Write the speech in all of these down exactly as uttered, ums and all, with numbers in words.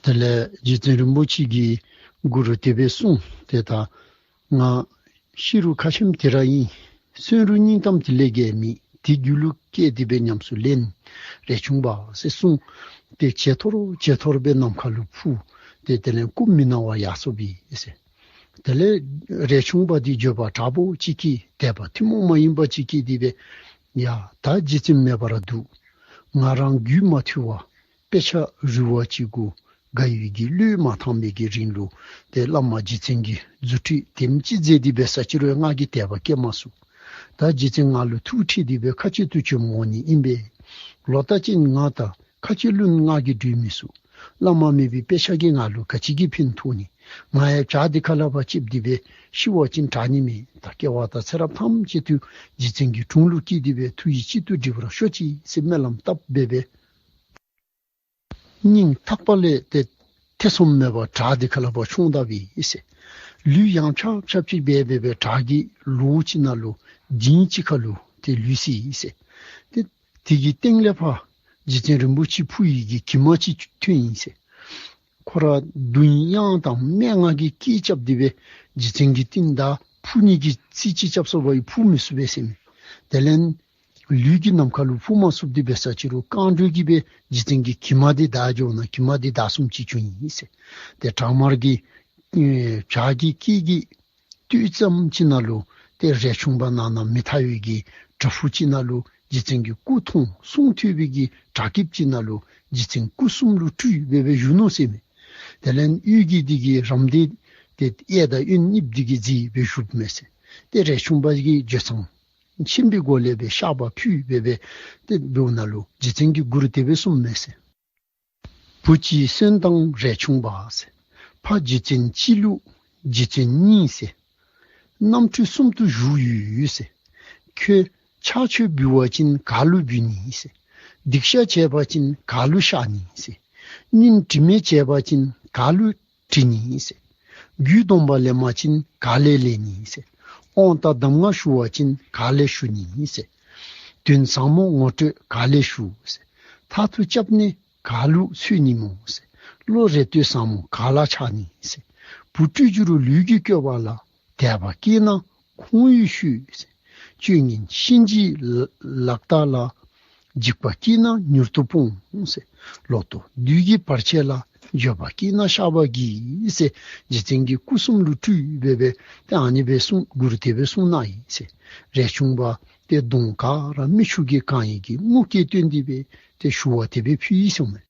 དེ་ལས་རྗེ་བཙུན་རིན་པོ་ཆེ་གིས་མགུར་དེ་སྦེ་གསུངས་ཏེ་ད། ང་ཤི་རུང་ཁ་ཆེམས་དེ་ར་ཨིན། གསོན་རུང་སྙིང་གཏམ་དེ་ལས་བརྒལ་མེད། དེ་རྒྱུད་ལུ་སྐྱེས་ཏེ་སྦེ་ཉམས་སུ་ལེན། རས་ཆུང་པ་ཟེར་གསུངས་ཏེ་ཇེ་མཐོར་ཇེ་མཐོར་སྦེ་ནམ་མཁའ་ལུ་འཕུར་ཏེ་དེ་ལས་སྐུ་མི་སྣང་བར་ཡར་སོཔ་ཨིན་ཟེར། དེ་ལས་རས་ཆུང་པ་འདི་འགྱོད་པ་དྲག་པོ་ཅིག་སྐྱེས། དད་པ་ཐུན་མོང་མ་ཡིན་པ་ཅིག་སྐྱེས་ཏེ་སྦེ། ཡ་ད་རྗེ་བཙུན་མེད་པར་འདུག། ང་རང་རྒྱུད་མ་ཐུལ་བར་དཔེ་ཆ་རུལ་བ་ཅིག་དགོ། དགའ་བའི་གི་བློས་མ་ཐངས་པའི་གི་རིང་ལུ་ཏེ་བླ་མ་རྗེ་བཙུན་གྱིས་རྫུ་འཕྲུལ་དེམ་ཅིག་མཛད་དེ་སྦེ་ས་ཅི་རུང་ང་གིས་དད་པ་སྐྱེ་མ་ཚུགས། ད་རྗེ་བཙུན་ང་ལུ་ཐུགས་ཁྲེལ་ཏེ་སྦེ་ཁ་གཅིག་ཏུ་བྱོན་འོང་ནི་ཨིན་པས། ལོག་ལྟ་ཅན་ང་དང་ཁ་གཅིག་བླུན་ང་གིས་སྒྲུབ་མི་ཚུགས། བླ་མ་མེད་པའི་དཔེ་ཆ་གིས་ང་ལུ་ག་ཅི་གི་ཕན་ཐོགས་ནི། ང་ཡང་བྱག་འདི་ཁ་ལས་ཕར་ལྕེབས་ཏེ་སྦེ་ཤི་བ་ཅིན་དྲག་ནི་མས། ད་སྐྱེ་བ་དང་ཚེ་རབས་ཐམས་ཅད་དུ་རྗེ་བཙུན་གྱི་དྲུང་ལུ་སྐྱེས་ཏེ་སྦེ་ཐུགས་ཡིད་གཅིག་ཏུ་འགྲིག་པར་ཤོག་ཅིག་ཟེར་སྨོན་ལམ་བཏབ་སྦེ་སྦེ། སྙིང་ཐག་པ་ལས་ཏེ་ཐེ་ཚོམ་མེད་པར་བྱག་འདི་ཁ་ལས་ཕར་མཆོངས་ད་པས་ཟེར། ལུས་ཡང་ཆབ་ཆབ་ཅིག་སྦེ་སྦེ་སྦེ་བྱག་གི་ལོགས་ཅིག་ནང་ལུ་འཇིང་ཅིག་ཁར་ལུ་ཏེ་ལུས་སོ་ཡི་ཟེར། ཏེ་དེ་གི་སྟེང་ལས་ཕར་རྗེ་བཙུན་རིན་པོ་ཆེ་འཕུར་བའི་གི་གྱིབ་མ་ཅིག་ཐོན་ཡི་ཟེར། ཁོ་ར་གདུང་དབྱངས་དང་སྨྲེ་སྔགས་ཀྱི་སྐད་རྐྱབ་སྟེ་སྦེ་རྗེ་བཙུན་གྱི་རྟིང་བདའ་འཕུར་ནི་གི་རྩིས་ཅིག་རྐྱབ་སོ་བ་ཡི་འཕུར་མི་ཚུགས་པས་ཟེར་མས། དེ་ལས་ལུས་ཀྱིས་ནམ་མཁའ་ལུ་འཕུར་མ་ཚུགསཔ་འདི་འབད་ས་ཅི་རུང་རྐང་མགྲོན་གྱིས་སྦེ་རྗེ་བཙུན་གྱི་གྱིབ་མ་འདི་བདའ་འགྱོ་ནི། གྱིབ་མ་འདི་བདའ་སོངམ་ཅིག་བྱུང་ཡི་ཟེར། ཏེ་བྲག་དམར་གྱི་ཨེ་བྱག་གི་དཀྱིལ་གྱི་སྟོད་ཙམ་ཅིག་ནང་ལུ་ཏེ་རས་ཆུང་པ་ནང་ན་མི་ཐར་བའི་གི་བྲག་ཕུག་ཅིག་ནང་ལུ་རྗེ་བཙུན་གྱི་སྐུ་མཐོང་གསུང་ཐོས་པའི་གི་བྲག་སྐྱིབས་ཅིག་ནང་ལུ་རྗེ་བཙུན་སྐུ་གསུམ་ལུ་སྤྲུལ་སྦེ་སྦེ་བཞུགས་ནུག་ཟེར་མས། དེ་ལས་གཡུལ་གྱི་འདི་གི་རམ་འདི་ཏེ་གཡས་དང་གཡོན་གཉིསཔ་འདི་གིས་མཛེས་སྦེ་བཞུགསཔ་མས་ཟེར། ཏེ་རས་ཆུང་པ་གིས་འགྱོད་ཚངས་ཆེན་པོའི་སྒོ་ལས་སྦེ་བཤགས་པ་ཕུལ་སྦེ་སྦེ་ཏེ་འབདཝ་ད་ལུ་རྗེ་བཙུན་གྱིས་མགུར་དེ་སྦེ་གསུངསམ་མས་ཟེར། བུ་གཅིག་གསོན་དང་རས་ཆུང་པ་ཟེར། ཕ་རྗེ་བཙུན་སྤྱི་བླུགས་རྗེ་བཙུན་གཉིས་ཟེར། རྣམ་འཕྲུལ་གསུམ་དུ་བཞུགས་ཡོད་ཟེར། ཁྱོད་ཕྱག་མཆོད་འབུལ་བ་ཅིན་ག་ལུ་འབུལ་ནི་ཟེར། སྡིག་བཤགས་བྱས་པ་ཅིན་ག་ལུ་བཤགས་ནི་ཟེར། སྙུན་དྲི་མེད་བྱས་པ་ཅིན་ག་ལུ་དྲི་ནི་ཟེར། རྒྱུད་སྡོམ་པ་ལེན་པ་ཅིན་ག་ལས་ལེན་ནི་ཟེར། དབང་དང་གདམས་ངག་ཞུ་བ་ཅིན་ག་ལས་ཞུ་ནི་ཟེར། དོན་ཟབ་མོ་ངོ་སྤྲོད་ག་ལས་ཞུ་ཟེར། མཐར་ཐུག་སྐྱབས་གནས་ག་ལུ་འཚོལ་ནི་སྨོ་ཟེར། བློ་རེ་ལྟོས་ཟབ་མོ་ག་ལ་འཆར་ནི་ཟེར། བུ་སྤྲུལ་གྱུར་ལུས་ཀྱི་བཀོད་པ་ལ། དད་པ་སྐྱེས་ན་ཁོང་ཡིས་ཞུ་ཟེར། སྤྱོད་ངན་གཤིན་རྗེའི་ལག་རྟགས་ལ། འཇིགས་པ་སྐྱེས་ན་མྱུར་དུ་སྤོངས་ཟེར། ལོག་རྟོག་བདུད་ཀྱི་བར་ཆད་ལ། འགྱོད་པ་སྐྱེས་ན་བཤགས་པ་གྱིས་ཟེར། རྗེ་བཙུན་གྱི་སྐུ་གསུམ་ལུ་སྤྲུལ་སྦེ་སྦེ་ཏེ་ཨ་ནི་སྦེ་གསུངས་མགུར་དེ་སྦེ་གསུངས་གནང་ཡི་ཟེར། རས་ཆུང་པ་ཏེ་གདོང་ག་ར་མིག་ཆུ་གིས་གང་ཡི་གི་ངུ་སྐད་བཏོན་ཏེ་སྦེ་ཏེ་ཞུ་བ་དེ་སྦེ་ཕུལ་ཡི་ཟེར་མས།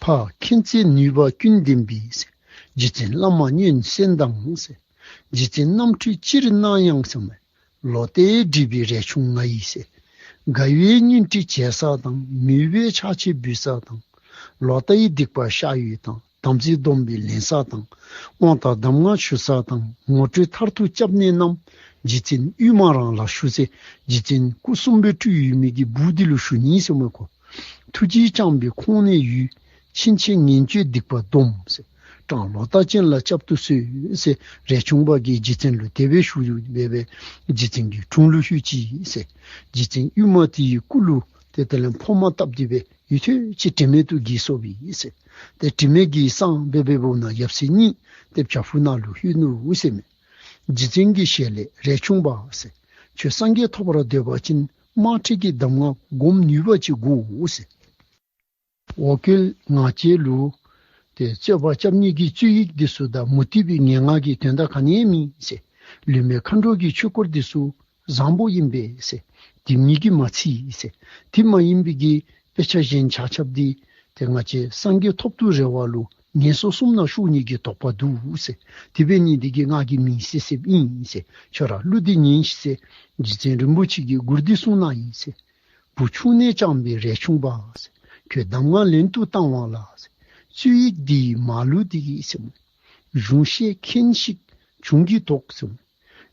ཕ་མཁྱེན་བརྩེ་ནུས་པ་ཀུན་ལྡན་པའི་ཟེར། རྗེ་བཙུན་བླ་མ་མངོན་གསལ་དང་ཟེར། རྗེ་བཙུན་རྣམ་འཕྲུལ་ཅིར་སྣང་ཡང་ཟེར་མས། ལོག་ལྟས་སྒྲིབ་པའི་རས་ཆུང་ང་ཡིས་ཟེར། དགའ་བའི་སྙུན་དཀྲིས་བྱེད་ས་དང་། མོས་པའི་ཕྱག་ཕྱི་འབུལ་ས་དང་། ལོག་ལྟའི་སྡིག་པ་བཤགས་ཡུལ་དང་། དམ་ཚིག་སྡོམ་པའི་ལེན་ས་དང་། དབང་དང་གདམས་ངག་ཞུ་ས་དང་། ངོ་སྤྲོད་མཐར་ཐུག་སྐྱབས་གནས་རྣམས། རྗེ་བཙུན་ཨུ་མ་རང་ལ་ཞུ་ཟེར། རྗེ་བཙུན་སྐུ་གསུམ་སྦེ་སྤྲུལ་ཡོད་མི་གི་བུ་འདི་ལུ་ཞུ་ནི་ཟེར་མས་ཁོ། ཐུགས་རྗེས་བསྐྱངས་པའི་ཁོང་ནས་ཡུལ། ཕྱིན་ཆད་ངན་སྤྱོད་སྡིག་པ་སྡོམ་ཟེར། སྤྲང་ལོག་ལྟ་ཅན་ལ་བསྐྱབ་ཏུ་གསོལ་ཟེར། རས་ཆུང་པ་གིས་རྗེ་བཙུན་ལུ་དེ་སྦེ་ཞུ་སྦེ་སྦེ་རྗེ་བཙུན་གྱི་དྲུང་ལུ་ལྷོད་ཅི་ཟེར། རྗེ་བཙུན་ཨུ་མ་དེའི་སྐུ་ལུ་ཏེ་དེ་ལས་འཕོ་མ་བཏབ་སྟེ་སྦེ་ཡུན་ཐུང་ཅིག་དྲན་མེད་དུ་འགྱེལ་སོཔ་ཨིན་ཟེར། ཏེ་དྲན་མེད་ཀྱི་སངས་སྦེ་སྦེ་འབདཝ་ད་ཡབ་སྲས་གཉིས་ཏེ་བྱག་ཕུག་ནང་ལུ་ལྷོད་ནུག་ཟེར་མས། རྗེ་བཙུན་གྱི་ཞལ་ལས། རས་ཆུང་པ་ཟེར། ཁྱོད་སངས་རྒྱས་ཐོབ་པར་འདོད་པ་ཅིན་དམར་ཁྲིད་ཀྱི་གདམས་ངག་སྒོམ་ནུས་པ་ཅིག་དགོ་ཟེར། འོ་སྐོལ་ང་བཅས་ལུ་ཏེ་རྩོད་པ་རྐྱབ་ནི་གི་རྩོད་ཡིག་འདི་ཚུ་དང་མུ་སྟེགས་པའི་ངན་སྔགས་ཀྱི་དོན་དག་ག་ནི་ཡང་མེད་ཟེར། ལུས་མེད་མཁའ་འགྲོ་གི་ཆོས་སྐོར་འདི་ཚུ་བཟང་པོ་ཨིན་པས་ཟེར། དེ་ཉིད་ཀྱིས་མ་ཚིག་ཟེར། དེ་མ་ཡིན་པའི་གི་དཔེ་ཆ་གཞན་ཆ་ཁྱབ་འདི་ཏེ་ང་བཅས་སངས་རྒྱས་ཐོབ་ཏུ་རེ་བ་ལུ་ངན་སོང་གསུམ་ནང་ཤོར་ནི་གི་དོགས་པ་འདུག་ཟེར། དེ་འབད་ནི་འདི་གིས་ང་གིས་མེད་ཟེར་ཟེརཝ་ཨིན་ཟེར། ཁྱོད་ར་གླུ་འདི་ཉན་ཤིག་ཟེར། རྗེ་བཙུན་རིན་པོ་ཆེ་གིས་མགུར་འདི་གསུངས་གནང་ཡི་ཟེར། བུ་ཆུང་ནས་བསྐྱངས་པའི་རས་ཆུང་པ་ཟེར། ཁྱོད་གདམས་ངག་ལན་དུ་བཏང་བ་ལ་ཟེར། རྩོད་ཡིག་འདིའི་མ་ལུས་འདི་གིས་ཟེར། གཞུང་བཤད་མཁན་ཞིག་བྱུང་གི་དོགས་ཟེར།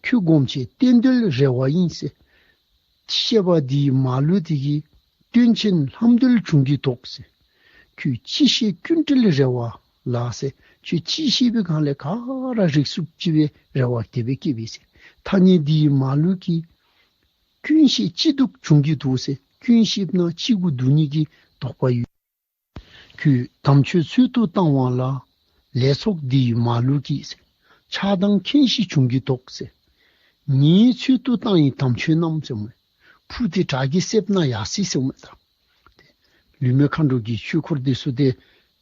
ཁྱོད་སྒོམ་ཆེན་གཏན་འདུལ་རེ་བ་ཡིན་ཟེར། བཤད་པ་འདིའི་མ་ལུས་འདི་གིས་སྟོན་ཆེན་ལྷམ་འདུལ་བྱུང་གི་དོགས་ཟེར། ཁྱོད་ཅི་ཤེས་ཀུན་བྲལ་རེ་བ་ལ་ཟེར། ཁྱོད་ཅི་ཤེས་པའི་སྒང་ལས་ག་ར་རིག་ཚུགསཔ་ཅིག་སྦེ་རེ་བ་དེ་སྦེ་བསྐྱེདཔ་ཨིན་ཟེར། ཐ་སྙད་འདིའི་མ་ལུས་ཀྱིས་ཀུན་ཤེས་སྐྱིད་སྡུག་བྱུང་གི་འདུག་ཟེར། ཀུན་ཤེསཔ་ན་སྐྱིད་དགུ་སྡུག་གཉིས་ཀྱི་དོགས་པ་ཡོད། ཁྱོད་དམ་ཆོས་ཚུལ་དུ་བཏང་བ་ལ། ལས་ཚོགས་འདི་ཡིས་མ་ལུས་ཀྱིས་ཟེར། ཆགས་སྡང་ཁེངས་ཤིང་བྱུང་གིས་དོགས་ཟེར། ངེའི་ཚུལ་དུ་བཏང་ཡི་དམ་ཆོས་རྣམས་ཟེར་མས། ཕུག་འདི་བྲག་གིས་བསྲེགས་ན་ཡར་སོ་ཡི་ཟེར་མས་ད། ལུས་མེད་མཁའ་འགྲོ་གི་ཆོས་འཁོར་འདི་ཚུ་ཏེ་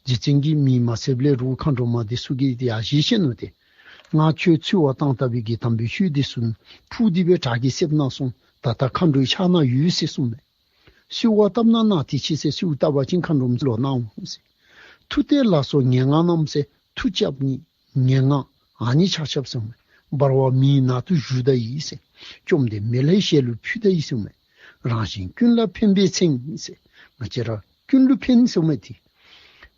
རྗེ་བཙུན་གྱིས་མེ་མ་བསྲེགསཔ་ལས་རོགས་མཁའ་འགྲོ་མ་འདི་ཚུ་གིས་ཡར་བཞེངས་ནུག་ཏེ། ང་ཁྱོད་ཚུར་བ་བཏང་ད་པའི་གི་དམ་པའི་ཆོས་འདི་ཚུ་ཕུག་འདི་སྦེ་བྲག་གིས་བསྲེགས་ན་སོང་། ད་ལྟ་མཁའ་འགྲོའི་ཕྱག་ན་ཡོད་ཟེར་གསུངས་མས། གསོལ་བ་བཏབ་ན་གནང་དེ་ཅིག་ཟེར། གསོལཝ་བཏབ་པ་ཅིན་མཁའ་འགྲོ་མ་ལོག་གནང་འོང་ཟེར། མཐུ་གཏད་ལ་སོགས་ངན་སྔགས་རྣམས་ཟེར། མཐུ་རྐྱབ་ནི་ངན་སྔགས་ཨ་ནི་ཆ་ཁྱབ་ཟེར་མས། འབར་བ་མེའི་ནང་དུ་བཞུ་ད་ཡི་ཟེར། བཅོམ་ལྡན་མེ་ལྷའི་ཞལ་ལུ་ཕུལ་ད་ཡི་ཟེར་མས། རང་གཞན་ཀུན་ལ་ཕན་པའི་མཚན་ཟེར། ང་བཅས་ར་ཀུན་ལུ་ཕན་ཟེར་མས་ཏེ།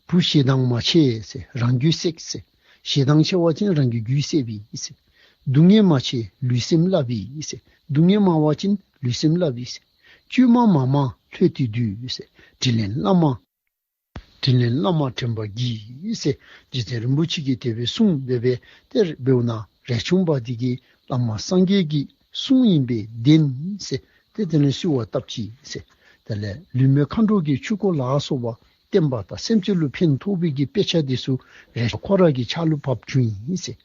བུ་ཞེ་སྡང་མ་བྱེད་ཟེར། རང་རྒྱུད་བསྲེགས་ཟེར། ཞེ་སྡང་ཆེ་བ་ཅིན་རང་གི་རྒྱུད་བསྲེགས་པས་ཟེར། སྡུག་བསྔལ་མ་བྱེད་ལུས་སེམས་བསླབས་པས་ཟེར། སྡུག་བསྔལ་མང་བ་ཅིན་ལུས་སེམས་བསླབས་པས་ཟེར། བཅོས་མ་མ་མང་ལྷོད་དེ་སྡོད་ཟེར། དྲིན་ལན་བླ་མ་དྲིན་ལན་བླ་མ་དྲན་པ་གྱིས་ཟེར། རྗེ་བཙུན་རིན་པོ་ཆེ་གིས་དེ་སྦེ་གསུངས་སྦེ་སྦེ་ཏེ་འབདཝ་ན་རས་ཆུང་པ་འདི་གིས་བླ་མ་སངས་རྒྱས་ཀྱི་གསུང་ཨིན་པས་བདེན་ཟེར། ཏེ་དེ་ནས་གསོལ་བ་བཏབ་ཅི་ཟེར། དེ་ལས་ལུས་མེད་མཁའ་འགྲོ་གི་ཆོས་སྐོར་ལ་སོགས་པ་བསྟན་པ་དང་སེམས་ཅན་ལུ་ཕན་ཐོགས་པའི་གི་དཔེ་ཆ་འདི་ཚུ་རས་ཆུང་ཁོ་ར་གི་ཕྱག་ལུ་བབས་བྱུང་ཡི་ཟེར།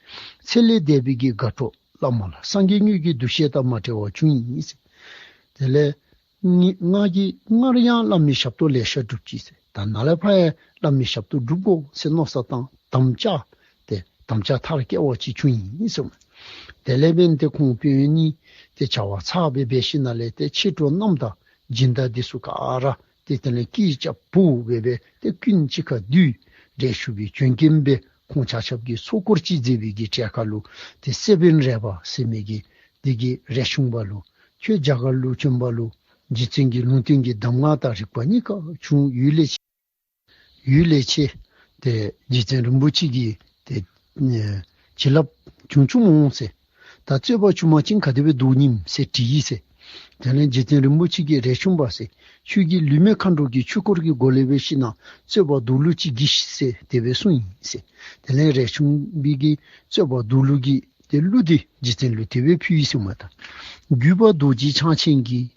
ཚེ་ལས་འདས་པའི་གི་དགའ་སྤྲོ་བླ་མ་ལ་སངས་རྒྱས་དངོས་ཀྱི་འདུ་ཤེས་དང་མ་བྲལ་བར་བྱུང་ཡི་ཟེར། དེ་ལས་ང་ང་གིས་སྔར་ཡང་བླ་མའི་ཞབས་ཏོག་ལེ་ཤ་བསྒྲུབས་ཅི་ཟེར། ད་ནཱ་ལས་ཕར་ཡང་བླ་མའི་ཞབས་ཏོག་སྒྲུབ་དགོ་ཟེར་མནོ་བསམ་བཏང་དམ་བཅའ་ཏེ་དམ་བཅའ་མཐར་སྐྱེལ་བ་ཅིག་བྱུང་ཡི་ཟེར། དེ་ལས་འབདན་ཏེ་ཁོང་དཔོན་གཉིས་ཏེ་བྱ་བ་ཚར་སྦེ་འབད་ཞིནམ་ལས་ཏེ་མཆེད་གྲོགས་རྣམས་དང་སྦྱིན་བདག་འདི་ཚུ་ག་ར་ཏེ་དེ་ལས་སྐད་རྐྱབ་འབོ་སྦེ་སྦེ་ཏེ་ཀུན་གཅིག་ཁར་བསྡུས། འདྲེ་ཤུབས་པའི་བྱོན་སྐྱེམས་སྦེ་ཁོང་ཆ་ཁྱབ་ཀྱིས་ཚོགས་འཁོར་ཅིག་མཛད་པའི་གི་གྲལ་ཁར་ལུ་ཏེ་སེ་བན་རས་པ་ཟེར་མི་གི་འདི་གིས་རས་ཆུང་པ་ལུ་ཁྱོད་རྒྱ་གར་ལུ་བྱོན་པ་ལུ་རྗེ་བཙུན་གྱི་ལུང་བསྟན་གྱི་གདམས་ངག་དང་རིག་པ་གཉིས་ཀ་བྱུང་ཡོད་ལེ་ཡོད་ལེ་ཆེ། ཏེ་རྗེ་བཙུན་རིན་པོ་ཆེ་གིས་ཏེ་ཨེ་བྱིན་རླབས་བྱུང་བྱུངམ་འོང་ཟེར། ད་རྩོད་པ་བྱུང་པ་ཅིན་ག་དེ་སྦེ་བཟློག་ནི་ཨིན་ཟེར་དྲིས་ཡི་ཟེར། དེ་ལས་རྗེ་བཙུན་རིན་པོ་ཆེ་གིས་རས་ཆུང་པ་ཟེར། ཁྱོད་ཀྱིས་ལུས་མེད་མཁའ་འགྲོ་གི་ཆོས་སྐོར་གྱི་སྒོ་ལས་འབད་ཞིནམ་རྩོད་པ་བཟློག་ལུགས་ཅིག་གྱིས་ཤིག་ཟེར་དེ་སྦེ་གསུངས་ཡི་ཟེར། དེ་ལས་རས་ཆུང་པའི་གི་རྩོད་པ་བཟློག་ལུགས་ཀྱི་ཏེ་གླུ་འདི་རྗེ་བཙུན་ལུ་དེ་སྦེ་ཕུལ་ཡི་ཟེར་མས་ད། བརྒྱུད་པ་རྡོ་རྗེ་འཆང་ཆེན་གྱིས།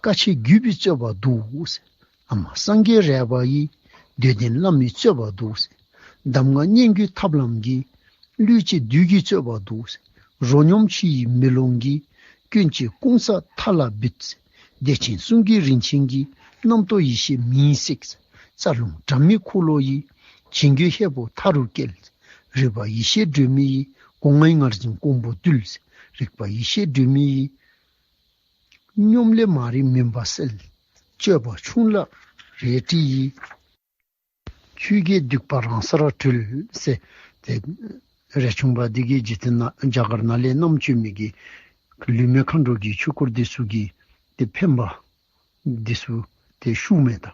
བཀའ་ཆད་བརྒྱུད་པའི་རྩོད་པ་བཟློག་ཟེར། བླ་མ་སངས་རྒྱས་རས་པ་ཡིས། འདོད་ལྡན་བླ་མའི་རྩོད་པ་བཟློག་ཟེར། གདམས་ངག་སྙན་བརྒྱུད་ཐབས་ལམ་གྱིས། བློས་བྱས་བདུད་ཀྱི་རྩོད་པ་བཟློག་ཟེར། རོ་སྙོམས་ཆུ་ཡི་མེ་ལོང་གིས། སྐྱོན་བཅས་སྐུང་ས་མཐའ་ལ་འབུད་ཟེར། བདེ་ཆེན་གསུང་གི་རིན་ཆེན་གྱིས། རྣམ་རྟོག་ཡེ་ཤེས་མེས་བསྲེགས་ཟེར། རྩ་རླུང་སྒྲ་མེད་འཁོར་ལོ་ཡིས། བྱིང་རྒོད་ཧས་པོ་མཐའ་རུ་བསྐྱལ་ཟེར། རིག་པ་ཡེ་ཤེས་སྒྲོན་མེ་ཡིས། སྒོ་ལྔའི་ངར་འཛིན་ཀོང་བུ་བརྡུལ་ཟེར། རིག་པ་ཡེ་ཤེས་སྒྲོན་མེ་ཡིས། སྙོམས་ལས་མ་རིག་མུན་པ་སེལ། སྤྱོད་པ་ཆུང་ལ་རལ་གྲི་ཡིས། ཆོས་ཀྱི་སྡིག་པ་རང་སར་གྲོལ་ཟེར། ཏེ་རས་ཆུང་པ་འདི་གིས་རྗེ་བཙུན་ནཱ་རྒྱ་གར་ནང་ལས་བསྣམས་བྱོན་མི་གི་ལུས་མེད་མཁའ་འགྲོ་གི་ཆོས་སྐོར་འདི་ཚུ་གི་ཏེ་ཕན་པ་འདི་ཚུ་ཏེ་ཞུཝ་མས་ད།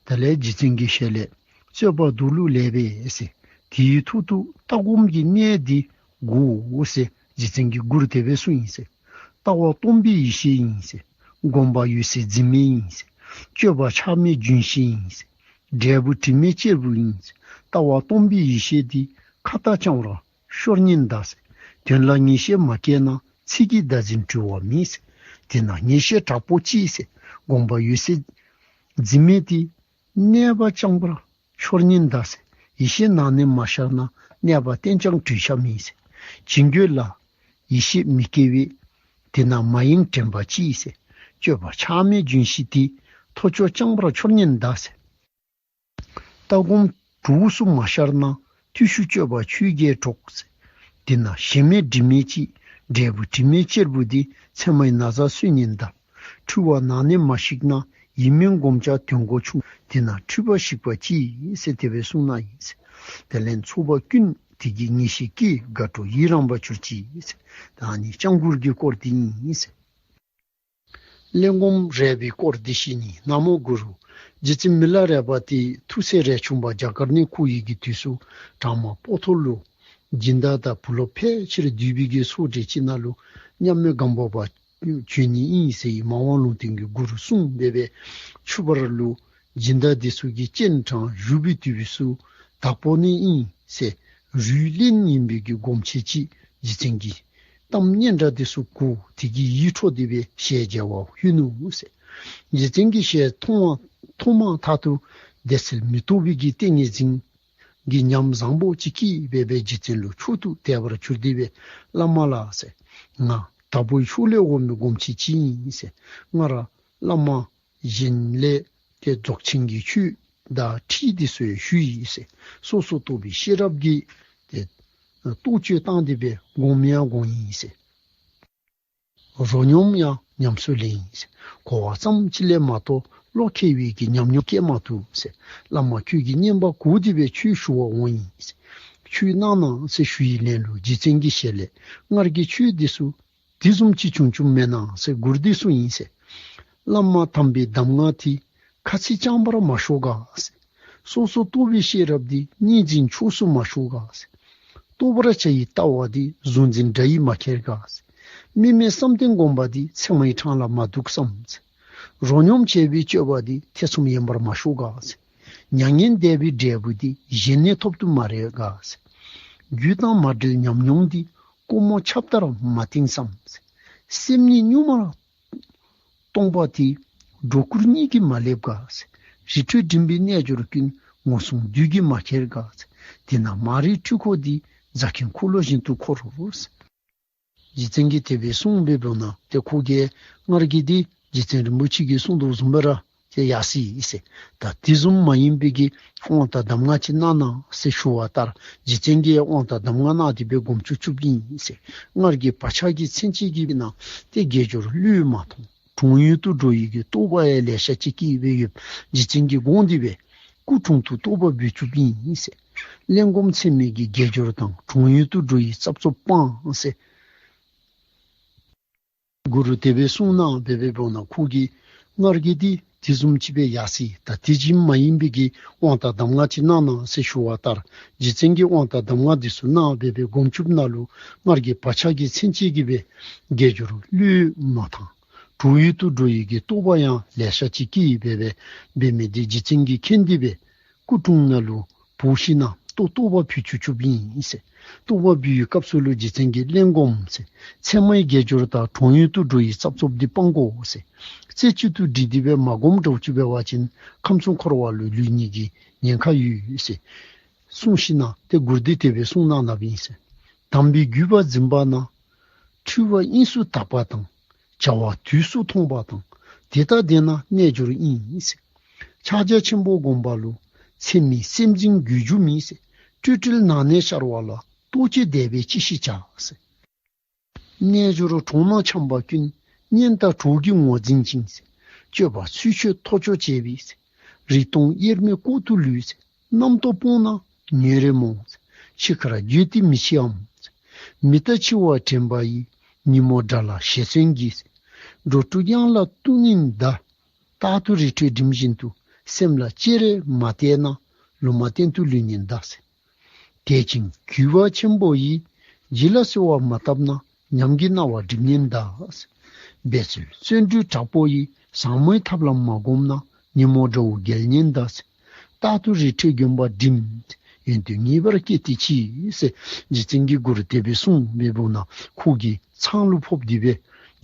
དེ་ལས་རྗེ་བཙུན་གྱི་ཞལ་ལས་རྩོད་པ་བཟློག་ལུགས་ལེགས་པས་ཟེར། དེའི་ཐོག་ཏུ་ལྟ་སྒོམ་གྱི་གནད་འདི་གོ་ཟེར་རྗེ་བཙུན་གྱིས་མགུར་དེ་སྦེ་གསུངས་ཡི་ཟེར། ལྟ་བ་སྟོང་པའི་ཡེ་ཤེས་ཡིན་ཟེར། སྒོམ་པ་འོད་གསལ་འཛིན་མེད་ཡིན་ཟེར། སྤྱོད་པ་ཆགས་མེད་ལྗོན་ཤིང་ཡིན་ཟེར། འབྲས་བུ་དྲི་མེད་གཅེར་བུ་ཡིན་ཟེར། ལྟ་བ་སྟོང་པའི་ཡེ་ཤེས་འདི། ཁ་བཏགས་རྐྱང་ར་ཤོར་ཉེན་གདའ་ཟེར། དོན་ལ་ངེས་ཤེས་མ་སྐྱེས་ན། ཚིག་གི་བརྡ་འཛིན་གྲོལ་བ་མེད་ཟེར། དེས་ན་ངེས་ཤེས་དྲག་པོ་གཅེས་ཟེར། སྒོམ་པ་འོད་གསལ་འཛིན་མེད་དེ། གནས་པ་རྐྱང་པར་ཤོར་ཉེན་གདའ་ཟེར། ཡེ་ཤེས་ནང་ནས་མ་ཤར་ན། གནས་པ་རྟེན་ཀྱང་གྲོལ་ཆ་མེད་ཟེར། བྱིང་རྒོད་ལ་ཡེ་ཤེས་མི་སྐྱེ་བས། དེས་ན་མ་ཡེངས་དྲན་པ་གཅེས་ཟེར། སྤྱོད་པ་ཆགས་མེད་ལྗོན་ཤིང་དེ། ཐོ་ཅོ་རྐྱང་པར་ཤོར་ཉེན་གདའ་ཟེར། ལྟ་སྒོམ་གྲོགས་སུ་མ་ཤར་ན། བརྟུལ་ཞུགས་སྤྱོད་པ་ཆོས་བརྒྱད་འགྲོགས་ཟེར། དེས་ན་ཞེན་མེད་དྲི་མེད་གཅེས། འབྲས་བུ་དྲི་མེད་གཅེར་བུ་དེ། མཚན་མའི་ན་བཟའ་གསོལ་ཉེན་གདའ། འཁྲུལ་བ་ནང་ནས་མ་ཞིག་ན། ཡིན་མིན་སྒོམ་བྱ་དོན་གོ་ཆུང་། དེས་ན་འཁྲུལ་པ་ཞིག་པ་གཅེས་ཟེར་དེ་སྦེ་གསུངས་གནང་ཡི་ཟེར། དེ་ལས་ཚོགས་པ་ཀུན་དེ་གིས་ངེས་ཤེས་སྐྱེས། དགའ་སྤྲོ་ཡི་རངས་པར་གྱུར་ཅིག་ཟེར། ད་ནི་སྐྱབས་མགོན་གྱི་སྐོར་འདི་ཨིན་ཟེར། གླེན་སྒོམ་རས་པའི་སྐོར་འདི་བཤད་ནི། ན་མོ་གུ་རུ། རྗེ་བཙུན་མི་ལ་རས་པ་དེ་ཐུགས་སྲས་རས་ཆུང་པ་རྒྱ་གར་ནས་འཁོར་བའི་གི་དུས་སུ་བྲག་དམར་སྤོ་ཐོ་ལུ་སྦྱིན་བདག་དང་བུ་སློབ་ཕལ་ཆེར་འདུས་པའི་གི་ཚོགས་གྲལ་ཅིག་ནང་ལུ་མཉམ་མེད་སྒམ་པོ་པ་བྱོན་ནི་ཨིན་ཟེར་མ་དབང་ལུང་བསྟན་གྱི་གུ་རུ་གསུངས་སྦེ་སྦེ་ཆུ་བར་ལུ་སྦྱིན་བདག་འདི་ཚུ་གིས་སྤྱན་དྲངས་བཞུགས་པའི་དུས་སུ་བདག་པོ་ནི་ཨིན་ཟེར་རུས་རླན་ཡིན་པའི་གི་སྒོམ་ཆེན་ཅིག་རྗེ་བཙུན་གྱི་གཏམ་སྙན་གྲགས་འདི་ཚུ་གོ་དེ་གིས་ཡིད་འཕྲོག་སྟེ་སྦེ་ཞལ་མཇལ་བར་ལྷོད་ནུག་ཟེར། རྗེ་བཙུན་གྱི་ཞལ་མཐོང་བ་མཐོང་མ་ཐག་ཏུ་ བདེ་གསལ་མི་རྟོག་པའི་གི་ཏིང་ངེ་འཛིན་གྱི་ཉམས་བཟང་པོ་ཅིག་སྐྱེས་སྦེ་སྦེ་རྗེ་བཙུན་ལུ་མཆོག་ཏུ་དད་པར་གྱུར་ཏེ་སྦེ་བླ་མ་ལགས་ཟེར། ང་དྭགས་པོའི་ཕྱོགས་ལས་འོང་མི་སྒོམ་ཆེན་ཅིག་ཨིན་ཟེར། ང་ར་བླ་མ་གཞན་ལས་ཏེ་རྫོགས་ཆེན་གྱི་ཆོས་དང་ཁྲིད་འདི་ཚུ་ཞུ་ཡི་ཟེར། སོ་སོར་རྟོག་པའི་ཤེས་རབ་ཀྱིས་ཏེ་རྟོག་དཔྱོད་བཏང་སྟེ་སྦེ་སྒོམ་ཡང་སྒོམ་ཡི་ཟེར། རོ་སྙོམས་ཡང་ཉམས་སུ་ལེན་ཡི་ཟེར། གོ་བ་ཙམ་ཅིག་ལས་མ་གཏོགས་བློ་ཁེལ་བའི་གི་ཉམས་མྱོང་སྐྱེ་མ་ཐུབ་ཟེར། བླ་མ་ཁྱོད་ཀྱིས་བསྙེན་པ་གོ་སྟེ་སྦེ་ཆོས་ཞུ་བར་འོང་ཡི་ཟེར། ཆོས་གནང་གནང་ཟེར་ཞུ་ཡི་ལན་ལུ་རྗེ་བཙུན་གྱི་ཞལ་ལས་སྔར་གྱི་ཆོས་འདི་ཚུ་དེ་བཟུམ་ཅིག་བྱུང་བྱུངམ་མེན་ན་ཟེར་མགུར་འདི་གསུངས་ཡི་ཟེར། བླ་མ་དམ་པའི་གདམས་ངག་དེ་ཁ་ཚིག་རྐྱང་པར་མ་ཞོག་ག་ཟེར། སོ་སོར་རྟོག་པའི་ཤེས་རབ་དེ་གཉིས་འཛིན་ཕྱོགས་སུ་མ་ཞོག་ག་ཟེར། རྟོགས་པར་བྱ་ཡི་ལྟ་བ་དེ་གཟུང་འཛིན་དགྲ་ཡིས་མ་ཁྱེར་ག་ཟེར། དམིགས་མེད་བསམ་གཏན་སྒོམ་པ་དེ་ཚེར་མའི་འཕྲང་ལ་མ་འདུག་བསམ་ཟེར། རོ་སྙོམས་བྱས་པའི་སྤྱོད་པ་དེ་ཐེ་ཚོམ་ཡེངས་པར་མ་ཞོག་ག་ཟེར། མྱ་ངན་འདས་པའི་འབྲས་བུ་དེ་གཞན་ནས་ཐོབ་ཏུ་མ་རེག་ག་ཟེར། རྒྱུ་དང་མ་འབྲེལ་ཉམས་མྱོང་དེ་ཀོ་མོ་ཆབ་ལྟར་མ་བཏིང་བསམ་ཟེར། སེམས་ཉིད་གཉུག་མར་སྟོང་པ་དེ་སྒྲོ་སྐུར་གཉིས་ཀྱིས་མ་སླེབ་ག་ཟེར། རི་ཁྲོད་འགྲིམ་པའི་རྣལ་འབྱོར་ཀུན་ངོ་སྲུང་བདུད་ཀྱིས་མ་ཁྱེར་ག་ཟེར། དེས་ན་མ་རིག་འཁྲུལ་འཁོར་དེ་རྫ་མཁན་འཁོར་ལོ་བཞིན་དུ་འཁོར་རོ་ཟེར། རྗེ་བཙུན་གྱིས་དེ་སྦེ་གསུངས་པའི་བར་ན་ཏེ་ཁོ་གིས་སྔར་གྱི་དེ་རྗེ་བཙུན་རིན་པོ་ཆེ་གིས་གསུངས་དོ་བཟུམ་སྦེ་ར་ཏེ་ཡར་སོ་ཡི་ཟེར། ད་དེ་བཟུམ་མ་ཡིན་པའི་གི་དབང་དང་གདམས་ངག་ཅིག་གནང་གནང་ཟེར་ཞུ་བ་ལྟར་རྗེ་བཙུན་གྱིས་དབང་དང་གདམས་ངག་གནང་སྟེ་སྦེ་སྒོམ་བཅུག་བཅུགཔ་ཨིན་ཟེར། སྔར་གྱི་བག་ཆགས་ཀྱི་མཚོན་བྱེད་ཀྱིས་སྦེ་ན་ཏེ་དགེ་སྦྱོར་བློས་མ་ཐོངས། གྲོང་ཡུལ་དུ་འགྲོ་ཡི་གི་རྟོག་པ་ཡང་ལེ་ཤ་ཅིག་སྐྱེས་སྦེ་ཡོདཔ་རྗེ་བཙུན་གྱིས་དགོངས་ཏེ་སྦེ་སྐུ་དྲུང་དུ་རྟོགས་པ་འབུལ་བཅུགཔ་ཨིན་ཟེར། གླེན་སྒོམ་ཚད་མེད་ཀྱི་དགེ་སྦྱོར་དང་གྲོང་ཡུལ་དུ་འགྲོ་ཡི་རྩབ་རྩོབ་སྤང་ཟེར། གུ་རུ་དེ་སྦེ་གསུངས་གནང་སྦེ་སྦེ་འབདཝ་ད་ཁོ་གིས་སྔར་གྱི་དེ་དེ་བཟུམ་ཅིག་སྦེ་ཡར་སོ་ཡི། ད་དེ་བཟུམ་མ་ཡིན་པའི་གི་དབང་དང་གདམས་ངག་ཅིག་གནང་གནང་ཟེར་ཞུ་བ་ལྟར་རྗེ་བཙུན་གྱིས་དབང་དང་གདམས་ངག་འདི་ཚུ་གནང་སྦེ་སྦེ་སྒོམ་བཅུགཔ་ད་ལུ་སྔར་གྱི་བག་ཆགས་ཀྱི་མཚོན་བྱེད་ཀྱིས་སྦེ་དགེ་སྦྱོར་བློས་མ་ཐོངས། གྲོང་ཡུལ་དུ་འགྲོ་ཡི་གི་རྟོག་པ་ཡང་ལེ་ཤ་ཅིག་སྐྱེས་སྦེ་སྦེ་འབད་མི་དེ་རྗེ་བཙུན་གྱིས་མཁྱེན་ཏེ་སྦེ་སྐུ་དྲུང་ནང་ལུ་བོས་ཞིནམ་ལས་རྟོགས་རྟོགས་པ་ཕུལ་བཅུག་བཅུགཔ་ཨིན་ཟེར། རྟོགས་པ་འབུལ་བའི་སྐབས་སུ་ལུ་རྗེ་བཙུན་གྱིས་གླེན་སྒོམ་ཟེར། ཚད་མའི་དགེ་སྦྱོར་དང་གྲོང་ཡུལ་དུ་འགྲོ་ཡི་རྩབ་རྩོབ་འདི་སྤང་དགོ་ཟེར། རྩེ་གཅིག་ཏུ་སྒྲིལ་ཏེ་སྦེ་མ་སྒོམ་འགྱོ་བཅུག་འབད་བ་ཅིན་ཁམས་གསུམ་འཁོར་བ་ལུ་ལུས་ནི་གི་ཉེན་ཁ་ཡོད་ཟེར། གསུངས་ཞིནམ་ལས་ཏེ་མགུར་འདི་དེ་སྦེ་གསུངས་གནང་གནངམ་ཨིན་ཟེར། དམ་པའི་བརྒྱུད་པ་འཛིན་པ་ན། འཁྲུལ་བ་དབྱིངས་སུ་དག་པ་དང་། བྱ་བ་དུས་སུ་མཐོང་བ་དང་། དེ་ལྟ་བདེན་ན་རྣལ་འབྱོར་ཨིན་ཟེར། ཕྱག་རྒྱ་ཆེན་པོ་བསྒོམ་པ་ལུ། ཚད་མེད་སེམས་འཛིན་རྒྱུད་འཇུག་མིན་ཟེར། སྤྲོས་བྲལ་ནང་ནས་ཤར་བ་ལ། རྟོག་བཅས་འདས་པས་ཅི་ཞིག་བྱ་ཟེར། རྣལ་འབྱོར་གྲོང་ན་འཁྱམས་པ་ཀུན། གཉེན་དང་གྲོགས་ཀྱིས་ངོ་འཛིན་ཅིང་ཟེར། སྤྱོད་པ་ཚུལ་འཆོས་ཐོ་ཅོ་བྱས་པས་ཟེར། རིག་སྟོང་དབྱེར་མེད་ལྐོག་ཏུ་ལུས་ཟེར། རྣམ་རྟོག་སྤོང་ན་ཉོན་རེ་མོངས་ཟེར། འཆི་ཁར་འགྱོད་དེ་མི་འཆི་འམ་ཟེར། མི་རྟག་འཆི་བ་དྲན་པ་ཡིས། ཉོན་མོངས་དགྲ་ལ་ཞེ་བཙན་གྱིས་ཟེར། འགྲོ་དྲུག་གཡང་ལ་གཏུགས་ཉིན་གདའ། རྟག་ཏུ་རི་ཁྲོད་འགྲིམ་བཞིན་དུ། སེམས་ལ་ཅེ་རེ་མ་གཏད་ན། ལུང་མ་བསྟན་དུ་ལུས་ཉིན་གདའ་ཟེར། དད་ཅིང་གུས་པ་ཆེན་པོ་ཡིས། རྗེ་ལ་གསོལ་བ་མ་བཏབ་ན། ཉམས་ཀྱི་སྣང་བ་སྒྲིབ་ཉིན་གདའ་ཟེར། འབད་རྩོལ་བརྩོན་འགྲུས་དྲག་པོ་ཡིས། ཟབ་མོའི་ཐབས་ལམ་མ་བསྒོམས་ན། ཉོན་མོངས་དགྲ་བོ་རྒྱལ་ཉིན་གདའ་ཟེར། རྟག་ཏུ་རི་ཁྲོད་དགོན་པ་འགྲིམ། ཡོན་ཏན་ངེས་པར་སྐྱེད་དེ་འཆི་ཟེར། རྗེ་བཙུན་གྱིས་མགུར་དེ་སྦེ་གསུངས་སྦེ་འབདཝ་ད་ཁོ་གིས་ཚང་ལུ་ཕོག་སྟེ་སྦེ་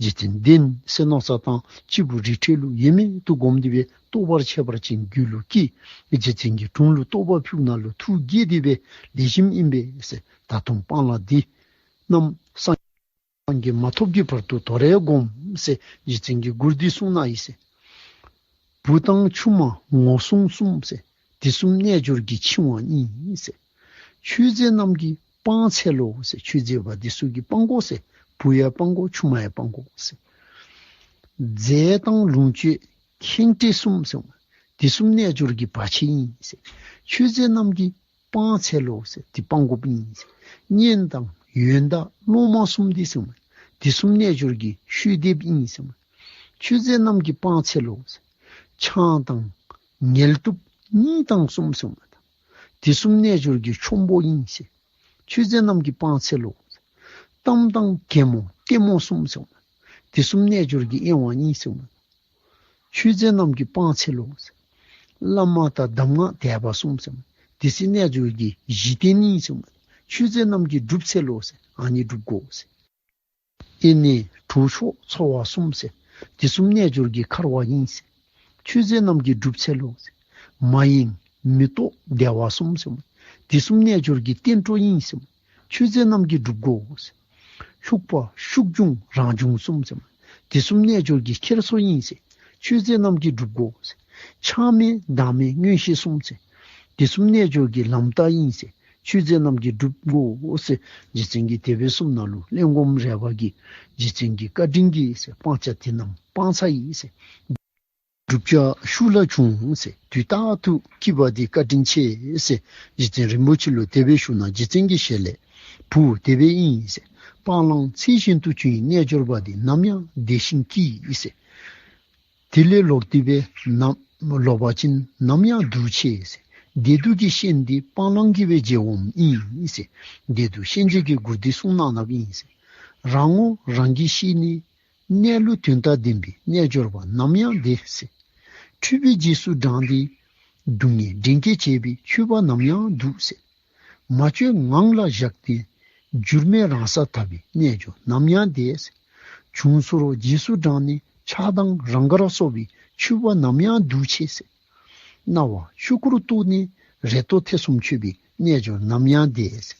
རྗེ་བཙུན་བདེན་ཟེར་མནོ་བསམ་བཏང་། སྤྱི་བོ་རི་ཁྲོད་ལུ་ཡེངས་མེད་དུ་བསྒོམས་ཏེ་སྦེ་རྟོགས་པ་ཁྱད་པར་ཅན་རྒྱུད་ལུ་སྐྱེས། རྗེ་བཙུན་གྱི་དྲུང་ལུ་རྟོགས་པ་ཕུལཝ་ད་ལུ་ཐུགས་དགྱེས་ཏེ་སྦེ་ལེགས་ཤོམ་ཨིན་པས་ཟེར། ད་དུང་སྤང་བླང་འདི་རྣམས་སངས་རྒྱས་མ་ཐོབ་ཀྱི་བར་དུ་དོ་རུང་སྒོམ་ཟེར་རྗེ་བཙུན་གྱིས་མགུར་འདི་གསུངས་གནང་ཡི་ཟེར། བུ་དང་ཆུང་མ་ངོ་སྲུང་གསུམ་ཟེར། དེ་གསུམ་རྣལ་འབྱོར་གྱི་འཆིང་བ་ཨིན་ཟེར། མཆོད་རྫས་རྣམས་ཀྱིས་སྤང་འཚལ་ལོ་ཟེར། མཆོད་རྫས་པ་འདི་ཚུ་གིས་སྤང་དགོ་ཟེར། བུ་ཡང་སྤང་དགོ་ཆུང་མ་ཡང་སྤང་དགོ་ཟེར། རྫས་དང་ལོངས་སྤྱོད་ཁེངས་དྲེགས་གསུམ་ཟེར། དེ་གསུམ་རྣལ་འབྱོར་གྱི་བར་ཆད་ཨིན་ཟེར། མཆོད་རྫས་རྣམས་ཀྱིས་སྤང་འཚལ་ལོ་ཟེར། དེ་སྤང་དགོཔ་ཨིན་ཟེར། གཉེན་དང་ཡོན་བདག་སློབ་མ་གསུམ་འདི་ཟེར། དེ་གསུམ་རྣལ་འབྱོར་གྱི་ཤོས་སྡེཔ་ཨིན་ཟེར། མཆོད་རྫས་རྣམས་ཀྱིས་སྤང་འཚལ་ལོ་ཟེར། ཆང་དང་ངལ་དུབ་གཉིད་དང་གསུམ་ཟེར། དེ་གསུམ་རྣལ་འབྱོར་གྱི་ཆོམ་པོ་ཨིན་ཟེར། མཆོད་རྫས་རྣམས་ཀྱིས་སྤང་འཚལ་ལོ་ཟེར། གཏམ་དང་གད་མོ་ལྟད་མོ་གསུམ་ཟེར། དེ་གསུམ་རྣལ་འབྱོར་གྱི་གཡེང་བ་ཨིན་ཟེར། མཆོད་རྫས་རྣམས་ཀྱིས་སྤང་འཚལ་ལོ་ཟེར། བླ་མ་དང་གདམས་ངག་དད་པ་གསུམ་ཟེར། དེ་ཚུ་རྣལ་འབྱོར་གྱི་གཞི་རྟེན་ཨིན་ཟེར། མཆོད་རྫས་རྣམས་ཀྱིས་སྒྲུབ་འཚལ་ལོ་ཟེར། ཨ་ནི་སྒྲུབ་དགོ་ཟེར། ཨེ་ནི་གྲོགས་མཆོག་འཚོ་བ་གསུམ་ཟེར། དེ་གསུམ་རྣལ་འབྱོར་གྱི་འཁར་བ་ཨིན་ཟེར། མཆོད་རྫས་རྣམས་ཀྱིས་སྒྲུབ་འཚལ་ལོ་ཟེར། མ་ཡེངས་མི་རྟོག་བདེ་བ་གསུམ་ཟེར་མས། དེ་གསུམ་རྣལ་འབྱོར་གྱི་གཏན་གྲོགས་ཨིན་ཟེར་མས། མཆོད་རྫས་རྣམས་ཀྱིས་སྒྲུབ་དགོ་ཟེར། ལྷུག་པ་ཤུགས་འབྱུང་རང་འབྱུང་གསུམ་ཟེར་མས། དེ་གསུམ་རྣལ་འབྱོར་གྱི་འཁྱེར་སོ་ཨིན་ཟེར། མཆོད་རྫས་རྣམས་ཀྱིས་སྒྲུབ་དགོ་ཟེར། ཆགས་མེད་བདག་མེད་མངོན་ཤེས་གསུམ་ཟེར། དེ་གསུམ་རྣལ་འབྱོར་གྱི་ལམ་རྟགས་ཨིན་ཟེར། མཆོད་རྫས་རྣམས་ཀྱིས་སྒྲུབ་དགོ་ཟེར། རྗེ་བཙུན་གྱིས་དེ་སྦེ་གསུངམ་ན་ལུ་ལས་སྒོམ་རས་པ་གིས་རྗེ་བཙུན་གྱི་བཀའ་དྲིན་གྱིས་ཟེར། སྤང་བྱ་དེ་རྣམས་སྤང་ཚར་ཡི་ཟེར། བསྒྲུབ་བྱ་ཤུགས་ལ་བྱུང་ཟེར། དུས་རྟག་ཏུ་སྐྱིད་པ་འདི་བཀའ་དྲིན་ཆེ་ཟེར། རྗེ་བཙུན་རིན་པོ་ཆེ་ལུ་དེ་སྦེ་ཞུ་ན་རྗེ་བཙུན་གྱིས་ཞལ་ལས། བུ་དེ་སྦེ་ཨིན་ཟེར། སྤང་བླང་ཚུལ་བཞིན་དུ་བྱུང་བའི་རྣལ་འབྱོར་པ་འདི་ནམ་ཡང་བདེ་ཞིང་སྐྱིད་ཟེར། དེ་ལས་ལོག་སྟེ་སྦེ་ནམ་ལོག་པ་ཅིན་ནམ་ཡང་སྡུག་ཆེ་ཟེར། བདེ་སྡུག་གི་ཤན་འདི་སྤང་བླང་གིས་སྦེ་འཇལ་འོངམ་ཨིན་ཟེར། བདེ་སྡུག་ཤན་འབྱེད་ཀྱི་སྒོ་འདི་གསུངས་གནང་གནངམ་ཨིན་ཟེར། རང་ངོ་རང་གིས་ཤེས་ནས་གནས་ལུགས་དོན་དང་ལྡན་པའི་རྣལ་འབྱོར་པ་ནམ་ཡང་བདེ་ཟེར། འཁྲུལ་པའི་རྗེས་སུ་འབྲངས་ཏེ་སྡུག་བསྔལ་འདྲེན་སྐྱེད་བྱེད་པའི་ཆོས་པ་ནམ་ཡང་སྡུག་ཟེར། མ་བཅོས་ངང་ལ་བཞག་སྟེ་འགྱུར་མེད་རང་སར་དག་པའི་རྣལ་འབྱོར་ནམ་ཡང་བདེ་ཟེར། བྱུང་ཚོར་རྗེས་སུ་འབྲངས་ནས་ཆགས་སྡང་རང་དགར་སོགས་པའི་ཆོས་པ་ནམ་ཡང་སྡུག་ཆེ་ཟེར། སྣང་བ་ཆོས་སྐུར་རྟོགས་ནས་རེ་དོགས་ཐེ་ཚོམ་ཆོད་པའི་རྣལ་འབྱོར་ནམ་ཡང་བདེ་ཟེར།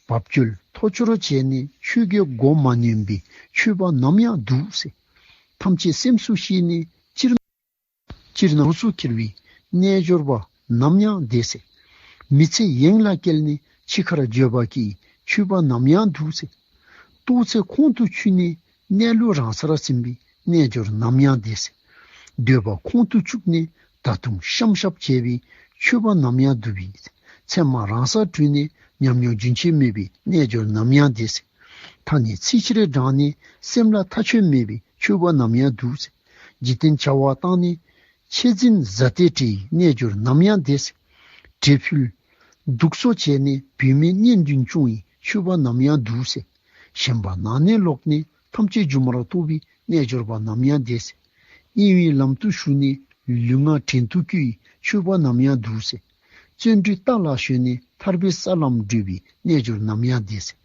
བབ་ཅོལ་ཐོ་ཅོར་བྱས་ནས་ཆོས་ཀྱི་སྒོ་མ་ནོན་པའི་ཆོས་པ་ནམ་ཡང་སྡུག་ཟེར། ཐམས་ཅད་སེམས་སུ་ཤེས་ནས་སྤྱིར་སྤྱིར་ནང་སུ་འཁྱེར་བའི་རྣལ་འབྱོར་པ་ནམ་ཡང་བདེ་ཟེར། མི་ཚེ་ཡེངས་ལ་བསྐྱལ་ནས་འཆི་ཁར་འགྱོད་པ་སྐྱེ་བའི་ཆོས་པ་ནམ་ཡང་སྡུག་ཟེར། རྟོགས་ཚད་ཁོང་དུ་ཆུད་ནས་གནས་ལུགས་རང་སར་ཟིན་པའི་རྣལ་འབྱོར་ནམ་ཡང་བདེ་ཟེར། འདོད་པ་ཁོང་དུ་བཅུག་ནས་ད་དུང་བཤམ་བཤམ་བྱེད་པའི་ཆོས་པ་ནམ་ཡང་སྡུག་པས་ཟེར། མཚན་མ་རང་སར་གྲོལ་ནས་ཉམས་མྱོང་རྒྱུན་ཆད་མེད་པའི་རྣལ་འབྱོར་ནམ་ཡང་བདེ་ཟེར། ཐ་སྙད་ཚིག་ཕྱིར་འབྲངས་ནས་སེམས་ལ་ཐག་ཆོད་མེད་པའི་ཆོས་པ་ནམ་ཡང་སྡུག་ཟེར། འཇིག་རྟེན་བྱ་བ་བཏང་ནས་ཆེད་འཛིན་ཟ་སྟེ་བྲེལ་བའི་རྣལ་འབྱོར་ནམ་ཡང་བདེ་ཟེར། འབྲས་ཕུལ་འདུག་སོ་བྱས་ནས་བུད་མེད་གཉེན་འདུན་བསྐྱངས་པའི་ཆོས་པ་ནམ་ཡང་སྡུག་ཟེར། ཞེན་པ་ནང་ནས་ལོག་ནས་ཐམས་ཅད་སྒྱུ་མར་རྟོགས་པའི་རྣལ་འབྱོར་པ་ནམ་ཡང་བདེ་ཟེར། གཡེང་བའི་ལམ་དུ་ཞུགས་ནས་ལུས་ངག་བྲན་དུ་བཀོལ་བའི་ཆོས་པ་ནམ་ཡང་སྡུག་ཟེར། བརྩོན་འགྲུས་རྟ་ལ་ཞོན་ནས་ཐར་པའི་ས་ལམ་བགྲོད་པའི་རྣལ་འབྱོར་ནམ་ཡང་བདེ་ཟེར།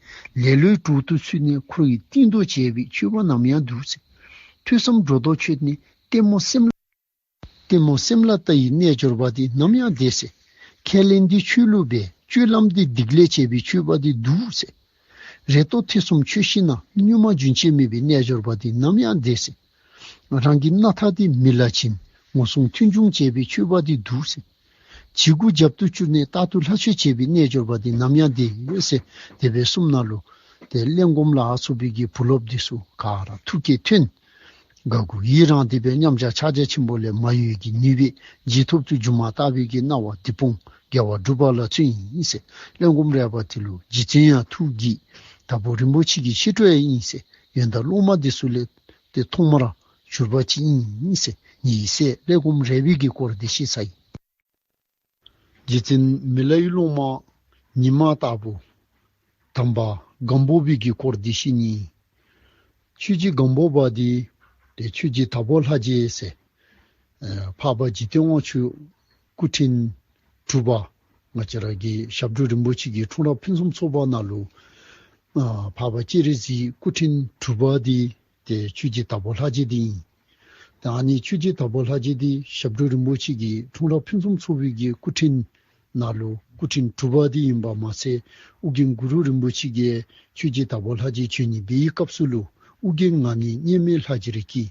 ལེ་ལོའི་གྲོགས་སུ་ཚུད་ནས་འཁོར་བའི་གཏིང་རྡོ་བྱས་པའི་ཆོས་པ་ནམ་ཡང་སྡུག་ཟེར། ཐོས་བསམ་སྒྲོ་འདོགས་ཆོད་ནས་ལྟད་མོ་སེམས་ལ་ལྟད་མོ་སེམས་ལ་ལྟ་བའི་རྣལ་འབྱོར་པ་འདི་ནམ་ཡང་བདེ་ཟེར། ཁས་ལེན་འདི་ཆོས་ལུགས་པས། སྤྱོད་ལམ་འདི་སྡིག་ལས་བྱས་པའི་ཆོས་པ་འདི་སྡུག་ཟེར། རེ་དོགས་ཐེ་ཚོམ་ཆོད་ཤེས་ན་གཉུག་མ་རྒྱུན་ཆད་མེད་པའི་རྣལ་འབྱོར་པ་འདི་ནམ་ཡང་བདེ་ཟེར། རང་གི་སྣ་ཐག་འདི་མི་ལ་བྱིན། ངོ་སྲུང་མཐུན་འཇུག་བྱས་པའི་ཆོས་པ་འདི་སྡུག་ཟེར། བྱིའུ་རྒོད་རྒྱབ་ཏུ་བསྐྱུར་ནས་རྟག་ཏུ་ལྷ་མཆོད་བྱེད་པའི་རྣལ་འབྱོར་པ་འདི་ནམ་ཡང་བདེ་ཟེར། དེ་སྦེ་གསུངམ་ན་ལུ་ཏེ་གླེན་སྒོམ་ལ་སོགས་པའི་གི་བུ་སློབ་འདི་ཚུ་ག་ར་ཐུགས་བསྐྱེད་ཐོན། དགའ་མགུ་ཡི་རངས་ཏེ་སྦེ་མཉམ་བཞག་ཕྱག་རྒྱ་ཆེན་པོ་ལས་མ་གཡོས་ཀྱི་ནུས་པས་རྗེས་ཐོབ་ཏུ་སྒྱུ་མ་ལྟ་བུའི་གི་སྣང་བ་འདི་སྤོང་དགེ་བ་སྒྲུབ་པ་ལ་བརྩོན་ཡི་ཟེར། གླེན་སྒོམ་རས་པ་འདི་ལུ་རྗེ་བཙུན་ཡང་ཐུགས་དགྱེས། དྭགས་པོ་རིན་པོ་ཆེ་གི་མཆེད་གྲོགས་ཡང་ཨིན་ཟེར། ཡོན་བདག་སློབ་མ་འདི་ཚུ་ལས་ཏེ་ཐོག་མར་གྱུར་པ་ཅིག་ཨིན་ཟེར། ཉེ་སྲས་གླེན་སྒོམ་རས་པའི་གི་སྐོར་འདི་ཤེས་ཚར་ཡི། རྗེ་བཙུན་མི་ལ་ཡི་སློབ་མ་ཉི་མ་དྭགས་པོ་དམ་པ་སྒམ་པོ་པའི་གི་སྐོར་འདི་ཤེས་ནི། ཆོས་རྗེ་སྒམ་པོ་པ་འདི་ཏེ་ཆོས་རྗེ་དྭགས་པོ་ལྷ་རྗེ་ཟེར་ཨེ་འཕགས་པ་འཇིག་རྟེན་དབང་ཕྱུག་སྐུ་ཕྲེང་དྲུག་པ་ང་བཅས་ར་གི་ཞབས་དྲུང་རིན་པོ་ཆེ་གི་འཁྲུངས་རབས་ཕུན་སུམ་ཚོགས་པ་ནང་ལུ་ཨ་འཕགས་པ་སྤྱན་རས་གཟིགས་སྐུ་ཕྲེང་དྲུག་པ་འདི་ཏེ་ཆོས་རྗེ་དྭགས་པོ་ལྷ་རྗེ་འདི་ཨིན། ད་ཨ་ནི་ཆོས་རྗེ་དྭགས་པོ་ལྷ་རྗེ་འདི་ཞབས་དྲུང་རིན་པོ་ཆེ་གི་འཁྲུངས་རབས་ཕུན་སུམ་ཚོགས་པའི་གི་སྐུ་ཕྲེང་ནང་ལུ་སྐུ་ཕྲེང་དྲུག་པ་འདི་ཨིན་པ་མ་ཚད་ཨོ་རྒྱན་གུ་རུ་རིན་པོ་ཆེ་གིས་ཆོས་རྗེ་དྭགས་པོ་ལྷ་རྗེ་འབྱོན་ནི་འབད་བའི་སྐབས་སུ་ལུ་ཨོ་རྒྱན་ང་ནི་མཉམ་མེད་ལྷ་རྗེར་སྐྱེས།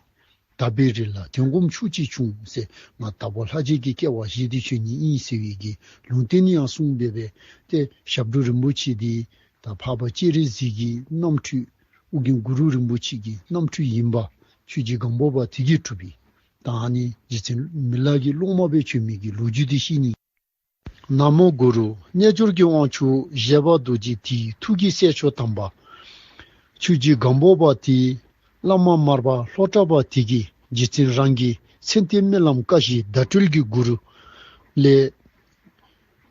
དག་པའི་རི་ལ་དོན་སྒོམ་ཕྱུག་ཅིག་བྱུང་ཟེར། ང་དྭགས་པོ་ལྷ་རྗེ་གི་སྐྱེ་བ་བཞེས་ཏེ་བྱོན་ནི་ཨིན་ཟེར་བའི་གི་ལུང་བསྟན་ཡང་གསུངས་སྦེ་སྦེ་ཏེ་ཞབས་དྲུང་རིན་པོ་ཆེ་འདི་ད་འཕགས་པ་སྤྱན་རས་གཟིགས་ཀྱི་རྣམ་འཕྲུལ་ཨོ་རྒྱན་གུ་རུ་རིན་པོ་ཆེ་གི་རྣམ་འཕྲུལ་ཡིན་པ་ཆོས་རྗེ་སྒམ་པོ་པ་དེ་གིས་གྲུབ་པའི་ད་ཨ་ནི་རྗེ་བཙུན་མི་ལ་གི་སློབ་མ་སྦེ་བྱོན་མི་གི་ལོ་རྒྱུས་འདི་ཤེས་ནི། ན་མོ་གུ་རུ། རྣལ་འབྱོར་གྱི་དབང་ཕྱུག་བཞད་པ་རྡོ་རྗེ་དེའི་ཐུགས་ཀྱི་སྲས་མཆོག་དམ་པ་ཆོས་རྗེ་སྒམ་པོ་པ་དེའི་བླ་མ་མར་པ་ལྷོ་བྲག་པ་དེ་གིས་རྗེ་བཙུན་རང་གི་མཚན་ལྟས་སྨོན་ལམ་བཀའ་བཞི་བརྡ་སྤྲོད་ཀྱི་མགུར་ལས་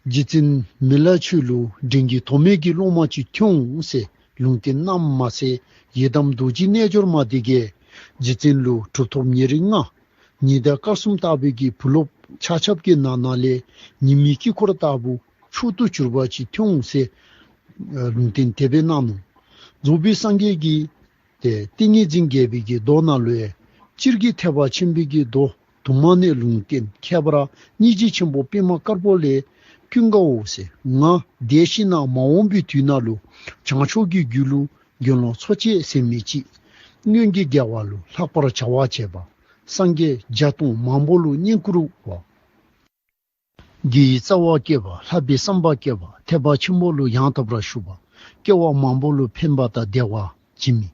རྗེ་བཙུན་མི་ལ་ཁྱོད་ལུ་འབྲིང་གི་དོ་མེད་ཀྱི་སློབ་མ་ཅིག་ཐོན་འོང་ཟེར་ལུང་བསྟན་གནངམ་མ་ཚད་ཡི་དམ་རྡོ་རྗེ་རྣལ་འབྱོར་མ་དེ་གིས་རྗེ་བཙུན་ལུ་གྲུབ་ཐོབ་ཉེར་ལྔ་ཉི་ཟླ་སྐར་གསུམ་ལྟ་བུའི་གི་བུ་སློབ་ཆ་ཁྱབ་ཀྱི་ནང་ན་ལས་ཉི་མའི་དཀྱིལ་འཁོར་ལྟ་བུ་མཆོག་ཏུ་གྱུར་པ་ཅིག་ཐོན་འོང་ཟེར་ལུང་བསྟན་དེ་སྦེ་གནང་ནུག། རྫོགས་པའི་སངས་རྒྱས་ཀྱི་ཏེ་ཏིང་ངེ་འཛིན་རྒྱས་པའི་གི་མདོ་ནང་ལུ་ཡང་སྤྱིར་གྱིས་ཐེག་པ་ཆེན་པོའི་གི་མདོ་ དུ་མ་ནས་ལུང་བསྟན། ཁྱད་པར་སྙིང་རྗེ་ཆེན་པོ་པདྨ་དཀར་པོ་ལས། ཀུན་དགའ་བོ་ཟེར། ང་འདས་ཤིང་ན་མ་འོངས་པའི་དུས་ན་ལུ་བྱང་ཆུབ་ཀྱི་རྒྱུ་ལུ་དགེ་སློང་ཚོགས་བཅས་ཟད་མི་ཅིག། སྔོན་གྱི་དགེ་བ་ལུ་ལྷག་པར་བྱ་བ་བྱས་པ། སངས་རྒྱས་བརྒྱ་སྟོང་མང་པོ་ལུ་བསྙེན་བཀུར་བ། དགེ་བའི་རྩ་བ་བསྐྱེད་པ། ལྷག་པའི་བསམ་པ་བསྐྱེད་པ། ཐེག་པ་ཆེན་པོ་ལུ་ཡང་དག་པར་ཞུགས་པ། སྐྱེ་བ་མང་པོ་ལུ་ཕན་པ་དང་བདེ་བ་བྱིན་མི།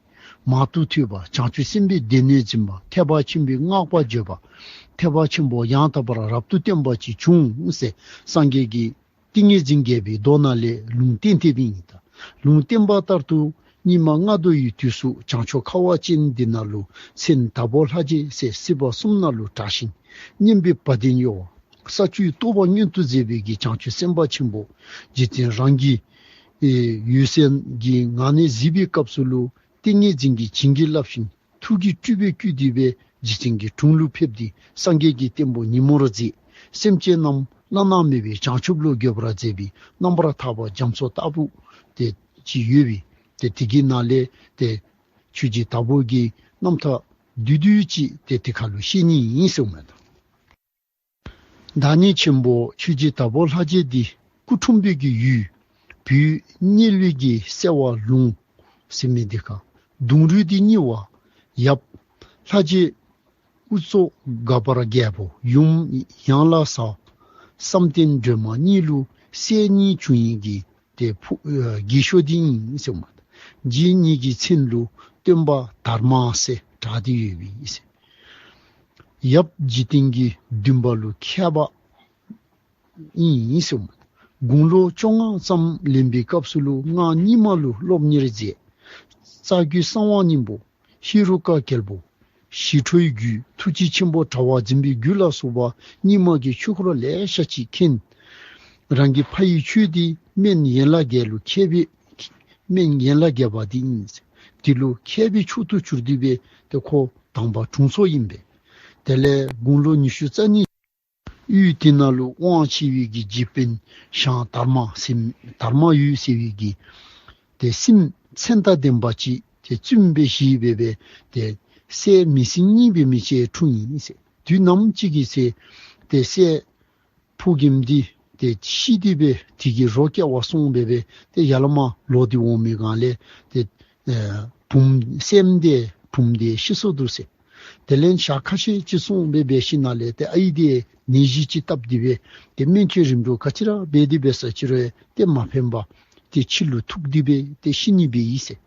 མང་དུ་ཐོས་པ། བྱང་ཆུབ་སེམས་དཔའི་སྡེ་སྣོད་འཛིན་པ། ཐེག་པ་ཆེན་པོའི་བསྔགས་པ་བརྗོད་པ། ཐེག་པ་ཆེན་པོ་ཡང་དག་པར་རབ་ཏུ་བསྟན་པ་ཅིག་འབྱུང་ཟེར། སངས་རྒྱས་ཀྱིས་ཏིང་ངེ་འཛིན་རྒྱས་པའི་མདོ་ནང་ལས་ལུང་བསྟན་ཏེ་འབད་ཨིན། ད་ལུང་བསྟན་པ་ལྟར་དུ་སྙིགས་མ་ལྔ་བདོ་ཡི་དུས་སུ་བྱང་ཕྱོགས་ཁ་བ་ཅན་འདི་ནང་ལུ་མཚན་དྭགས་པོ་ལྷ་རྗེ་ཟེར་སྲིད་པ་གསུམ་ནང་ལུ་གྲགས་ཤིང་སྙན་པའི་བ་དན་གཡོ་བ། ས་བཅུའི་རྟོགས་པ་མངོན་དུ་མཛད་པའི་གི་བྱང་ཆུབ་སེམས་དཔའ་ཆེན་པོ། རྗེ་བཙུན་རང་གི་ཨེ་འོད་གསལ་གྱི་ངང་ནས་གཟིགས་པའི་སྐབས་སུ་ལུ་ཏིང་ངེ་འཛིན་གྱིས་བྱིན་གྱིས་བརླབས་ཤིང་ཐུགས་ཀྱི་སྤྲུལ་པས་བསྐུལ་ཏེ་སྦེ་རྗེ་བཙུན་གྱི་དྲུང་ལུ་ཕེབས་ཏེ་སངས་རྒྱས་ཀྱི་བསྟན་པ་ཉིན་མོར་མཛད། སེམས་ཅན་རྣམས་བླ་ན་མེད་པའི་བྱང་ཆུབ་ལུ་འགོད་པར་མཛད་པའི་རྣམ་པར་ཐར་པ་རྒྱ་མཚོ་ལྟ་བུ་དེ་ཅིག་ཡོད་པས། ཏེ་དེ་གི་ནང་ལས་ཏེ་ཆོས་རྗེ་དྭགས་པོ་གི་རྣམ་ཐར་བསྡུས་བསྡུས་ཅིག་ཏེ་དེ་ཁ་ལུ་བཤད་ནི་ཨིན་ཟེརཝ་མས་ད། བདག་ཉིད་ཆེན་པོ་ཆོས་རྗེ་དྭགས་པོ་ལྷ་རྗེ་འདི། སྐུ་འཁྲུངས་པའི་གི་ཡུལ་བོད་གཉལ་བའི་གི་སེ་བ་ལུང་ཟེར་མི་འདི་ཁར། གདུང་རུས་འདི་རྙིང་བ་ཡབ་ལྷ་རྗེ་དབུ་གཙོ་དགའ་འཕེལ་རྒྱལ་པོ་ཡུམ་ཡང་ལ་ས་བསམ་གཏན་སྒྲོལ་མ་གཉིས་ལུ་སྲས་གཉིས་བྱུང་ཡི་གི་ཏེ་ཕུ་ཨེ་རྒས་ཤོས་འདི་ཨིན་ཟེརཝ་མས། རྗེ་གཉིས་ཀྱི་མཚན་ལུ་སྟོན་པ་དར་མ་ཟེར་གྲགས་ཏེ་ཡོད་པས་ཟེར། ཡབ་འཇིག་རྟེན་གྱི་འདུན་པ་ལུ་མཁས་པ་ཨིན་ཟེརཝ་མས། དགུང་ལོ་བཅོ་ལྔ་ཙམ་ལོན་པའི་སྐབས་སུ་ལུ་སྔགས་རྙིང་མ་ལུ་སློབ་གཉེར་མཛད། རྩ་རྒྱུད་གསང་བ་སྙིང་པོ་ཧེ་རུ་ཀ་རྒྱལ་པོ་ཞི་ཁྲོའི་རྒྱུད་ཐུགས་རྗེ་ཆེན་པོ་དྲྭ་བ་འཛིན་པའི་རྒྱུད་ལ་སོགས་པ་རྙིང་མ་གི་ཆོས་སྐོར་ལེ་ཤ་ཅིག་མཁྱེན། རང་གི་ཕ་ཡི་ཆོས་འདི་སྨན་ཡན་ལག་བརྒྱད་ལུ་མཁས་པའི་སྨན་ཡན་ལག་བརྒྱད་པ་འདི་ཨིན། དེ་ལུ་མཁས་པའི་མཆོག་ཏུ་གྱུར་ཏེ་སྦེ་ཏེ་ཁོ་དང་པ་དྲུང་འཚོ་ཨིན་པས། དེ་ལས་དགུང་ལོ་ཉི་ཤུ་རྩ་གཉིས་ཡུལ་དེ་ནང་ལུ་དབང་ཆེ་བའི་གི་རྗེ་དཔོན་ཞང་དར་མ་ཟེར་དར་མ་འོད་ཟེར་བའི་གི་ཏེ་སྲིངམོ་མཚན་དང་ལྡན་པ་ཅིག་ཏེ་བཙུནམོ་སྦེ་བཞེས་སྦེ་སྦེ་ཏེ་སྲས་མི་སྲིང་གཉིས་སྦེ་མི་ཅིག་འཁྲུངས་ཡི་ཟེར། དུས་ནམ་ཅིག་གི་ཚེ་ཏེ་སྲས་ཕོ་རྒནམ་འདི་ཏེ་ཤི་སྟེ་སྦེ་དེ་གི་རོ་སྐྱེ་བར་སོང་སྦེ་སྦེ་ཏེ་ཡར་ལས་མར་ལོག་སྟེ་འོང་མི་སྒང་ལས་ཏེ་ཨེ་བུམོ་སྲསམོ་འདི་བུམོ་འདི་ཤི་སོ་འདུག་ཟེར། དེ་ལས་ཞག་ཁ་ཤས་ཅིག་སོང་སྦེ་འབད་ཞིནམ་ལས་ཏེ་ཨའི་འདི་ནད་གཞི་ཅིག་བཏབ་སྟེ་སྦེ་ཏེ་སྨན་བཅོས་རིམ་གྲོ་ག་ཅི་ར་འབད་དེ་འབད་ས་ཅིག་རུང་ཏེ་མ་ཕན་པར་ཏེ་ཕྱི་ལུ་ཐུག་སྟེ་སྦེ་ཏེ་ཤི་ནི་སྦེ་ཨིན་ཟེར།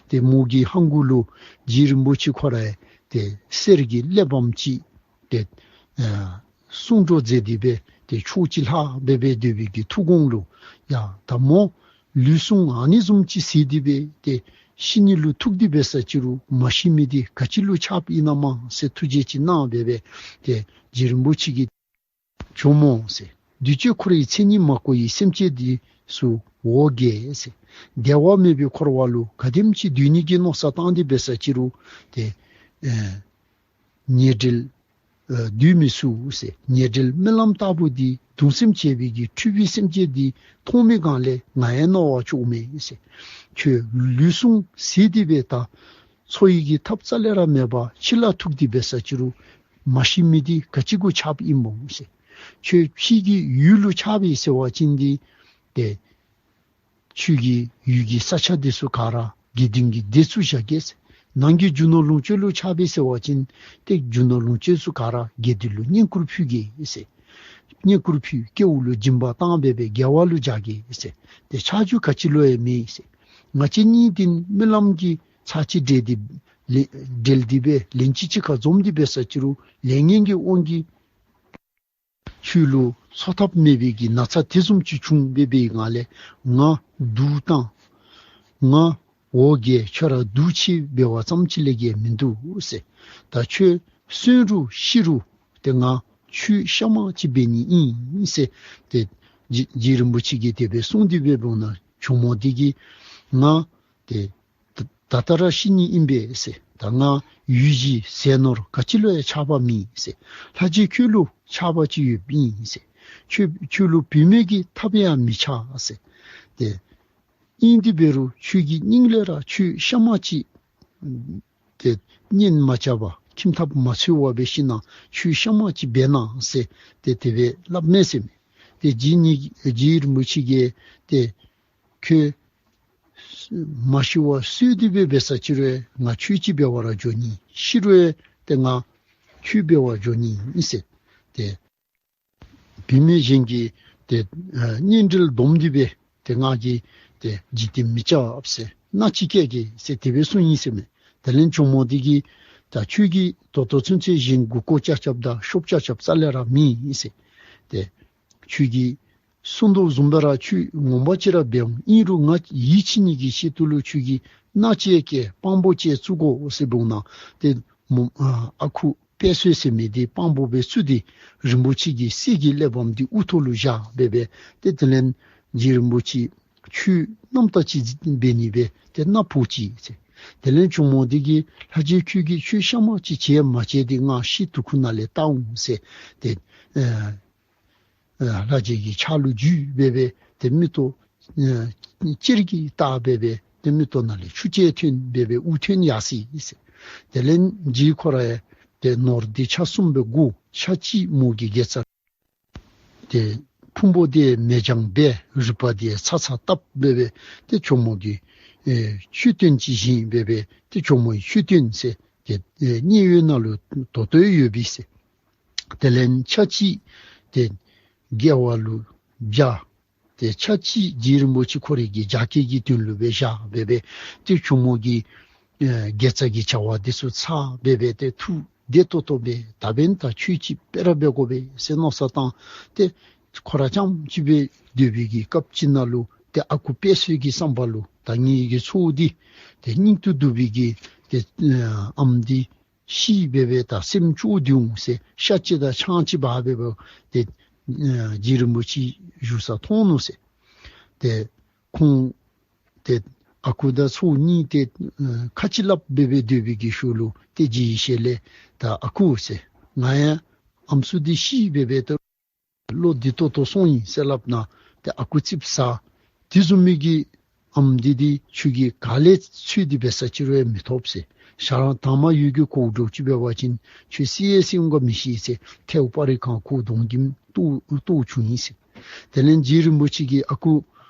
ཏེ་མོ་གི་ཧང་གུ་ལུ་རྗེ་རིན་པོ་ཆེ་ཁོ་ར་ཏེ་གསེར་གྱི་གླེགས་བམ་ཅིག་ཏེ་ཨེ་གསུང་སྒྲོག་མཛད་དེ་སྦེ་ཏེ་ཕྱོགས་གཅིག་ལྷག་སྦེ་སྦེ་སྡོད་པའི་གི་ཐུགས་དགོངས་ལུ་ཡ་ད་མོ་ལུས་ཟུངས་ཨ་ནི་བཟུམ་ཅིག་ཟད་དེ་སྦེ་ཏེ་ཤི་ནི་ལུ་ཐུག་སྟེ་འབད་ས་ཅིག་རུང་མ་ཤི་མི་འདི་ག་ཅི་ལུ་ཆགསཔ་ཨིན་ན་མས་ཟེར་ཐུགས་རྗེ་ཅིག་གནང་སྦེ་སྦེ་ཏེ་རྗེ་རིན་པོ་ཆེ་གིས་ཇོ་མོ་ཟེར། འདུས་བྱས་འཁོར་བའི་མཚན་ཉིད་མ་གོ་བའི་སེམས་ཅན་འདི་ཚུ་འོ་བརྒྱལ་ཟེར། བདེ་བ་མེད་པའི་འཁོར་བ་ལུ་ག་དེམ་ཅིག་སྡོད་ནི་གི་མནོ་བསམ་བཏང་སྟེ་འབད་ས་ཅིག་རུང་ཏེ་ཨེ་ཉེ་འབྲེལ་ཨེ་འདུས་མི་ཚུགས་ཟེར། ཉེ་འབྲེལ་རྨི་ལམ་ལྟ་བུ་འདི་གདུང་སེམས་བྱེ་བའི་གི་འཁྲུལ་པའི་སེམས་ཅན་འདི་མཐོང་མི་སྒང་ལས་ང་ཡང་མནོ་བ་ཅོག་མེད་ཟེར། ཁྱོད་ལུས་ཟུངས་ཟད་དེ་སྦེ་ད་འཚོ་ནི་གི་ཐབས་རྩ་ལས་ར་མེད་པར་ཕྱི་ལུ་ཐུག་སྟེ་འབད་ས་ཅིག་རུང་མ་ཤི་མི་འདི་ག་ཅི་གུ་ཆགསཔ་ཨིན་མོ་ཟེར། ཁྱོད་ཕྱི་གི་ཡུལ་ལུ་ཆགས་པས་ཟེར་བ་ཅིན་འདི་ཏེ་ཁྱོད་ཀྱི་ཡུལ་གྱི་ས་ཆ་འདི་ཚུ་ག་ར་དགེ་འདུན་གྱི་སྡེ་ཚུ་བཞག་གེ་ཟེར། ནང་གི་རྒྱུ་ནོར་ལོངས་སྤྱོད་ལུ་ཆགས་པས་ཟེར་བ་ཅིན་ཏེ་རྒྱུ་ནོར་ལོངས་སྤྱོད་ཚུ་ག་ར་དགེ་འདུན་ལུ་བསྙེན་བཀུར་ཕུལ་གེ་ཟེར། བསྙེན་བཀུར་ཕུལ། སྐྱེ་བོ་ལུ་སྦྱིན་པ་བཏང་སྦེ་སྦེ་དགེ་བ་ལུ་བྱ་གེ་ཟེར། ཏེ་ཆགས་རྒྱུ་ག་ཅི་ལུ་ཡང་མེད་ཟེར། ང་བཅས་གཉིས་འདི་རྨི་ལམ་གྱི་ཚར་གཅིག་འབྲེལ་ཏེ་ལེ་འབྲེལ་ཏེ་སྦེ་ལན་གཅིག་གཅིག་ཁར་འཛོམས་ཏེ་འབད་ས་ཅིག་རུང་ལས་ངན་གྱི་དབང་གིས་ཁྱོད་ལུ་འཚོ་ཐབས་མེད་པའི་གི་ན་ཚ་དེ་བཟུམ་ཅིག་བྱུང་སྦེ་འབད་བའི་སྒང་ལས་ང་སྡུག་བཏང་ང་འོ་བརྒྱལ་ཁྱོད་ར་སྡུག་ཅིག་འབད་བ་ཙམ་ཅིག་ལས་བརྒལ་མིན་འདུག་ཟེར། ད་ཁྱོད་གསོན་རུང་ཤི་རུང་ཏེ་ང་ཁྱོད་ཤ་མར་ཅིག་འབད་ནི་ཨིན་ཟེར། ཏེ་རྗེ་རྗེ་རིན་པོ་ཆེ་གིས་དེ་སྦེ་གསུངས་ཏེ་སྦེ་འབདཝ་ད་ཇོ་མོ་འདི་གིས་ང་ཏེ་ད་ད་ལྟ་ར་ཤི་ནི་ཨིན་པས་ཟེར། ད་ང་ཡུལ་གཞི་ཟས་ནོར་ག་ཅི་ལུ་ཡང་ཆགས་པ་མེད་ཟེར། ལྷ་རྗེ་ཁྱོད་ལུ་ཆགས་པ་ཅིག་ཡོདཔ་ཨིན་ཟེར། ཁྱོད་ཁྱོད་ལུ་བུད་མེད་ཀྱི་ཐབས་ཡང་མི་ཆགས་ཟེར། ཏེ་ཨིན་ཏེ་འབད་རུང་ཁྱོད་ཀྱི་སྙིང་ལས་ར་ཁྱོད་ཤ་མར་ཅིག་ཏེ་གཉེན་མ་རྐྱབ་པར་ ཁྲིམས་ཐགཔ་མ་ཚོལ་བར་འབད་ཞིན་ན་ཆོས་གཤའ་མ་ཅིག་འབད་གནང་ཟེར་ཏེ་དེ་སྦེ་སླབ་མས་ཟེར་མས། ཏེ་རྗེ་ཉིད་རྗེ་རིན་པོ་ཆེ་གིས་ཏེ་ཁྱོད་མ་ཤི་བར་གསོལ་ཏེ་སྦེ་འབད་ས་ཅིག་རུང་ང་ཆོས་ཅིག་འབད་བར་འགྱོ་ནི། ཤི་རུང་ཏེ་ང་ཆོས་འབད་བར་འགྱོ་ནི་ཨིན་ཟེར། ཏེ་བུད་མེད་གཞན་གྱིས་ཏེ་ཨ་གཉེན་འབྲེལ་སྡོམ་སྟེ་སྦེ་ཏེ་ང་གིས་ཏེ་འཇིག་རྟེན་མི་སྐྱབས་ཟེར་མནའ་ཅིག་བསྐྱལ་གེ་ཟེར་དེ་སྦེ་གསུངས་ཡི་ཟེར་མས། དེ་ལས་ཇོ་མོ་འདི་གིས་ད་ཁྱོད་ཀྱིས་ད་ལྟོ་ཚུན་ཚོད་གཞན་མགུ་སྐོར་རྐྱབ་རྐྱབ་དང་ཤོབ་རྐྱབ་རྐྱབ་རྩ་ལས་ར་མེད་ཟེར། ཏེ་ཁྱོད་ཀྱིས་གསུངས་དོ་བཟུམ་སྦེ་ར་ཁྱོད་ངོ་མ་ཅིག་ར་འབད་འོང་། ཨིན་རུང་ང་ཡིད་ཆེས་ནི་གི་ཆེད་དུ་ལུ་ཁྱོད་ཀྱིས་མནའ་ཅིག་བསྐྱལ་དཔང་པོ་ཅིག་བཙུགས་དགོ་ཟེར་འབདཝ་ད་ཏེ་མོ་ཨ་ཨ་ཁུ་དཔལ་གསོལ་ཟེར་མི་འདི་དཔང་པོ་སྦེ་བཙུགས་ཏེ་རིན་པོ་ཆེ་གི་གསེར་གྱི་གླེགས་བམ་འདི་དབུ་ཐོག་ལུ་བཞག་སྦེ་སྦེ་ཏེ་དེ་ལས་རྗེ་རིན་པོ་ཆེ་ཆོས་རྣམ་དག་ཅིག་འབད་ནི་སྦེ་ཏེ་མནའ་ཕོག་ཅི་ཟེར། དེ་ལས་ཇོ་མོ་འདི་གིས་ལྷ་རྗེ་ཁྱོད་ཀྱིས་ཆོས་གཤའ་མ་ཅིག་བྱེད་མ་བྱེད་འདི་ང་ཤི་དུས་ཁོ་ན་ལས་བལྟ་འོང་ཟེར་ཏེ་ཨ་ཨ་ལྷ་རྗེ་གི་ཕྱག་ལུ་འཇུས་སྦེ་སྦེ་ཏེ་མིག་ཏོ་ཨ་ཅེར་གྱིས་བལྟ་སྦེ་སྦེ་ཏེ་མིག་ཏོ་ནང་ལས་ཆུ་སྐྱེས་ཐོན་སྦེ་སྦེ་དབུགས་ཐོན་ཡར་སོ་ཡི་ཟེར། དེ་ལས་རྗེ་ཁོ་ར་ཡང་ཏེ་ནོར་འདི་ཆ་གསུམ་སྦེ་བགོ། ཆ་གཅིག་མོ་གི་དགེ་རྩ་ཏེ་ཕུང་པོ་འདི་མེ་སྦྱང་འབད། རུས་པ་འདི་ཚ་ཚ་བཏབ་སྦེ་སྦེ་ཏེ་ཇོ་མོ་གི་ཨེ་མཆོད་རྟེན་ཅིག་བཞེངས་སྦེ་སྦེ་ཏེ་ཇོ་མོའི་མཆོད་རྟེན་ཟེར་ཏེ་ཨེ་མཉན་ཡོད་ནང་ལུ་ད་ལྟོ་ཡང་ཡོད་པས་ཟེར། དེ་ལས་ཆ་གཅིག་ཏེ་དགེ་བ་ལུ་སྦྱར། ཏེ་ཆ་གཅིག་རྗེ་རིན་པོ་ཆེ་ཁོ་རའི་གི་རྒྱ་སྐྱེད་ཀྱི་དོན་ལུ་སྦེ་བཞག་སྦེ་སྦེ་ཏེ་ཇོ་མོ་གི་ཨེ་དགེ་རྩ་གི་བྱ་བ་འདི་ཚུ་ཚར་སྦེ་སྦེ་ཏེ་ཐུགས་བདེ་ཏོག་ཏོ་སྦེ་ད་འབདན་ད་ཆོས་ཅིག་སྤེ་ར་འབད་དགོ་པས་ཟེར་མནོ་བསམ་བཏང་། ཏེ་ཁོ་ར་རྐྱངམ་ཅིག་སྦེ་སྡོད་པའི་གི་སྐབས་ཅིག་ནང་ལུ་ཏེ་ཨ་ཁུ་དཔལ་གསོལ་གྱི་བསམ་པ་ལུ་ད་ངེ་གི་ཚའོ་འདི་ཏེ་སྙིང་དུ་སྡུག་པའི་གི་ཏེ་ཨ་ཨམ་འདི་ཤི་སྦེ་སྦེ་ད་སེམས་སྐྱོ་སྟེ་འོང་ཟེར། ཤ་གཅིག་དང་ཆང་གཅིག་འབག་སྦེ་སྦེ་ཏེ་ཨ་རྗེ་རིན་པོ་ཆེ་བཞུགས་ས་ཐོན་ནུག་ཟེར། ཏེ་ཁོང་ཏེ་ཨ་ཁུ་དང་ཚའོ་གཉིས་ཏེ་ཨ་ཁ་ཅིག་སླབ་སྦེ་སྦེ་སྡོད་པའི་གི་ཤུལ་ལུ་ཏེ་རྗེ་ཡི་ཞལ་ལས་ད་ཨ་ཁུ་ཟེར། ང་ཡང་ཨམ་སྲུ་འདི་ཤི་སྦེ་སྦེ་ད་བློ་བདེ་ཏོག་ཏོ་སོང་ཡི་ཟེར་སླབ་ད་ཏེ་ཨ་ཁུ་ཙིགཔ་ཟ། དེ་བཟུམ་མའི་གི་ཨམ་འདི་འདི་ཁྱོད་ཀྱིས་ག་ལས་འཚོལ་ཏེ་འབད་ས་ཅིག་རུང་མི་ཐོབ་ཟེར། ཞག་རང་དང་པ་ཡུལ་གྱི་གོ་འདྲོག་ཅིག་འབད་བ་ཅིན་ཁྱོད་སི་ཡེ་སི་འོང་ག་མི་ཤེས་ཟེར། ཐེའུ་སྤ་རི་ཁང་ཁོག་དོང་ཁྱིམ་ལྟོ་ལྟོ་བྱུང་ཡི་ཟེར། དེ་ལས་རྗེ་རིན་པོ་ཆེ་གིས་ཨ་ཁུ་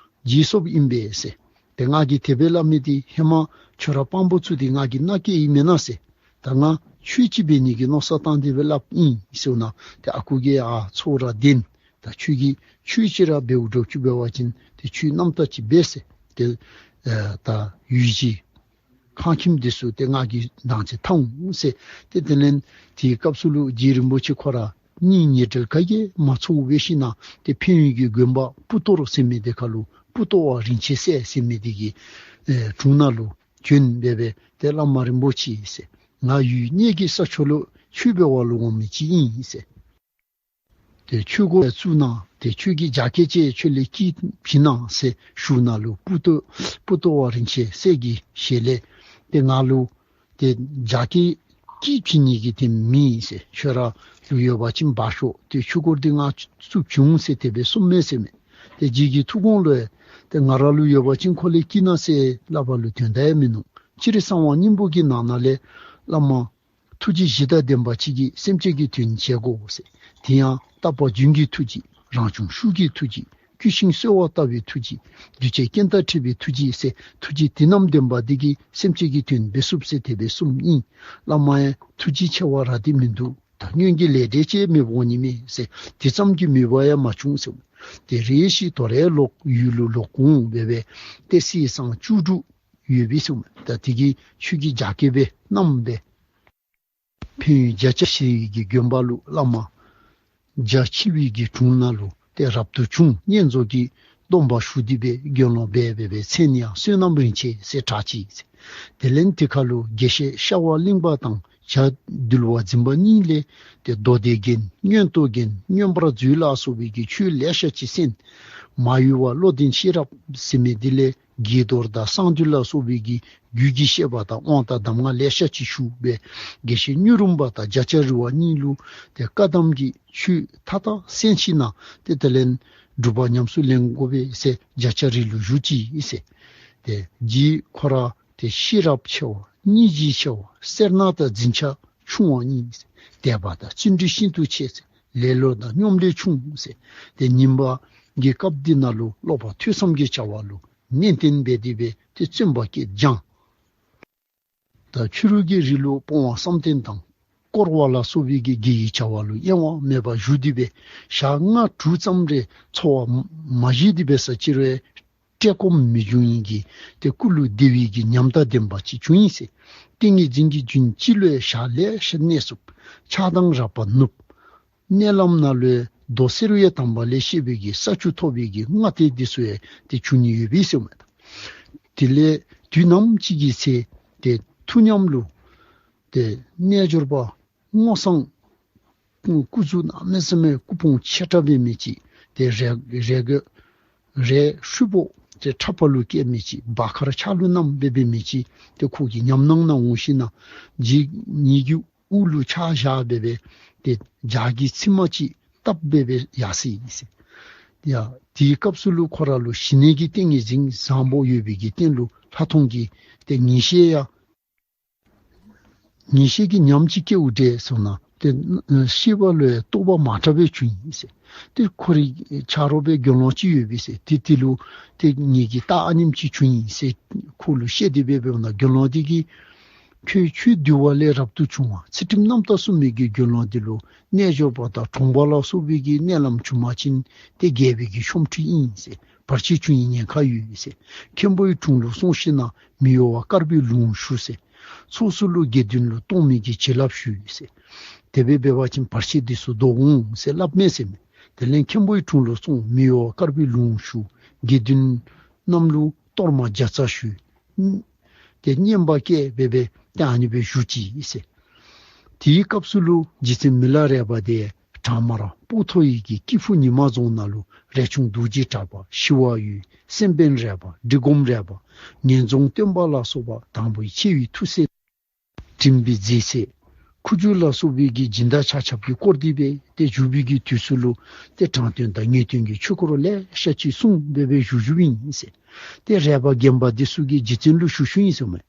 རྗེས་སོཔ་ཨིན་པས་ཟེར། ཏེ་ང་གིས་དེ་སྦེ་སླབ་མི་འདི་ཧེ་མ་ཁྱོད་ར་དཔང་པོ་བཙུགས་ཏེ་ང་གིས་མནའ་བསྐྱལ་ཡི་མེན་ན་ཟེར། ད་ང་ཆོས་ཅིག་འབད་ནི་གི་མནོ་བསམ་བཏང་སྟེ་སྦེ་སླབ་ཨིན་ཟེར་ན། ཏེ་ཨ་ཁུ་གིས་ཨ་ཚའོ་ར་བདེན། ད་ཁྱོད་ཀྱིས་ཆོས་ཅིག་ར་འབདཝ་འདྲཝ་ཅིག་འབད་བ་ཅིན་ཏེ་ཆོས་རྣམ་དག་ཅིག་འབད་ཟེར། ཏེ་ཨ་ད་ཡུལ་གྱི་ཁང་ཁྱིམ་འདི་ཚུ་ཏེ་ང་གིས་དང་ཅིག་འཐབ་འོང་ཟེར། ཏེ་དེ་ལས་དེའི་སྐབས་སུ་ལུ་རྗེ་རིན་པོ་ཆེ་ཁོ་ར་གཉེན་ཉེ་འབྲེལ་ག་གིས་མ་ཚོར་བའི་ཤུལ་ན་ཏེ་འཕན་ཡུལ་གྱི་དགོན་པ་པུ་ཏོར་ཟེར་མི་འདི་ཁར་ལུ་པུ་ཏོ་བ་རིན་ཆེན་སྲས་ཟེར་མི་འདི་གི་ཨེ་དྲུང་ནང་ལུ་བྱོན་སྦེ་སྦེ་ཏེ་བླ་མ་རིན་པོ་ཆེ་ཟེར། ང་ཡུལ་གཉལ་གྱི་ས་ཕྱོགས་ལུ་ཆོས་འབད་བར་ལུ་འོང་མི་ཅིག་ཨིན་ཟེར། ཏེ་ཆོས་སྒོ་བཙུགས་གནང་། ཏེ་ཁྱོད་ཀྱི་རྒྱ་སྐྱེད་ཅིག་ཁྱོད་ལས་སྐྱེད་བྱིན་གནང་ཟེར་ཞུཝ་ད་ལུ་པུ་ཏོ་པུ་ཏོ་བ་རིན་ཆེན་སྲས་ཀྱི་ཞལ་ལས་ཏེ་ང་ལུ་ཏེ་རྒྱ་སྐྱེད་སྐྱེད་བྱིན་ནི་གི་དེ་མེད་ཟེར། ཁྱོད་ར་ལུ་ཡོད་པ་ཅིན་འབག་ཤོག། ཏེ་ཆོས་སྒོ་འདི་ང་བཙུགས་བྱིན་འོང་ཟེར་དེ་སྦེ་གསུངམ་མས་ཟེར་མས། ཏེ་རྗེ་གི་ཐུགས་དགོངས་ལུ་ཏེ་ང་ར་ལུ་ཡོད་པ་ཅིན་ཁོ་ལས་སྐྱེད་གནང་ཟེར་སླབ་པ་ལུ་དོན་དག་ཡང་མིན་ནུག། སྤྱིར་གསང་བ་སྙིང་པོ་གི་ནང་ན་ལས་བླ་མ་ཐུགས་རྗེ་གཞི་དང་ལྡན་པ་ཅིག་གིས་སེམས་ཅན་གྱི་དོན་བྱེད་དགོ་ཟེར། དེ་ཡང་རྟག་པ་རྒྱུན་གྱི་ཐུགས་རྗེ། རང་བྱུང་ཤུགས་ཀྱི་ཐུགས་རྗེ། བསྐུལ་ཞིང་གསོལ་བ་བཏབ་པའི་ཐུགས་རྗེ། གདུལ་བྱའི་རྐྱེན་དང་འཕྲད་པའི་ཐུགས་རྗེ་ཟེར་ཐུགས་རྗེ་དེ་རྣམས་ལྡན་པ་འདི་གིས་སེམས་ཅན་གྱི་དོན་འབད་ཚུགས་ཟེར་དེ་སྦེ་གསུངམ་ཨིན། བླ་མ་ཡང་ཐུགས་རྗེ་ཆེ་བ་ར་དེ་མིན་འདུག། ད་སྔོན་གྱི་ལས་འབྲས་ཅིག་མེདཔ་འོང་ནི་མས་ཟེར། དེ་ཙམ་གྱི་མོས་པ་ཡང་མ་བྱུང་ཟེར། དེ་རེ་ཞིག་དོ་རུང་ལོག་ཡུལ་ལུ་ལོག་འོང་སྦེ་སྦེ་ཏེ་སྲིད་སང་བཅུ་དྲུག་ཡོད་པས་ཟེར། ད་དེ་གི་ཆོས་ཀྱི་རྒྱ་སྐྱེད་སྦེ་གནངམ་སྦེ་འཕན་ཡུལ་རྒྱ་ཚ་ཞི་བའི་གི་དགོན་པ་ལུ་བླ་མ་རྒྱ་ཆེ་བའི་གི་དྲུང་ནང་ལུ་ཏེ་རབ་ཏུ་བྱུང་བསྙེན་རྫོགས་ཀྱི་སྡོམ་པ་ཞུ་སྟེ་སྦེ་དགེ་སློང་འབད་སྦེ་སྦེ་མཚན་ཡང་བསོད་ནམས་རིན་ཆེན་ཟེར་གྲགས་ཅི་ཟེར། དེ་ལས་དེ་ཁར་ལུ་དགེ་བཤེས་ཤ་བ་གླིང་པ་དང་བྱ་འདུལ་བ་འཛིན་པ་གཉིས་ལས་ཏེ་མདོ་སྡེ་རྒྱན། མངོན་རྟོགས་རྒྱན། མངོན་པར་མཛོད་ལ་སོགས་པའི་གི་ཆོས་ལེ་ཤ་ཅིག་གསན། མ་ཡུ་བ་བློ་ལྡན་ཤེས་རབ་ཟེར་མི་འདི་ལས་དགྱེས་རྡོར་དང་གསང་འདུས་ལ་སོགས་པའི་གི་རྒྱུད་ཀྱི་བཤད་པ་དང་དབང་དང་གདམས་ངག་ལེ་ཤ་ཅིག་ཞུ་སྦེ་དགེ་བཤེས་མྱུར་རུམ་པ་དང་རྒྱ་ཚ་རི་བ་གཉིས་ལུ་ཏེ་བཀའ་གདམས་ཀྱི་ཆོས་མཐའ་དག་གསན་ཞིན་ན་ཏེ་དེ་ལས་སྒྲུབ་པ་ཉམས་སུ་ལེན་དགོ་པས་ཟེར་རྒྱ་ཚ་རི་ལུ་བཞུགས་ཅི་ཟེར། ཏེ་རྗེ་ཁོ་ར་ཏེ་ཤེས་རབ་ཆེ་བ་སྙིང་རྗེ་ཆེ་བ་སེར་སྣ་དང་འཛིན་ཆགས་ ཆུང་བ་ཨིན་ཟེར། དད་པ་དང་བརྩོན་འགྲུས་ཤིན་ཏུ་ཆེ་ཟེར། ལེ་ལོ་དང་སྙོམས་ལས་ཆུང་ཟེར། ཏེ་ཉིན་པ་གི་སྐབས་འདི་ནང་ལུ་ལོག་པར་ཐོས་བསམ་གྱི་བྱ་བ་ལུ་ནན་ཏན་འབད་དེ་སྦེ་ཏེ་བརྩོན་པ་བསྐྱེད་སྦྱང་། ད་ཕྱི་རུ་གི་རི་ལུ་སྤོང་བ་བསམ་གཏན་དང་བསྐོར་བ་ལ་སོགས་པའི་གི་དགེ་བའི་བྱ་བ་ལུ་གཡེང་བ་མེད་པར་བཞུགས་ཏེ་སྦེ་ཞག་ལྔ་དྲུག་ཙམ་རེ་འཚོ་བ་མ་བཞེས་ཏེ་སྦེ་ས་ཅིག་རུང་བཀྲེས་སྐོམ་མི་འབྱུང་ཡི་གི་ཏེ་སྐུ་ལུ་བདེ་བའི་གི་ཉམས་དང་ལྡན་པ་ཅིག་བྱུང་ཡི་ཟེར། ཏིང་ངེ་འཛིན་གྱི་རྒྱུན་ཅིག་ལུ་ཞག་ལེ་ཤ་གནས་ཚུགསཔ། ཆགས་སྡང་རགས་པ་ནུབ། མནལ་ལམ་ནང་ལུ་མདོ་གསེར་འོད་དམ་པ་ལས་བཤད་པའི་གི་ས་བཅུ་ཐོབ་པའི་གི་སྔ་ལྟས་འདི་ཚུ་ཡང་ཏེ་བྱུང་ནི་ཡོད་པས་ཟེར་མས། དེ་ལས་དུས་ནམ་ཅིག་གི་ཚེ་ཏེ་ཐུགས་ཉམས་ལུ་ཏེ་རྣལ་འབྱོར་པ་སྔོ་བསངས་སྐུ་གཟུགས་གནམ་མེད་ས་མེད་སྐུ་ཕུང་ཆེ་དྲགས་འབད་མི་ཅིག། ཏེ་རས་རས་རས་ཧྲུལ་པོ་ཏེ་ཁྲ་པ་ལུ་བཀལ་མི་ཅིག། བ་དཀར་ཆ་ལུ་བསྣམས་སྦེ་འབད་མི་ཅིག། ཏེ་ཁོ་གི་ཉམས་སྣང་ནང་འོང་ཞིན་ན་ཇི་ཉིད་ཀྱི་དབུ་ལུ་ཕྱག་བཞག་སྦེ་སྦེ་ཏེ་ལྗགས་ཀྱི་མཆི་མ་ཅིག་བཏབ་སྦེ་སྦེ་ཡར་སོ་ཡི་ཟེར། ཡ་དེའི་སྐབས་སུ་ལུ་ཁོ་ར་ལུ་ཞི་གནས་ཀྱི་ཏིང་ངེ་འཛིན་བཟང་པོ་ཡོད་པའི་གི་རྟེན་ལུ་ལྷག་མཐོང་གི་ཏེ་ངེས་ཤེས་ཡང་ངེས་ཤེས་ཀྱི་ཉམས་ཅིག་སྐྱེཝ་འདྲས་སོང་ན་ཏེ་ཤེས་པ་ལུ་ཡང་རྟོགས་པ་མ་དྲགས་པའི་བྱུང་ཡི་ཟེར། ཏེ་ཁོ་རའི་ཆ་རོགས་སྦེ་དགེ་སློང་ཅིག་ཡོད་པས་ཟེར། ཏེ་དེ་ལུ་ཏེ་ངེ་གི་རྟགས་ཨ་ནེམ་ཅིག་བྱུང་ཡི་ཟེར་ཁོ་ལུ་བཤད་དེ་སྦེ་འབདཝ་ད་དགེ་སློང་དེ་གིས་ཁྱོད་ཆོས་འདུལ་བ་ལས་རབ་ཏུ་བྱུང་བ་ཚུལ་ཁྲིམས་རྣམ་དག་སྲུང་མི་གི་དགེ་སློང་དེ་ལུ་རྣལ་འབྱོར་པ་དང་གྲོང་པ་ལ་སོགས་པའི་གི་མནལ་ལམ་བྱུང་པ་ཅིན་ཏེ་རྒྱལ་པོའི་གི་ཆོ་འཕྲུལ་ཨིན་ཟེར། བར་ཆད་བྱུང་ནིའི་ཉེན་ཁ་ཡོད་ཟེར། མཁན་པོའི་དྲུང་ལུ་སོང་ཞིན་ན་མི་གཡོ་བ་དཀར་པོའི་ལུང་ཞུ་ཟེར། ཚོགས་གསོག་ལུ་དགེ་འདུན་ལུ་གཏོང་མི་གི་བྱིན་རླབས་ཞུ་ཟེར། དེ་སྦེ་འབད་བ་ཅིན་བར་ཆད་འདི་ཚུ་བཟློག་འོང་ཟེར་སླབ་མས་ཟེར་མས། དེ་ལས་མཁན་པོའི་དྲུང་ལུ་སོང་མི་གཡོ་བ་དཀར་པོའི་ལུང་ཞུ། དགེ་འདུན་རྣམས་ལུ་གཏོར་མ་བརྒྱ་རྩ་ཞུ། ཏེ་བསྙེན་པ་བསྐྱེད་སྦེ་སྦེ་ཏེ་ཨ་ནི་སྦེ་བཞུགས་ཅི་ཟེར། དེའི་སྐབས་སུ་ལུ་རྗེ་བཙུན་མི་ལ་རས་པ་དེ་བྲག་དམར་སྤོ་ཐོ་ཡི་གི་སྐྱེས་བུ་ཉི་མ་རྫོང་ནང་ལུ་རས་ཆུང་རྡོ་རྗེ་གྲགས་པ་ཞི་བ་འོད་སེམས་དཔའ་རས་པ་འབྲི་སྒོམ་རས་པ་ངན་རྫོང་སྟོན་པ་ལ་སོགས་པ་དང་པོའི་ཆེ་བའི་ཐུགས་སྲས་འགྲིམ་པའི་རྫས་སྲས་ཁུ་བྱུག་ལ་སོགས་པའི་གི་སྦྱིན་བདག་ཆ་ཁྱབ་ཀྱིས་བསྐོར་ཏེ་སྦེ་ཏེ་བཞུགས་པའི་གི་དུས་སུ་ལུ་ཏེ་དྲང་དོན་དང་ངེས་དོན་གྱི་ཆོས་སྐོར་ལེ་ཤ་ཅིག་གསུངས་སྦེ་སྦེ་བཞུགས་བཞུགསཔ་ཨིན་ཟེར། ཏེ་རས་པ་རྒན་པ་འདི་ཚུ་གིས་རྗེ་བཙུན་ལུ་ཞུ་ཞུཝ་ཨིན་ཟེར་མས།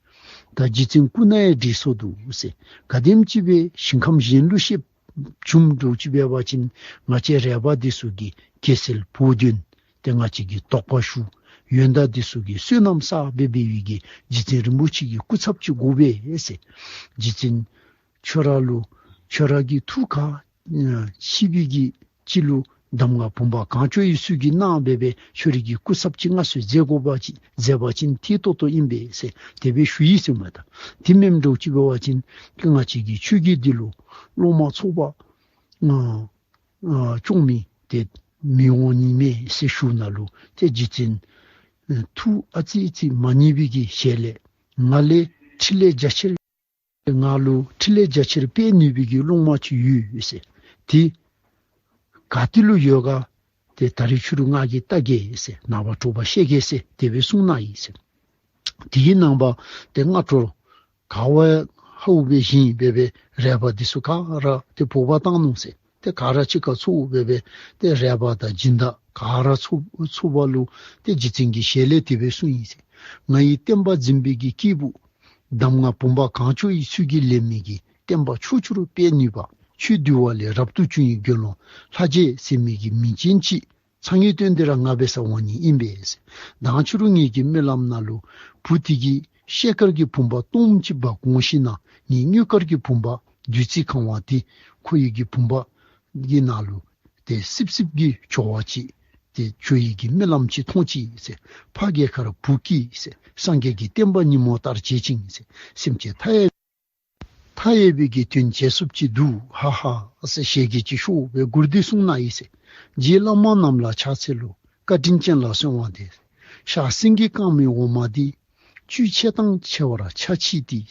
ད་རྗེ་བཙུན་སྐུ་ན་ཡང་བགྲེས་སོང་འདུག་ཟེར། ག་དེམ་ཅིག་སྦེ་ཞིང་ཁམས་གཞན་ལུ་ཤེས་བྱུངམ་འདྲཝ་ཅིག་འབད་བ་ཅིན་ང་བཅས་རས་པ་འདི་ཚུ་གིས་གེགས་སེལ་བོགས་འདོན་ཏེ་ང་བཅས་ཀྱིས་དོགས་པ་ཞུ། ཡོན་བདག་འདི་ཚུ་གིས་བསོད་ནམས་བསགས་སྦེ་འབད་བའི་གི་རྗེ་བཙུན་རིན་པོ་ཆེ་གི་སྐུ་ཚབ་ཅིག་དགོ་པས་ཟེར། རྗེ་བཙུན་ཁྱོད་ར་ལུ་ཁྱོད་ར་གི་ཐུགས་ཁར་ཨ་ཆིབས་པའི་གི་ཅིག་ལུ་གདམས་ངག་བུམ་པ་གང་བྱོ་ཡི་ཚུལ་གྱིས་གནང་སྦེ་སྦེ་ཁྱོད་རའི་གི་སྐུ་ཚབ་ཅིག་ང་བཟོ་མཛད་དགོ་པ་ཅིན་མཛད་པ་ཅིན་ཏིག་ཏོག་ཏོ་ཨིན་པས་ཟེར་དེ་སྦེ་ཞུ་ཡི་ཟེར་མས། ད་དེ་མེནམ་འདྲཝ་ཅིག་འབད་བ་ཅིན་ང་བཅས་ཀྱི་ཆོས་བརྒྱུད་འདི་ལུ་སློབ་མ་ཚོགས་པ་ཨ་ཨ་སྐྱོང་མི་དེ་མི་འོང་ནི་མས་ཟེར་ཞུཝ་ད་ལུ་ཏེ་རྗེ་བཙུན་ཨ་ཐུགས་ཨ་ཙི་ཙི་མ་མཉེས་པའི་གི་ཞལ་ལས་ང་ལས་ཕྲིན་ལས་རྒྱ་ཆེར་ང་ལུ་ཕྲིན་ལས་རྒྱ་ཆེར་སྤེལ་ནུས་པའི་གི་སློབ་མ་ཅིག་ཡོད་ཟེར། དེ་ག་ཏེ་ལུ་ཡོད་ག་ཏེ་ད་རིས་ཕྱི་རུ་ང་གིས་བལྟ་གེ་ཟེར། ནངས་པ་དྲོ་པ་ཤེས་གེ་ཟེར་དེ་སྦེ་གསུངས་གནང་ཡི་ཟེར། དེའི་ནངས་པ་ཏེ་སྔ་དྲོ་ག་བ་ཧཱུྃ་སྦེ་བཞེངས་སྦེ་སྦེ་རས་པ་འདི་ཚུ་ག་ར་ཏེ་འབོ་བར་བཏང་ནུག་ཟེར། ཏེ་ག་ར་གཅིག་ཁར་ཚོགས་སྦེ་སྦེ་ཏེ་རས་པ་དང་སྦྱིན་བདག་ག་ར་ཚོགས་ཚོགས་པ་ལུ་ཏེ་རྗེ་བཙུན་གྱི་ཞལ་ལས་དེ་སྦེ་གསུངས་ཡི་ཟེར། ང་ཡི་བསྟན་པ་འཛིན་པའི་གི་སྐྱེས་བུ་གདམས་ངག་བུམ་པ་གང་བྱོ་ཡི་ཚུལ་གྱིས་ལེན་མི་གི་བསྟན་པ་ཕྱོགས་བཅུར་སྤེལ་ནུས་པ་ཆོས་འདུལ་བ་ལས་རབ་ཏུ་བྱུང་བའི་དགེ་སློང་ལྷ་རྗེ་ཟེར་མི་གི་མིང་ཅན་ཅིག་མཚན་ཉིད་སྟོན་ཏེ་ར་ང་འབད་སར་འོང་ནི་ཨིན་པས་ཟེར། མདང་ཕྱི་རུ་ངེ་གི་རྨི་ལམ་ནང་ལུ་བུ་དེ་གིས་ཤེལ་དཀར་གྱི་བུམ་པ་སྟོངམ་ཅིག་འབག་འོང་ཞིན་ན་ངེའི་དངུལ་དཀར་གྱི་བུམ་པ་བདུད་རྩི་གང་བ་དེ་ཁོ་ཡི་གི་བུམ་པ་གི་ནང་ལུ་ཏེ་སིབ་སིབ་ཀྱི་བྱོ་བ་ཅིག་ཏེ་བྱོ་ཡི་གི་རྨི་ལམ་ཅིག་མཐོང་ཅི་ཟེར། ཕ་གི་ཁར་བུ་སྐྱེས་ཟེར། སངས་རྒྱས་ཀྱི་བསྟན་པ་ཉིན་མོ་ལྟར་བྱེད་ཅིང་ཟེར། སེམས་ཅན་མཐའ་ཡས་མཐའ་ཡས་པའི་གི་དོན་བྱེད་ཚུགསཔ་ཅིག་འདུག་ཧ་ཧ་ཟེར་ཞལ་གྱིས་ཅིག་ཤོར་བའི་མགུར་འདི་གསུངས་གནང་ཡི་ཟེར། རྗེ་བླ་མ་རྣམས་ལ་ཕྱག་འཚལ་ལོ། བཀའ་དྲིན་ཅན་ལ་གསོལ་བ་འདེབས། ཤར་སེང་གེ་དཀར་མོའི་འོ་མ་འདི། བཅུད་ཆེ་དང་ཆེ་བར་ཆ་མཆིས་ཏེ།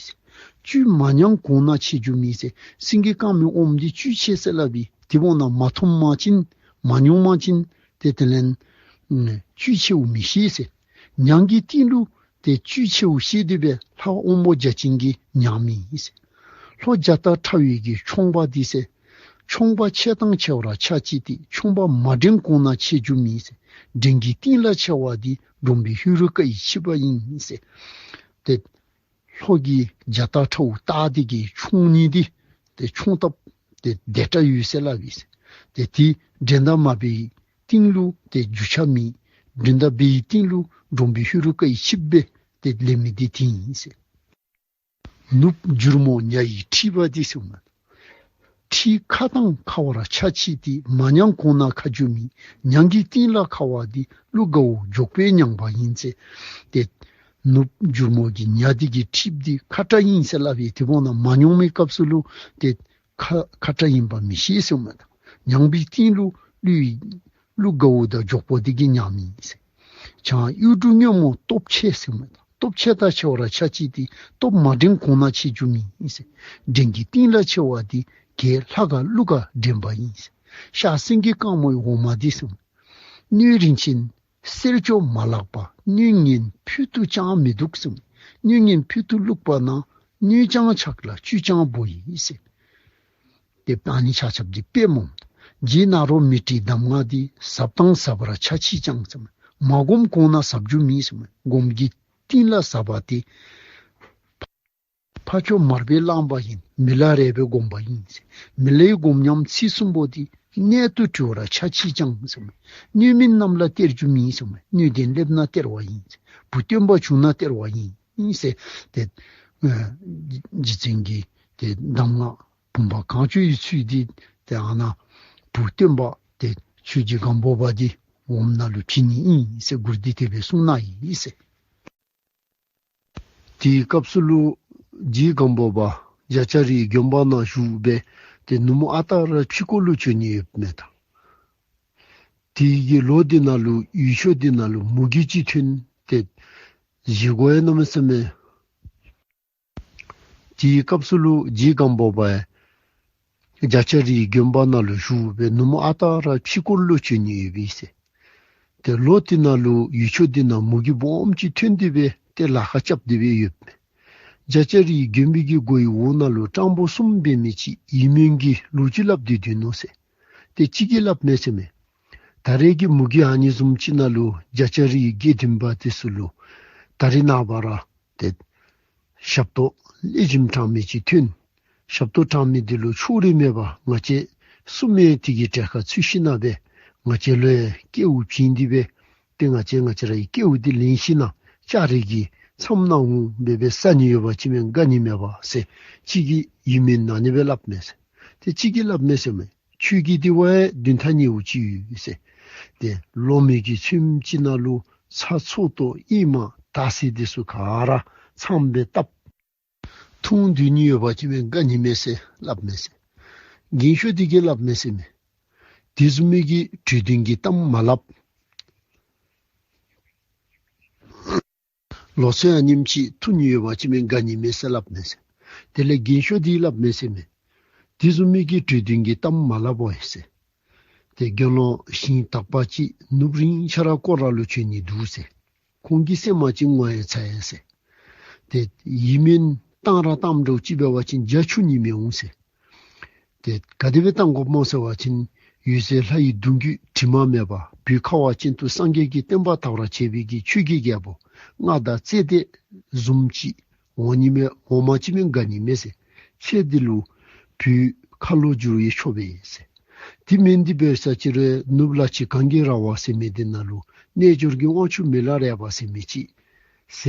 བཅུད་མ་མྱངས་གོང་ན་ཆེ་རྒྱུ་མེད་ཟེར། སེང་གེ་དཀར་མོའི་འོ་མ་འདི་བཅུད་ཆེ་ཟེར་སླབ་ཨིན། དེ་འབདཝ་ད་མ་འཐུངམ་ཅིན་མ་མྱོངམ་ཅིན་ཏེ་དེ་ལས་ཨ་བཅུད་ཆེཝ་མི་ཤེས་ཟེར། མྱང་གི་སྟེང་ལུ་ཏེ་བཅུད་ཆེཝ་ཤེས་ཏེ་སྦེ་ལྷ་དབང་པོ་བརྒྱ་བྱིན་གྱིས་མྱང་མི་ཨིན་ཟེར། ལྷོ་རྒྱ་སྟག་ཁྲ་བོའི་གི་མཆོང་བ་འདི་ཟེར། མཆོང་བ་ཆེ་དང་ཆེ་བར་ཆ་མཆིས་ཏེ། མཆོང་བ་མ་འདྲེན་གོང་ན་ཆེ་རྒྱུ་མེད་ཟེར། འདྲེན་གྱི་རྟིང་ལ་ཆེ་བ་འདི་འབྲོང་བུའི་ཧེ་རུ་ཀ་ཡིས་ཕྱིས་པ་ཡིན་ཟེར། ཏེ་ལྷོ་གི་རྒྱ་སྟག་ཁྲ་བོ་སྟག་འདི་གི་མཆོང་ནི་འདི་ ཏེ་མཆོང་བཏབ་སྟེ་དེ་འདྲ་ཡོད་ཟེར་སླབ་ཨིན་ཟེར། ཏེ་དེ་འགྲན་ཟླ་མ་འབད་བའི་སྟེང་ལུ་ཏེ་རྒྱུ་ཆ་མེད། འགྲན་ཟླ་འབད་བའི་སྟེང་ལུ་འབྲོང་བུའི་ཧེ་རུ་ཀ་ཡི་ཆིབས་སྦེ་ཏེ་ལེན་མི་འདི་དེ་ཨིན་ཟེར། ནུབ་འགྱུར་མོ་ཉ་ཡི་ཁྲིད་པ་འདི་ཟེར་མས། ཁྲིད་ཁ་དང་ཁ་བར་ཆ་མཆིས་ཏེ། མ་མྱངས་གོང་ན་ཁ་རྒྱུ་མེད། མྱང་གི་སྟེང་ལ་ཁ་བ་འདི། ཀླུ་དགའ་བོ་མགྱོགས་པས་མྱངས་པ་ཡིན་ཟེར། ཏེ་ནུབ་འགྱུར་མོ་གི་ཉ་འདི་གི་ཁྲིད་འདི་ཁ་དྲག་ཨིན་ཟེར་སླབ་ཨིན། དེ་འབདཝ་ད་མ་མྱོང་མི་སྐབས་སུ་ལུ་ཏེ་ཁ་ཁ་དྲག་ཨིན་པ་མི་ཤེས་ཟེར་མས། མྱང་བའི་སྟེང་ལུ་ཀླུ་ཀླུ་དགའ་བོ་དང་མགྱོགས་པོ་འདི་གིས་མྱངམ་ཨིན་ཟེར། བྱང་གཡུ་འབྲུག་སྔོན་མོ་སྟོབས་ཆེ་ཟེར་མས། སྟོབས་ཆེ་དང་ཆེ་བར་ཆ་མཆིས་ཏེ། སྟོབས་མ་འགྲན་གོང་ན་ཆེ་རྒྱུ་མེད་ཟེར། འགྲན་གྱི་སྟེང་ལ་ཆེ་བ་འདི། གེ་ལྷ་དགའ་ཀླུ་དགའ་འགྲན་པ་ཡིན་ཟེར། ཤར་སེང་གེ་དཀར་མོའི་འོ་མ་འདི་ཟེར་མས། སྣོད་རིན་ཆེན་གསེར་སྐྱོགས་མ་ལགས་པ། སྣོད་ངན་ཕུད་དུ་ཅང་མི་བླུགས་ཟེར་མས། སྣོད་ངན་ཕུད་དུ་བླུགས་པ་ན། སྣོད་ཀྱང་ཆག་ལ་བཅུད་ཀྱང་བོ་ཡིན་ཟེར། ཏེ་ཨ་ནི་ཆ་ཁྱབ་འདི་དཔེ་སྨོ། རྗེ་ནཱ་རོ་མི་ཏྲའི་གདམས་ངག་འདི། ཟབ་དང་ཟབ་པར་ཆ་མཆིས་ཀྱང་ཟེར་མས། མ་བསྒོམས་གོང་ན་ཟབ་རྒྱུ་མེད་ཟེར་མས། སྒོམ་གྱི་སྟེང་ལ་ཟབ་པ་སྟེ། ཕ་ཕ་ཁྱོད་མར་པས་བླངས་པ་ཡིན། མི་ལ་རས་པས་བསྒོམས་པ་ཡིན་ཟེར། མི་ལའི་སྒོམ་ཉམས་ཚིག་གསུམ་པོ་འདི། གནད་དུ་དྲིལ་བར་ཆ་མཆིས་ཀྱང་ཟེར་མས། སྣོད་མིན་རྣམས་ལ་སྟེར་རྒྱུ་མེད་ཟེར་མས། སྣོད་ལྡན་སླེབས་ན་སྟེར་བ་ཡིན་ཟེར། བུ་སྟོན་པ་བྱུང་ན་སྟེར་བ་ཡིན་ཟེར། ཏེ་ཨ་རྗེ་བཙུན་གྱི་ཏེ་གདམས་ངག་བུམ་པ་གང་བྱོའི་ཚུལ་འདི་ཏེ་ཨ་ནཱ་བུ་སྟོན་པ་ཏེ་ཆོས་རྗེ་སྒམ་པོ་པ་འདི་འོགམ་ནང་ལུ་བྱིན་ནི་ཨིན་ཟེར་མགུར་འདི་དེ་སྦེ་གསུངས་ནུག་ཨིན་ཟེར། དེའི་སྐབས་སུ་ལུ་རྗེ་སྒམ་པོ་པ་རྒྱ་ལྕགས་རིའི་དགོན་པ་ནང་བཞུགས་སྦེ་ཏེ་ནུབ་མོ་ཨ་རྟག་ར་ཕྱི་སྐོར་ལུ་བྱོན་ནི་ཡོདཔ་མས་ད། དེ་གི་ལོགས་འདི་ནང་ལུ་ཡུལ་ཕྱོགས་འདི་ནང་ལུ་མུ་གེ་ཅིག་ཐོན་ཏེ་བཞེས་སྒོ་ཡང་གནམ་མེད་ས་མེད། དེའི་སྐབས་སུ་ལུ་རྗེ་སྒམ་པོ་པ་རྒྱ་ལྕགས་རིའི་དགོན་པ་ནང་ལུ་བཞུགས་སྦེ་ནུབ་མོ་ཨ་རྟག་ར་ཕྱི་སྐོར་ལུ་བྱོན་ནི་ཡོད་པས་ཟེར། ཏེ་ལོགས་འདི་ནང་ལུ་ཡུལ་ཕྱོགས་འདི་ནང་མུ་གེ་སྦོམ་ཅིག་ཐོན་ཏེ་སྦེ་ཏེ་ལཱ་ཁག་རྐྱབ་སྟེ་སྦེ་ཡོདཔ་མས། རྒྱ་ལྕགས་རིའི་དགོན་པའི་གི་སྒོའི་འོག་ནང་ལུ་སྤྲང་པོ་གསུམ་འབད་མི་ཅིག་ཡིད་སྨོན་གྱི་ལོ་རྒྱུས་སླབ་སྟེ་སྡོད་ནུག་ཟེར། ཏེ་གཅིག་གིས་སླབ་མས་ཟེར་མས། ད་རེས་ཀྱི་མུ་གེ་ཨ་ནི་བཟུམ་ཅིག་ནང་ལུ་རྒྱ་ལྕགས་རིའི་དགེ་འདུན་པ་དེ་ཚུ་ལུ་ད་རེས་ནངས་པ་ར་ཏེ་ཞབས་ཏོག་ལེགས་ཤོམ་དྲང་མི་ཅིག་ཐོན། ཞབས་ཏོག་དྲང་མི་འདི་ལུ་ཕྱོགས་རིས་མེད་པར་ང་བཅས་གསུམ་ཡང་དེ་གི་གྲལ་ཁར་ཚུད་ཞིནམ་ལས་ང་བཅས་ལུ་ཡང་སྐལཝ་བྱིན་ཏེ་སྦེ་ཏེ་ང་བཅས་ང་བཅས་རའི་སྐལཝ་འདི་ལེན་ཞིནམ་ལས་ལྕགས་རི་གི་མཚམས་ནང་འོང་སྦེ་སྦེ་ཟ་ནི་ཡོད་པ་ཅིན་མེན་དགའ་ནི་མས་པ་ཟེར་གཅིག་གིས་ཡིད་སྨོན་ཨ་ནི་སྦེ་སླབ་མས་ཟེར། ཏེ་གཅིག་གིས་སླབ་མས་ཟེར་མས། ཁྱོད་ཀྱི་དེ་བ་ཡང་དོན་དག་ཉེ་བོ་ཅིག་ཡོད་ཟེར། ཏེ་ལོ་མེ་གི་ཚོདམ་ཅིག་ནང་ལུ་ཚྭ་ཚོད་ལྟོ་ཨེ་མ་དར་ཚིལ་དེ་ཚུ་ག་ར་ཚངམ་སྦེ་བཏབ། འཐུང་སྡོད་ནི་ཡོད་པ་ཅིན་མེན་དགའ་ནི་མས་ཟེར་སླབ་མས་ཟེར། རྒན་ཤོས་དེ་གིས་སླབ་མས་ཟེར་མས། དེ་བཟུམ་མའི་གི་གྲོས་དོན་གྱི་གཏམ་མ་སླབ། ལོ་ཚོད་ཨ་ནེམ་ཅིག་ཐུང་ནི་ཡོད་པ་ཅིན་མེན་དགའ་ནི་མས་ཟེར་སླབ་མས་ཟེར། དེ་ལས་རྒན་ཤོས་དེ་གིས་སླབ་མས་ཟེར་མས། དེ་བཟུམ་མའི་གི་གྲོས་དོན་གྱི་གཏམ་མ་སླབ་པ་ཡིན་ཟེར། ཏེ་དགེ་སློང་ཞིང་དག་པ་ཅིག་ནུབ་རིང་ཆ་ར་སྐོར་ར་ལུ་བྱོན་ནི་འདུག་ཟེར། ཁོང་གི་སེམས་མ་ཅིག་ངོ་ཡང་ཚ་ཡང་ཟེར། ཏེ་ཡིད་སྨོན་བཏང་ར་བཏངམ་འདྲཝ་ཅིག་འབད་བ་ཅིན་རྒྱ་ཆུང་ནི་མི་འོང་ཟེར། ཏེ་ག་དེ་སྦེ་བཏང་དགོཔ་སྨོ་ཟེར་བ་ཅིན་ཡུལ་ཟེར་ལྷ་ཡི་གདུང་རྒྱུད་དྲི་མ་མེད་པ་བོད་ཁ་བ་ཅན་དུ་སངས་རྒྱས་ཀྱི་བསྟན་པ་དར་བར་བྱེད་པའི་གི་ཆོས་ཀྱི་རྒྱལ་པོ་མངའ་བདག་ཙེ་འདས་བཟུམ་ཅིག་འོང་ནི་མས། འོང་པ་ཅིན་མེན་དགའ་ནི་མས་ཟེར། ཚེ་འདི་ལུ་བོད་ཁ་ལོ་བསྒྱུར་བའི་ཆོ་འཕྲུལ་ཡོད་ཟེར། དེ་མེན་དེ་འབད་ས་ཅིག་རུང་ནུབ་ལ་ཅིག་གངས་ཀྱི་ར་བ་ཟེར་མི་འདི་ནང་ལུ་རྣལ་འབྱོར་གྱི་དབང་ཕྱུག་མི་ལ་རས་པ་ཟེར་མི་ཅིག་ཟས་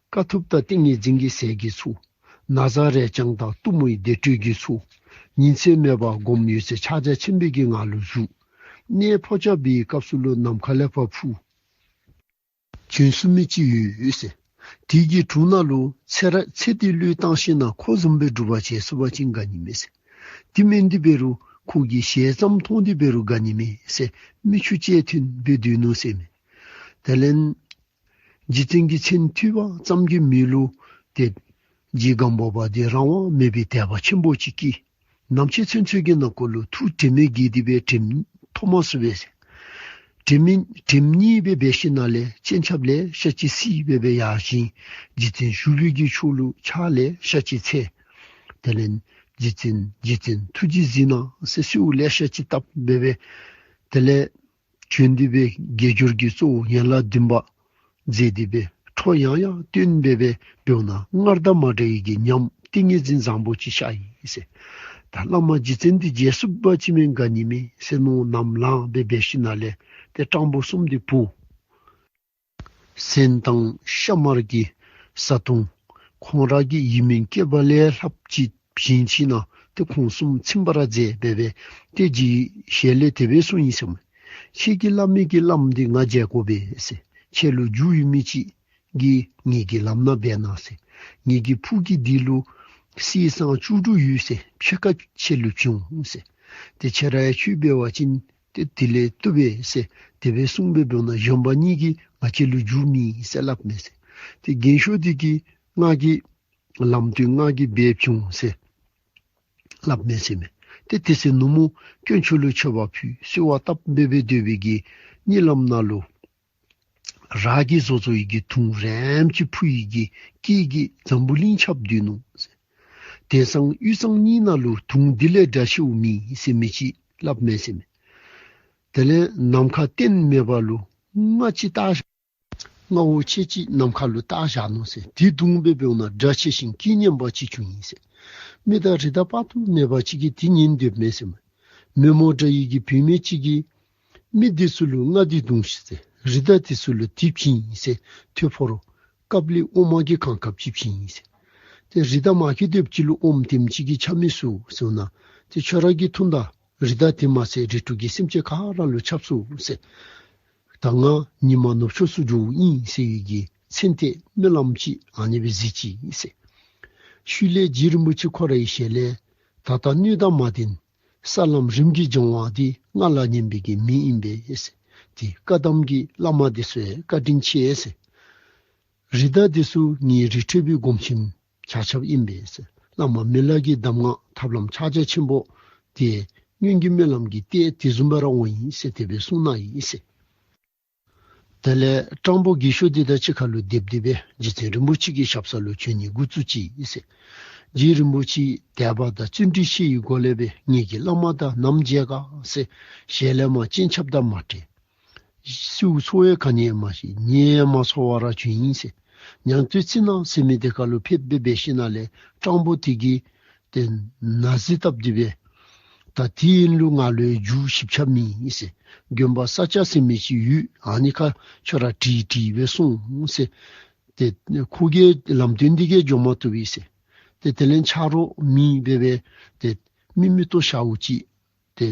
དཀའ་ཐུབ་དང་ཏིང་ངེ་འཛིན་གྱི་ཟས་ཀྱི་ཚོགས། ན་བཟའ་རས་རྐྱང་དང་གཏུམ་མོའི་བདེ་དྲོད་ཀྱི་ཚོགས། ཉིན་མཚན་མེད་པར་སྒོམ་ཡོད་ཚད་ཕྱག་རྒྱ་ཆེན་པོའི་གི་ངང་ལུ་བཞུགས། གནས་ཕོ་རྒྱས་པའི་སྐབས་སུ་ལུ་ནམ་མཁའ་ལས་ཕར་འཕུར། བྱོན་ཚུགས་མི་ཅིག་ཡོད་ཟེར། དེ་གི་དྲུང་ནང་ལུ་ཚེ་ར་ཚེ་འདི་བློས་བཏང་ཞིནམ་ལས་ཁོ་བཟུམ་སྦེ་སྒྲུབ་པ་བྱེད་ཚུགས་པ་ཅིན་དགའ་ནི་མས་ཟེར། དེ་མེན་དེ་འབད་རུང་ཁོ་གི་ཞལ་ཙམ་མཐོང་སྟེ་འབད་རུང་དགའ་ནི་མས་ཟེར། མིག་ཆུ་ཅིག་ཐོན་སྦེ་སྡོད་ནུག་ཟེར་མས། དེ་ལས་རྗེ་བཙུན་གྱི་མཚན་ཐོས་པ་ཙམ་གྱི་མོད་ལུ་ཏེ་རྗེ་སྒམ་པོ་པ་འདི་རང་དབང་མེད་པའི་དད་པ་ཆེན་པོ་ཅིག་སྐྱེས། ནམ་ཕྱེད་ཚུན་ཚོད་ཀྱི་ནང་འཁོད་ལུ་ཐུགས་དྲན་མེད་བརྒྱལ་ཏེ་སྦེ་དྲན་ཐོབ་མ་ཚུགས་པས་ཟེར། དྲན་མེད་དྲན་གཉིད་སྦེ་འབད་ཞིནམ་ལས་སྤྱན་ཆབ་ལེ་ཤ་ཅིག་བསིལ་སྦེ་སྦེ་ཡར་བཞེངས། རྗེ་བཙུན་བཞུགས་པའི་གི་ཕྱོགས་ལུ་ཕྱག་ལེ་ཤ་ཅིག་འཚལ། དེ་ལས་རྗེ་བཙུན་རྗེ་བཙུན་ཐུགས་རྗེས་གཟིགས་གནང་ཟེར་གསོལཝ་ལེ་ཤ་ཅིག་བཏབ་སྦེ་སྦེ། དེ་ལས་བྱོན་ཏེ་སྦེ་དགེ་སྦྱོར་གྱི་གཙོ་བོ་ཡན་ལག་བདུན་པ་མཛད་དེ་སྦེ་འཕྲོ་ཡང་ཡང་བསྟུན་སྦེ་སྦེ་འབདཝ་ད་སྔར་དང་མ་འདྲ་བའི་གི་ཉམས་ཏིང་ངེ་འཛིན་བཟང་པོ་ཅིག་ཤར་ཡི་ཟེར། ད་བླ་མ་རྗེ་བཙུན་འདི་མཇལ་ཚུགསཔ་ཅིག་མེན་ག་ནི་མས་ཟེར་མནོ་ནམ་ལངས་སྦེ་འབད་ཞིནམ་ལས་ཏེ་སྤྲང་པོ་གསུམ་འདི་བོ་སེང་དང་ཤ་མར་གྱི་བཟའ་བཏུང་ཁོང་ར་གི་ཡིད་སྨོན་བསྐྱེད་པ་ལས་ལྷགཔ་ཅིག་བྱིན་ཞིནམ་ཏེ་ཁོང་གསུམ་ཚིམ་པར་མཛད་སྦེ་སྦེ་ཏེ་རྗེ་ཞལ་ལས་དེ་སྦེ་གསུངས་ཡི་ཟེར་མས། ཁྱེད་ཀྱི་བླ་མའི་གི་བླམ་འདི་ང་མཇལ་དགོ་པས་ཟེར། ཁྱེད་ལུ་རྒྱུས་ཡོད་མི་ཅིག་གིས་ངེ་གི་ལམ་སྣ་འབད་གནང་ཟེར། ངེ་གི་ཕུག་གི་འདི་ལུ་གསེར་སྲང་བཅུ་དྲུག་ཡོད་ཟེར། ཕྱེད་ཀ་ཁྱེད་ལུ་བྱིན་འོང་ཟེར། ཏེ་ཁྱེད་ར་ཡང་ཁྱོད་འབད་བ་ཅིན་ཏེ་དེ་ལས་བཏུབ་པས་ཟེར་དེ་སྦེ་གསུངས་སྦེ་འབདཝ་ད་གཞོན་པ་གཉིས་ཀྱིས་ང་བཅས་ལུ་རྒྱུས་མེད་ཟེར་སླབ་མས་ཟེར། ཏེ་རྒན་ཤོས་འདི་གིས་ང་གིས་ལམ་སྟོན་ང་གིས་འབད་བྱིན་འོང་ཟེར་སླབ་མས་ཟེར་མས། ཏེ་དེ་ཚེ་ནུབ་མོ་དཀོན་མཆོག་ལུ་མཆོད་པ་ཕུལ་གསོལ་བ་བཏབ་སྦེ་སྦེ་སྡོད་པའི་གི་གཉིད་ལམ་ནང་ལུ་ར་གི་བཟོ་བཟོ་ཡི་གི་དུང་རེངམ་ཅིག་ཕུ་ཡི་གི་སྐད་ཀྱིས་འཛམ་བུ་གླིང་ཁྱབ་སྡོད་ནུག་ཟེར། དེང་སང་དབུས་གཙང་གཉིས་ནང་ལུ་དུང་འདི་ལས་འདྲ་ཆེཝ་མེད་ཟེར་མི་ཅིག་སླབ་མས་ཟེར་མས། དེ་ལས་ནམ་མཁའ་སྟེང་མེད་པ་ལུ་རྔ་ཅིག་བཏགས་བཞག། རྔ་བོ་ཆེ་ཅིག་ནམ་མཁའ་ལུ་བཏགས་བཞག་ནུག་ཟེར། དེ་བརྡུངས་སྦེ་འབདཝ་ད་སྒྲ་ཆེ་ཞིང་སྐད་སྙན་པ་ཅིག་བྱུང་ཡི་ཟེར། མི་དང་རི་དྭགས་དཔག་ཏུ་མེད་པ་ཅིག་གིས་དེ་ཉན་སྡོདཔ་མས་ཟེར་མས། མེ་མོ་འདྲ་ཡི་གི་བུད་མེད་ཅིག་གིས་མི་འདི་ཚུ་ལུ་རྔ་འདི་བརྡུངས་ཤིག་ཟེར། རི་དྭགས་འདི་ཚུ་ལུ་དེ་བྱིན་ཟེར་ཐོད་ཕོར་ཀབ་ལི་ཨོམ་གྱི་གང་ཁབ་ཅིག་བྱིན་ཟེར། ཏེ་རི་དྭགས་མ་གི་སྡེབ་ཅིག་ལུ་ཨོམ་དེམ་ཅིག་གིས་ཆ་མི་ཚུགས་ཟེར་ན། ཏེ་ཁྱོད་ར་གིས་འཐུང་ད། རི་དྭགས་དེ་མ་ཚད་རི་ཁྲོད་ཀྱི་སེམས་ཅན་ག་ར་ལུ་ཁྱབ་ཚུགས་ཟེར། ད་ང་ཉི་མ་ནུབ་ཕྱོགས་སུ་འགྱོཝ་ཨིན་ཟེར་བའི་གི་མཚན་ཐད་སྨོན་ལམ་ཅིག་ཨ་ནི་སྦེ་གཟིགས་ཅི་ཟེར། ཤུལ་ལས་རྗེ་རིན་པོ་ཆེ་ཁོ་རའི་ཞལ་ལས་ད་ལྟ་སྣོད་དང་མ་ལྡན་ས་ལམ་རིམ་གྱིས་སྦྱོང་བ་འདི་ང་ལ་ཉན་པའི་གི་མི་ཨིན་པས་ཟེར། ཏེ་བཀའ་གདམས་ཀྱི་བླ་མ་འདི་ཚུ་ཡང་བཀའ་དྲིན་ཆེ་ཟེར། རི་དྭགས་འདི་ཚུ་ངེའི་རི་ཁྲོད་པའི་སྒོམ་ཆེན་ཆ་ཁྱབ་ཨིན་པས་ཟེར། བླ་མ་མི་ལ་གི་གདམས་ངག་ཐབས་ལམ་ཕྱག་རྒྱ་ཆེན་པོ་དེ་སྔོན་གྱི་སྨོན་ལམ་གྱི་གཏེར་དེ་བཟུམ་སྦེ་ར་འོང་ཡི་ཟེར་དེ་སྦེ་གསུངས་གནང་ཡི་ཟེར། དེ་ལས་སྤྲང་པོ་རྒས་ཤོས་འདི་དང་གཅིག་ཁར་ལུ་སྡེབ་སྡེབ་སྦེ་རྗེ་བཙུན་རིན་པོ་ཆེ་གི་ཞབས་ས་ལུ་བྱོན་ནི་འགོ་བཙུགས་ཅི་ཟེར། རྗེ་རིན་པོ་ཆེ་དད་པ་དང་བརྩོན་འགྲུས་ཆེ་བའི་སྒོ་ལས་སྦེ་ངེ་གི་བླ་མ་དང་ནམ་མཇལ་ག་ཟེར་ཞལ་ལས་མར་སྤྱན་ཆབ་དང་མ་འཕྲད། སེའུ་ཚོ་ཡང་ག་ནི་ཡང་མ་ཤེས། ཉ་ཡང་མ་ཚོར་བར་བྱོན་ཡི་ཟེར། ཉང་སྟོད་རྩི་ནག་ཟེར་མི་དེ་ཁར་ལུ་ཕེབས་སྦེ་འབད་ཞིནམ་ལས་སྤྲང་པོ་དེ་གིས་ཏེ་ནད་གཟིར་བཏབ་སྟེ་སྦེ་ད་དེ་ཨིན་རུང་ང་ལུ་ཡང་རྒྱུ་ཞིབ་ཆ་མེད་ཟེར། དགོན་པ་ས་སྐྱ་ཟེར་མི་ཅིག་ཡོད། ཨ་ནི་ཁར་ཁྱོད་ར་དྲིས་དྲིས་སྦེ་སོང་ཟེར། ཏེ་ཁོ་གིས་ལམ་སྟོན་འདི་གིས་འགྱོ་མ་བཏུབ་པས་ཟེར། ཏེ་དེ་ལས་ཆ་རོགས་མེད་པར་སྦེ་ཏེ་མིག་མིག་ཏོ་ཞརཝ་ཅིག་ཏེ་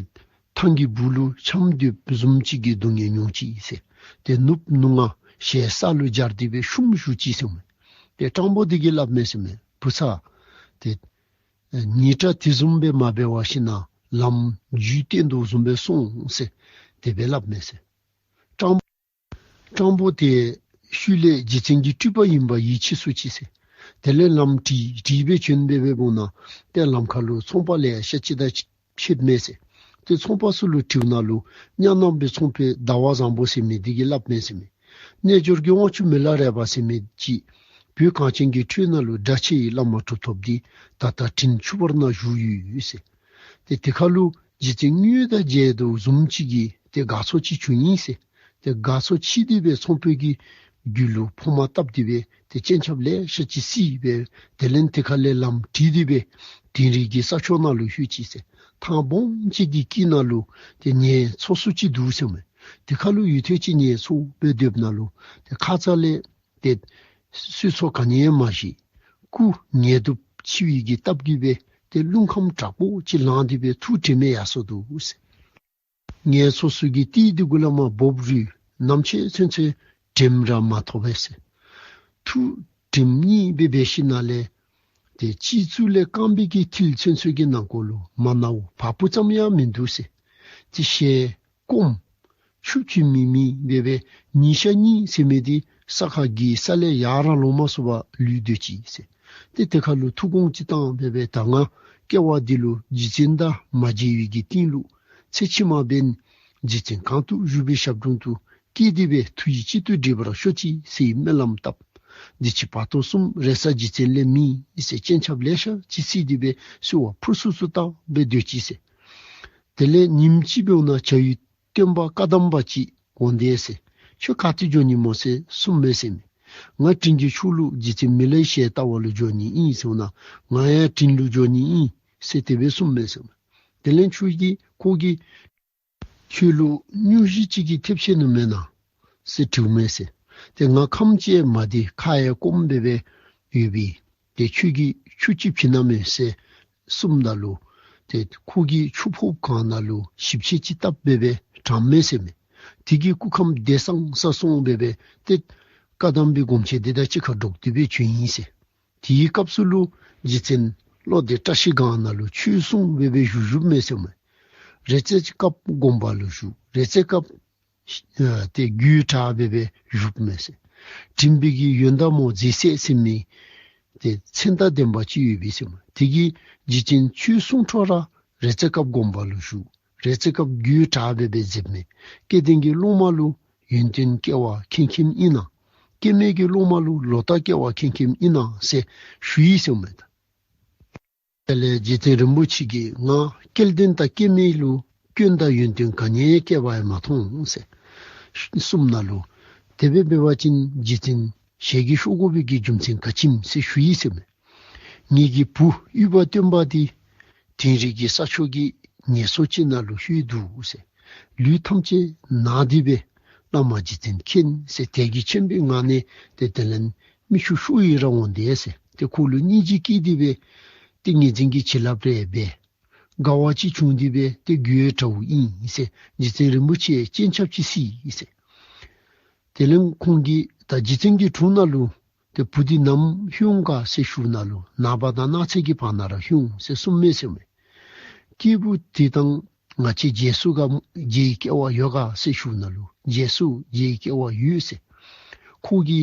ཐང་གི་སྦུག་ལུ་འཁྱམས་སྡོདཔ་བཟུམ་ཅིག་གི་སྡུག་བསྔལ་མྱོང་ཅི་ཟེར། ཏེ་ནུབ་ནུབ་ནང་ཞལ་ས་ལུ་སྦྱར་ཏེ་སྦེ་བཤུམས་བཞུགས་ཅི་ཟེར་མས། ཏེ་སྤྲང་པོ་དེ་གིས་སླབ་མས་ཟེར་མས། བུ་ཚ། ཏེ་ཨེ་ཉེས་དྲག་དེ་བཟུམ་སྦེ་མ་འབད་བར་ཞིནམ་ལམ་རྒྱུས་བསྟན་དོ་བཟུམ་སྦེ་སོང་ཟེར་དེ་སྦེ་སླབ་མས་ཟེར། སྤྲང་སྤྲང་པོ་དེ་ཤུལ་ལས་རྗེ་བཙུན་གྱི་སྤྲུལ་པ་ཡིན་པ་ཡིད་ཆེས་སུ་ཅི་ཟེར། དེ་ལས་ལམ་དྲིས་དྲིས་སྦེ་བྱོན་སྦེ་སྦེ་འབདཝ་ད་ཏེ་ལམ་ཁར་ལུ་ཚོང་པ་ལེ་ཤ་ཅིག་དང་ཕྱད་མས་ཟེར། ཏེ་ཚོང་པ་ཚུ་ལུ་དྲིཝ་ད་ལུ་གཉའ་ནང་པའི་ཚོང་པའི་ཟླ་བ་བཟང་པོ་ཟེར་མི་དེ་གིས་སླབ་མས་ཟེར་མས། རྣལ་འབྱོར་གྱི་དབང་ཕྱུག་མི་ལ་རས་པ་ཟེར་མི་ཅིག་བོད་གངས་ཅན་གྱི་ཁྲོད་ནང་ལུ་སྒྲ་ཆེ་བའི་བླ་མ་གྲུབ་ཐོབ་འདི་ད་ལྟ་དྲིན་ཆུ་བར་ན་བཞུགས་ཡོད་ཟེར། ཏེ་དེ་ཁར་ལུ་རྗེ་བཙུན་དངོས་དང་མཇལ་དོ་བཟུམ་ཅིག་གི་ཏེ་དགའ་ཚོར་ཅིག་བྱུང་ཡི་ཟེར། ཏེ་དགའ་ཚོར་ཆེ་སྟེ་སྦེ་ཚོང་པ་གི་རྒྱུད་ལུ་ཕོ་མ་བཏབ་སྟེ་སྦེ་ཏེ་སྤྱན་ཆབ་ལེ་ཤ་ཅིག་བསིལ་སྦེ་དེ་ལས་དེ་ཁ་ལས་ལམ་དྲིས་ཏེ་སྦེ་དིང་རི་གི་ས་ཕྱོགས་ནང་ལུ་ལྷོད་ཅི་ཟེར། ཐང་སྦོམ་ཅིག་གི་དཀྱིལ་ནང་ལུ་ཏེ་ཉ་ཚོ་ཚོ་ཅིག་འདུག་ཟེར་མས། དེ་ཁར་ལུ་ཡུད་ཐེངས་ཅིག་ཉ་ཚོ་སྦེ་སྡོདཔ་ད་ལུ་ཏེ་ཁ་ཙ་ལས་ཏེ་སོ་སོ་ག་ནི་ཡང་མ་ཤེས། སྐུ་ངལ་དུབ་ཆེ་བའི་གི་སྟབས་ཀྱིས་སྦེ་ཏེ་རླུང་ཁམས་དྲག་པོ་ཅིག་ལངས་ཏེ་སྦེ་ཐུགས་དྲན་མེད་ཡར་སོ་འདུག་ཟེར། ཉ་ཚོ་ཚུ་གི་ལྟདམོ་གུ་ལས་མར་འབོབ་རུང་ནམ་ཕྱེད་ཚུན་ཚོད་དྲནམ་ར་མ་ཐོབ་པས་ཟེར། ཐུགས་དྲན་སྙིང་སྦེ་འབད་ཞིནམ་ལས་ཏེ་སྤྱི་གཙུག་ལས་རྐང་པའི་གི་མཐིལ་ཚུན་ཚོད་ཀྱི་ནང་འཁོད་ལུ་མ་ནཝ་བ་སྤུ་ཙམ་ཡང་མིན་འདུག་ཟེར། ཏེ་ཞལ་སྐོམ་ཆུབ་ཆུབ་མེད་མེད་སྦེ་སྦེ་ཉིན་ཞག་གཉིས་ཟེར་མི་འདི་ས་ཁ་གི་ས་ལས་ཡར་ར་ལོང་མ་ཚུགས་པར་ལུས་སྡོད་ཅི་ཟེར། ཏེ་དེ་ཁར་ལུ་ཐུགས་དགོངས་ཅིག་བཏང་སྦེ་སྦེ་ད་ང་སྐྱེ་བ་འདི་ལུ་རྗེ་བཙུན་དང་མ་མཇལ་བའི་གི་རྟིང་ལུ་ཚེ་ཕྱི་མ་འབདན་རྗེ་བཙུན་གང་དུ་བཞུགས་པའི་ཞབས་དྲུང་དུ་སྐྱེས་ཏེ་སྦེ་ཐུགས་ཡིད་གཅིག་ཏུ་འདྲེས་པར་ཤོག་ཅིག་ཟེར་སྨོན་ལམ་བཏབ། འདི་ཕྱི་བར་དོ་གསུམ་རེ་ས་རྗེ་བཙུན་ལས་མེད་ཟེར། སྤྱན་ཆབ་ལེ་ཤ་ཅིག་བསིལ་ཏེ་སྦེ་གསོལ་བ་ཕུར་སུ་སུ་བཏབ་སྦེ་སྡོད་ཅི་ཟེར། དེ་ལས་ཉིནམ་ཅིག་འབདཝ་ད་བྱ་ཡུལ་སྟོན་པ་བཀའ་གདམས་པ་ཅིག་འོང་དེས་ཟེར། ཁྱོད་ག་ཏེ་འགྱོ་ནི་སྨོ་ཟེར་གསུངས་མས་ཟེར་མས། ང་དྲིན་གྱི་ཕྱོགས་ལུ་རྗེ་བཙུན་མི་ལའི་ཞལ་ལྟ་བ་ལུ་འགྱོ་ནི་ཨིན་ཟེར་འོང་ན། ང་ཡང་དྲིན་ལུ་འགྱོ་ནི་ཨིན། ཟེར་དེ་སྦེ་གསུངམ་མས་ཟེར། དེ་ལས་ཁྱོད་ཀྱིས་ཁོ་གིས་ཁྱོད་ལུ་སྙུང་གཞི་ཅིག་གིས་ཐེབས་ཤེས་ནུག་མེན་ན་ཟེར་དྲིཝ་མས་ཟེར། ཏེ་ང་ཁམས་ཅིག་མ་དེ་ཁ་ཡང་སྐོམ་སྦེ་སྦེ་ཡོད་པས། ཏེ་ཁྱོད་ཀྱིས་ཆུ་ཅིག་བྱིན་ན་མེན་ཟེར་གསུངམ་ད་ལུ་ཏེ་ཁོ་གིས་ཆུ་ཕོརཔ་གང་ནང་ལུ་ཞིབ་ཆ་ཅིག་བཏབ་སྦེ་སྦེ་དྲངམ་མས་ཟེར་མས། དེ་གིས་སྐུ་ཁམས་བདེ་སངས་ས་སོང་སྦེ་སྦེ་ཏེ་བཀའ་གདམས་པའི་སྒོམ་ཆེན་དེ་དང་གཅིག་ཁར་འགྲོགས་ཏེ་སྦེ་བྱོན་ཡི་ཟེར། དེའི་སྐབས་སུ་ལུ་རྗེ་བཙུན་བློ་བདེ་བཀྲ་ཤིས་སྒང་ནང་ལུ་ཆོས་གསུངས་སྦེ་སྦེ་བཞུགས་བཞུགསཔ་མས་ཟེར་མས། རེ་ཚེ་སྐབས་དགོངས་པ་ལུ་བཞུགས། རེ་ཚེ་སྐབས་ཨ་ཏེ་རྒྱུད་གྲགས་སྦེ་སྦེ་བཞུགསཔ་མས་ཟེར། འགྲིམ་པའི་གི་ཡོན་བདག་མོ་མཛེས་སྲས་ཟེར་མི་ཏེ་མཚན་རྟགས་ལྡན་པ་ཅིག་ཡོད་པས་ཟེར་མས། དེ་གིས་རྗེ་བཙུན་ཆོས་གསུང་འཕྲོ་ར་རེ་ཚེ་སྐབས་དགོངས་པ་ལུ་བཞུགས། རེ་ཚེ་སྐབས་རྒྱུད་གྲགས་སྦེ་སྦེ་མཛདཔ་མས། སྐལ་ལྡན་གྱི་སློབ་མ་ལུ་ཡོན་ཏན་སྐལ་བ་ཁེངས་ཁེངསམ་ཨིན་ན། སྐལ་མེད་ཀྱི་སློབ་མ་ལུ་ལོག་ལྟ་སྐལ་བ་ཁེངས་ཁེངསམ་ཨིན་ན་ཟེར་ཞུ་ཡི་ཟེར་མས། དེ་ལས་རྗེ་བཙུན་རིན་པོ་ཆེ་གིས་ང་སྐལ་ལྡན་དང་སྐལ་མེད་ལུ་སྐྱོན་དང་ཡོན་ཏན་ག་ནི་སྐལ་བ་ཡང་མ་མཐོང་ཟེར་གསུངམ་ད་ལུ། དེ་སྦེ་འབད་བ་ཅིན་རྗེ་བཙུན་ཞལ་གྱིས་ཤོར་དགོ་པའི་གི་རྒྱུ་མཚན་ག་ཅི་ཨིནམ་ཟེར་ཞུ་ཡི་ཟེར་མས། ངེ་གི་བུ་ཡུལ་པ་སྟོན་པ་འདི་དིང་རི་གི་ས་ཕྱོགས་ཀྱི་ངན་སོང་ཅིག་ནང་ལུ་ལྷོད་འདུག་ཟེར། ལུས་ཐམས་ཅད་ན་སྟེ་སྦེ་བླ་མ་རྗེ་བཙུན་མཁྱེན་ཟེར་དད་གུས་ཆེན་པོའི་ངང་ནས་ཏེ་དེ་ལས་མིག་ཆུ་ཤོར་ཡི་ར་འོང་དེས་ཟེར། ཏེ་ཁོ་ལུ་སྙིང་རྗེ་སྐྱེས་ཏེ་སྦེ་ཏིང་ངེ་འཛིན་གྱི་བྱིན་རླབས་རེ་འབད། དགའ་བ་ཅིག་བྱུང་སྟེ་སྦེ་ཏེ་རྒྱུད་གྲགས་ཨིན་ཟེར། རྗེ་བཙུན་རིན་པོ་ཆེ་སྤྱན་ཆབ་ཅིག་གཟིགས་ཟེར། དེ་ལས་ཁོང་གིས་ད་རྗེ་བཙུན་གྱི་དྲུང་ནང་ལུ་ཏེ་བུ་འདི་ནམ་ལྷོད་འོང་ག་ཟེར་ཞུཝ་ད་ལུ་ནངས་པ་དང་གནངས་ཚེ་གི་བར་ན་ར་ལྷོད་འོང་ཟེར་གསུངམ་མས་ཟེར་མས། སྐྱེས་བུ་འདི་དང་ང་བཅས་མཇལ་ཚུགས་ག་མཇལ་བའི་སྐལ་བ་ཡོད་ག་ཟེར་ཞུཝ་ད་ལུ་མཇལ་ཚུགས་མཇལ་བའི་སྐལ་བ་ཡོད་ཟེར། ཁོ་གི་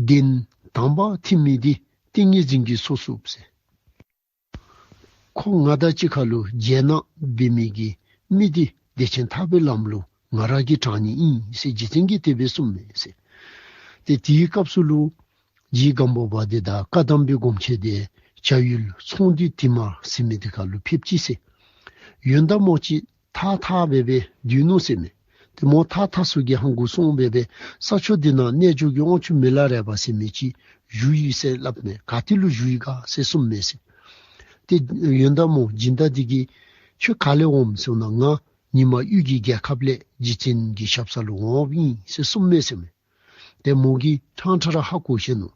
གདན་དང་པ་ཐིམ་མི་འདི་ཏིང་ངེ་འཛིན་གྱི་ཚོགས་བསགས་ཟེར། ཁོ་ང་དང་གཅིག་ཁར་ལུ་མཇལ་གནང་འབད་མི་གི་མི་འདི་བདེ་ཆེན་ཐར་པའི་ལམ་ལུ་ང་ར་གིས་དྲང་ནི་ཨིན་ཟེར་རྗེ་བཙུན་གྱིས་དེ་སྦེ་གསུངམ་མས་ཟེར། ཏེ་དེའི་སྐབས་སུ་ལུ་རྗེ་སྒམ་པོ་པ་འདི་དང་བཀའ་གདམས་པའི་སྒོམ་ཆེན་འདི་བྱ་ཡུལ་ཚོང་འདུས་དེ་མ་ཟེར་མི་འདི་ཁར་ལུ་ཕེབས་ཅི་ཟེར། ཡོན་བདག་མོ་ཅིག་ཐགས་ཐགས་སྦེ་སྦེ་སྡོད་ནུག་ཟེར་མས། ཏེ་མོ་ཐགས་ཐགས་ས་གི་ཧང་གོ་སོང་སྦེ་སྦེ་ས་ཕྱོགས་འདི་ནང་རྣལ་འབྱོར་གྱི་དབང་ཕྱུག་མི་ལ་རས་པ་ཟེར་མི་ཅིག་བཞུགས་ཡོད་ཟེར་སླབ་མས། ག་ཏེ་ལུ་བཞུགས་ཡོད་ག་ཟེར་གསུངམ་མས་ཟེར། ཏེ་ཡོན་བདག་མོ་སྦྱིན་བདག་འདི་གིས་ཁྱོད་ག་ལས་འོངམ་ཟེར་ན་ང་ཉིན་མ་དབུས་ཀྱི་རྒྱལ་ཁབ་ལས་རྗེ་བཙུན་གྱི་ཞབས་ས་ལུ་འོངམ་ཨིན་ཟེར་གསུངམ་མས་ཟེར་མས། ཏེ་མོ་གིས་ཕྲང་ཕྲང་ར་ཧ་གོ་ཞིནམ་ལས་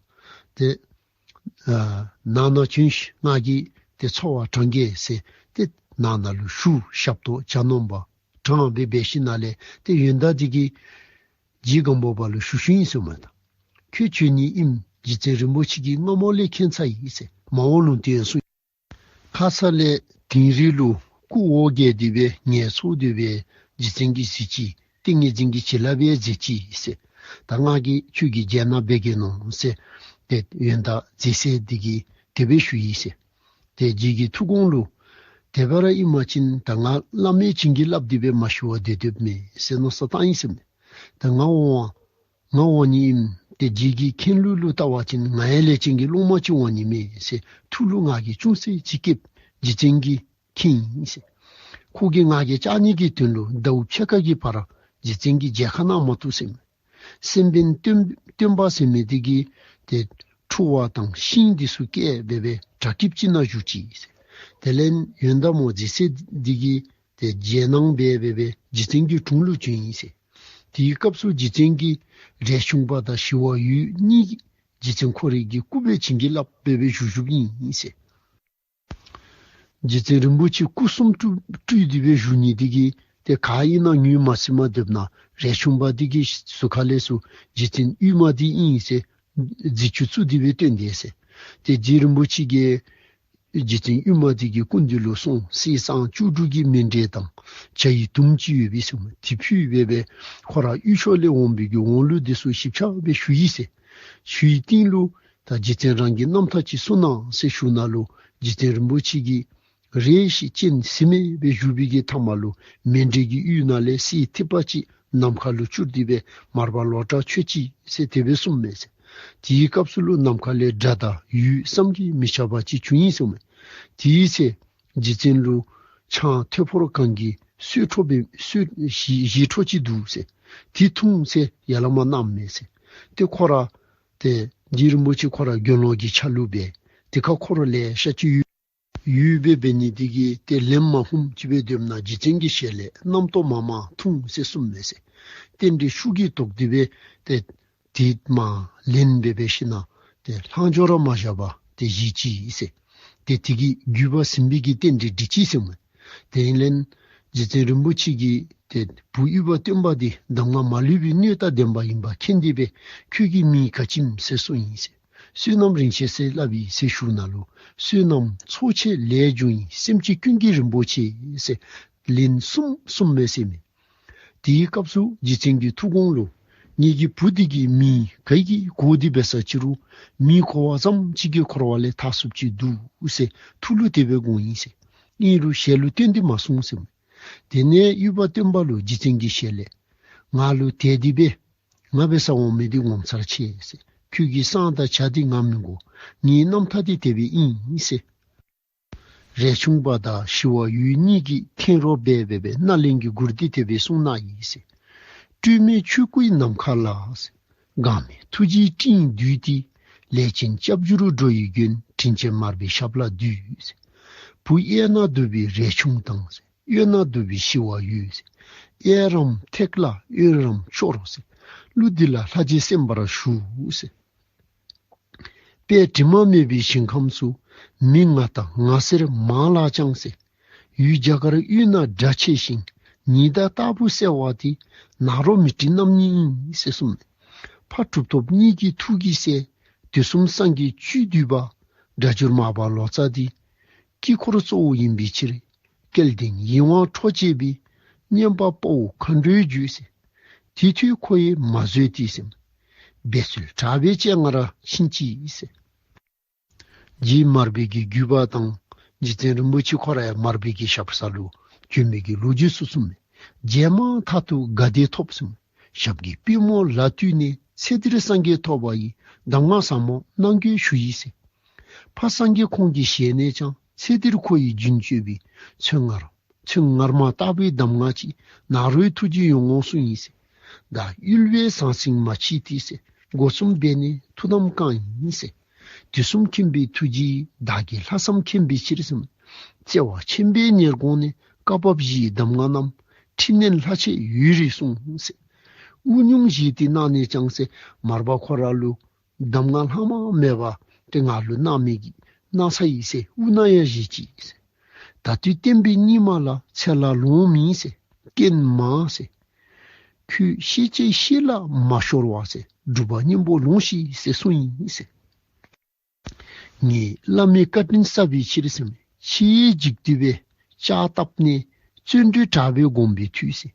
ཏེ་ཨ་ནང་ན་བྱོན་ཤིག། ང་གིས་ཏེ་འཚོ་བ་དྲང་གེ་ཟེར་ཏེ་ནང་ན་ལུ་ཞུ་ཞབས་ཏོག་གྱ་ནོམ་པ་དྲང་སྦེ་འབད་ཞིནམ་ལས་ཏེ་ཡོན་བདག་འདི་གིས་རྗེ་སྒམ་པོ་པ་ལུ་ཞུ་ཞུཝ་ཨིན་ཟེར་མས། ད་ཁྱོད་བྱོན་ནི་ཨིནམ་རྗེ་བཙུན་རིན་པོ་ཆེ་གིས་སྔ་མོ་ལས་མཁྱེན་ཚར་ཡི་ཟེར། མ་འོངས་ལུ་ཏེ་ཡང་གསུང་། ཁ་ཙ་ལས་དིང་རི་ལུ་སྐུ་འོ་བརྒྱལ་ཏེ་སྦེ་ངལ་འཚོ་སྟེ་སྦེ་རྗེ་བཙུན་གྱིས་གཟིགས་ཅི། ཏིང་ངེ་འཛིན་གྱི་བྱིན་རླབས་ཡང་མཛད་ཅི་ཟེར། ད་ང་གིས་ཁྱོད་ཀྱི་མཇལ་གནང་འབད་གེ་ནོ་ཟེར་ཏེ་ཡོན་བདག་མཛེས་སྲས་འདི་གིས་དེ་སྦེ་ཞུ་ཡི་ཟེར། ཏེ་རྗེ་གི་ཐུགས་དགོངས་ལུ་དེ་སྦེ་ར་ཨིན་པ་ཅིན་ད་ང་བླ་མའི་བྱིན་གྱིས་བརླབས་ཏེ་སྦེ་མ་ཞུ་བར་སྡོད་སྡོདཔ་མས་ཟེར་མནོ་བསམ་བཏང་ཡི་ཟེར་མས། ད་ང་འོང་ང་འོང་ནི་ཨིན། ཏེ་རྗེ་གི་མཁྱེན་ལུགས་ལུ་བལྟ་བ་ཅིན་ང་ཡང་ལས་ཅན་གྱི་སློབ་མ་ཅིག་འོང་ནི་མས་ཟེར་ཐུགས་ལུ་ང་གིས་ཅུང་ཟད་ཅིག་སྐྱེས། རྗེ་བཙུན་གྱིས་མཁྱེན་ཡི་ཟེར། ཁོ་གིས་ང་གིས་བཅར་ནི་གི་དོན་ལུ་ཟླཝ་ཕྱེད་ཀ་གི་བར་རྗེ་བཙུན་གྱི་མཇལ་ཁ་གནང་མ་བཏུབ་ཟེར་མས། སེམས་དཔའ་སྟོན་སྟོན་པ་ཟེར་མི་འདི་གིས་ཏེ་ཁྲོ་བ་དང་ཤིང་འདི་ཚུ་བཀལ་སྦེ་སྦེ་བྲག་སྐྱིབས་ཅིག་ནང་བཞུགས་ཅི་ཟེར། དེ་ལས་ཡོན་བདག་མོ་མཛེས་སྲས་འདི་གིས་ཏེ་མཇལ་གནང་འབད་སྦེ་སྦེ་རྗེ་བཙུན་གྱི་དྲུང་ལུ་བྱོན་ཡི་ཟེར། དེའི་སྐབས་སུ་རྗེ་བཙུན་གྱིས་རས་ཆུང་པ་དང་ཞི་བ་འོད་གཉིས་རྗེ་བཙུན་ཁོ་རའི་གི་སྐུ་སྦེ་བྱིན་གྱིས་བརླབས་སྦེ་སྦེ་བཞུགས་བཞུགསཔ་ཨིན་ཟེར། རྗེ་བཙུན་རིན་པོ་ཆེ་སྐུ་གསུམ་སྤྲུལ་སྤྲུལ་ཏེ་སྦེ་བཞུགས་ནི་འདི་གིས་ཏེ་ག་ཨིན་ན་ངོ་མ་ཚུད་མ་སྡོདཔ་ད་རས་ཆུང་པ་འདི་གི་ཟུར་ཁ་ལས་ཚུར་རྗེ་བཙུན་ཨུ་མ་འདི་ཨིན་ཟེར་རྫི་ཆུ་བཙུགས་ཏེ་སྦེ་བཏོན་དེས་ཟེར། ཏེ་རྗེ་རིན་པོ་ཆེ་གིས་རྗེ་བཙུན་ཨུ་མ་འདི་གི་སྐུ་མདུན་ལུ་སོང་། གསེར་སྲང་བཅུ་དྲུག་གི་མཎྜལ་དང་ཇ་ཡི་དུམ་ཅིག་ཡོད་པས་ཟེར་མས། དེ་ཕུལ་སྦེ་སྦེ་ཁོ་ར་དབུས་ཕྱོགས་ལས་འོང་བའི་གི་འོང་ལུགས་འདི་ཚུ་ཞིབ་ཆ་སྦེ་ཞུ་ཡི་ཟེར། ཞུ་ཡི་རྟིང་ལུ་ད་རྗེ་བཙུན་རང་གི་རྣམ་ཐར་ཅིག་གསུང་གནང་ཟེར་ཞུཝ་ད་ལུ་རྗེ་བཙུན་རིན་པོ་ཆེ་གིས་རེ་ཞིག་སྤྱན་ཟིམ་སྦེ་བཞུགས་པའི་གི་མཐའ་མ་ལུ་མཎྜལ་གྱི་དབུས་ནང་ལས་གསེར་ཐིགས་པ་ཅིག་ནམ་མཁའ་ལུ་འཕྱུར་ཏེ་སྦེ་མར་པ་ལོ་གྲགས་ཆོད་ཅི་ཟེར་དེ་སྦེ་གསུངམ་མས་ཟེར། དེའི་སྐབས་སུ་ལུ་ནམ་མཁའ་ལས་སྒྲ་དང་འོད་བསམ་གྱིས་མི་ཁྱབ་པ་ཅིག་བྱུང་ཡི་ཟེར་མས། དེའི་ཚེ་རྗེ་བཙུན་ལུ་ཆང་ཐོད་ཕོར་གང་གི་གསོལ་ཁྲོ་སྦེ་གསོལ་བཞེས་བཞེས་ཁྲོ་ཅིག་འདུག་ཟེར། དེ་འཐུང་ཟེར་ཡར་ལས་མར་གནངམ་མས་ཟེར། ཏེ་ཁོ་ར་ཏེ་རྗེ་རིན་པོ་ཆེ་ཁོ་ར་དགེ་སློང་གི་ཆ་ལུགས་སྦེ་དེ་ཁར་འཁོར་ལེ་ཤ་ཅིག་ཡོད། ཡུལ་སྦེ་འབད་ནི་དེ་གིས་ཏེ་ལན་མ་ཧུམ་ཅིག་སྦེ་སྡོདཔ་ན་རྗེ་བཙུན་གྱི་ཞལ་ལས་རྣམ་རྟོག་མ་མང་ཐུང་ཟེར་གསུངས་མས་ཟེར། རྟེན་འབྲེལ་ཤུགས་ཀྱིས་བཟློག་སྟེ་སྦེ་ཏེ་དེ་མར་ལེན་འབད་འབད་ཞིནམ་ཏེ་ལྷག་འཕྲོ་ར་མ་བཞག་པར་ཏེ་བཞེས་ཅི་ཟེར། ཏེ་དེ་གིས་བརྒྱུད་པ་ཟིན་པའི་གི་རྟེན་འབྲེལ་འགྲིག་ཅི་ཟེར་མས། དེ་ལས་རྗེ་བཙུན་རིན་པོ་ཆེ་གིས་ཏེ་བུ་ཡུལ་པ་སྟོན་པ་འདི་གདམས་ངག་མ་ལུས་པའི་སྣོད་དང་ལྡན་པ་ཨིནམ་མཁྱེན་ཏེ་སྦེ་ཁྱོད་ཀྱི་མིང་ག་ཅི་ཨིནམ་ཟེར་གསུངས་ཡི་ཟེར། བསོད་ནམས་རིན་ཆེན་ཟེར་སླབ་ཨིན་ཟེར་ཞུཝ་ད་ལུ་བསོད་ནམས་ཚོགས་ཆེ་ལས་བྱུང་ཡི། སེམས་ཅན་ཀུན་གྱི་རིན་པོ་ཆེ་ཟེར་ལན་གསུམ་གསུངས་མས་ཟེར་མས། དེའི་སྐབས་སུ་རྗེ་བཙུན་གྱི་ཐུགས་དགོངས་ལུ་ངེ་གི་བུ་འདི་གི་མིང་ག་གིས་གོ་སྟེ་འབད་ས་ཅི་རུང་མིང་གོ་བ་ཙམ་ཅིག་གིས་འཁོར་བ་ལས་ཐར་ཚུགསཔ་ཅིག་འདུག་ཟེར་ཐུགས་ལུ་དེ་སྦེ་དགོངས་ཡི་ཟེར། ཨིན་རུང་ཞལ་ལུ་སྟོན་ཏེ་མ་གསུངས་ཟེར་མས། དེ་ནས་ཡུལ་པ་སྟོན་པ་ལུ་རྗེ་བཙུན་གྱི་ཞལ་ལས་ང་ལུ་དེ་འདི་སྦེ་ང་འབད་སར་འོང་མི་འདི་ངོ་མཚར་ཆེ་ཟེར། ཁྱོད་ཀྱི་བསང་དང་ཇ་འདི་ང་མི་དགོ། ངེའི་རྣམ་ཐར་འདི་དེ་སྦེ་ཨིན་ཟེར། རས་ཆུང་པ་དང་ཞི་བ་འོད་གཉིས་ཀྱིས་མཁྱེན་རོགས་འབད་འབད་སྣ་ལེན་གྱི་མགུར་འདི་དེ་སྦེ་གསུངས་གནང་ཡི་ཟེར། སྤྲོས་མེད་ཆོས་སྐུའི་ནམ་མཁའ་ལ་ཟེར། འགག་མེད་ཐུགས་རྗེའི་སྤྲིན་བསྡུས་ཏེ། ལས་ཅན་སྐྱབས་འགྱུར་འགྲོ་ཡི་མགོན། དྲིན་ཅན་མར་པའི་ཞབས་ལ་འདུད་ཟེར། བུ་གཡས་ན་འདུག་པའི་རས་ཆུང་དང་ཟེར། གཡོན་ན་འདུག་པའི་ཞི་བ་འོད་ཟེར། གཡས་རམ་ཐེག་ལ་གཡོན་རམ་ཤོར་ཟེར། གླུ་འདི་ལ་ལྷ་རྗེ་སེམས་དཔར་ཞུ་ཟེར། དཔལ་དྲི་མ་མེད་པའི་ཞིང་ཁམས་སུ། མི་ང་དང་ང་ཟེར་མང་ལགས་ཀྱང་ཟེར། ཡུལ་རྒྱ་གར་དབུས་ན་སྒྲ་ཆེ་ཞིང་། ཉི་ཟླ་ལྟ་བུ་གསལ་བ་དེ། ནཱ་རོ་མི་ཏྲའི་རྣམ་སྨིན་ཡིན་ཟེར་གསུངས་མས། ཕ་གྲུབ་ཐོབ་གཉིས་ཀྱི་ཐུགས་ཀྱི་སྲས། དུས་གསུམ་སངས་རྒྱས་བཅུད་བསྡུས་པ། སྒྲ་སྒྱུར་མར་པ་ལོ་ཙཱ་འདི། དཀྱིལ་འཁོར་གཙོ་བོ་ཡིན་པའི་ཕྱིར། སྐལ་ལྡན་ཡིད་དབང་འཕྲོག་བྱེད་པའི། མཉན་པ་དཔའ་བོ་མཁའ་འགྲོའི་རྒྱུད་ཟེར། དེ་དུས་ཁོ་ཡིས་མ་བཟོད་དེ་ཟེར། འབད་རྩོལ་དྲག་པོའི་སྤྱན་སྔར་ཕྱིན་ཅི་ཟེར། རྗེ་མར་པའི་གི་བརྒྱུད་པ་དང་རྗེ་བཙུན་རིན་པོ་ཆེ་ཁོ་ར་ཡང་མར་པའི་གི་ཞབས་ས་ལུ་བྱོན་མི་གི་ལོ་རྒྱུས་ཚུ་གསུངས་མས། རྗེས་མ་མཐའ་ཐུག་དགའ་བདེ་ཐོབ་ཟེར། ཞབས་ཀྱི་པུས་མོ་ལ་བཏུད་ནས། ཚེ་འདིར་སངས་རྒྱས་ཐོབ་པ་ཡི། གདམས་ངག་ཟབ་མོ་གནང་དགོས་ཞུ་ཡི་ཟེར། ཕ་སངས་རྒྱས་ཁོང་གི་ཞལ་ནས་ཀྱང་ཚེ་འདིར་ཁོ་ཡི་རྒྱུན་གཅོད་པའི་ཚེ་སྔར་ཚེ་སྔར་མ་ལྟ་བུའི་གདམས་ངག་ཅིག་ནཱ་རོའི་ཐུགས་རྗེ་ཡོངས་བསྔོ་གསུངས་ཡི་ཟེར། བདག་གཡུལ་བའི་ཟང་ཟིང་མ་མཆིས་ཏེ་ཟེར། སྒོ་གསུམ་འབད་ནས་ཐུགས་དམ་བསྐང་ཡི་ཟེར། དུས་གསུམ་མཁྱེན་པའི་ཐུགས་རྗེས་བདག་གི་ལྷག་བསམ་མཁྱེན་པའི་ཕྱིར་ཟེར། བརྩེ་བ་ཆེན་པོས་ཉེར་དགོངས་ནས། བཀའ་བབས་བཞིའི་གདམས་ངག་རྣམས། འཕྲིན་ལས་ལྷག་ཆད་ཡོད་རིགས་གསུངས་ཟེར། དབུ་སྙུང་བཞེས་ཏེ་གནང་ནས་ཀྱང་ཟེར། མར་པ་ཁོ་ར་ལུ་གདམས་ངག་ལྷག་མ་མེད་པ་ཏེ་ང་ལུ་གནང་མི་གི་གནང་ས་ཡི་ཟེར། དབུ་ན་ཡང་བཞེས་ཅི་ཟེར། ད་དུས་བསྟན་པའི་སྙིགས་མ་ལ། ཚེ་ལ་ལོང་མེད་ཟེར། རྐྱེན་མང་ཟེར། ཁྱོད་ཤེས་བྱའི་གཤིས་ལ་མ་ཤོར་བ་ཟེར། སྒྲུབ་པ་སྙིང་པོ་ལོངས་ཤིག་ཟེར་གསུངས་ཡི་ཟེར། ངས་བླ་མའི་བཀའ་དྲིན་བསབ་པའི་ཕྱིར་ཟེར། ཆེས་འཇིགས་སྡུད་པའི་ལྕགས་བཏབ་ནས། བརྩོན་འགྲུས་དྲག་པོས་བསྒོམས་པའི་མཐུས་ཟེར།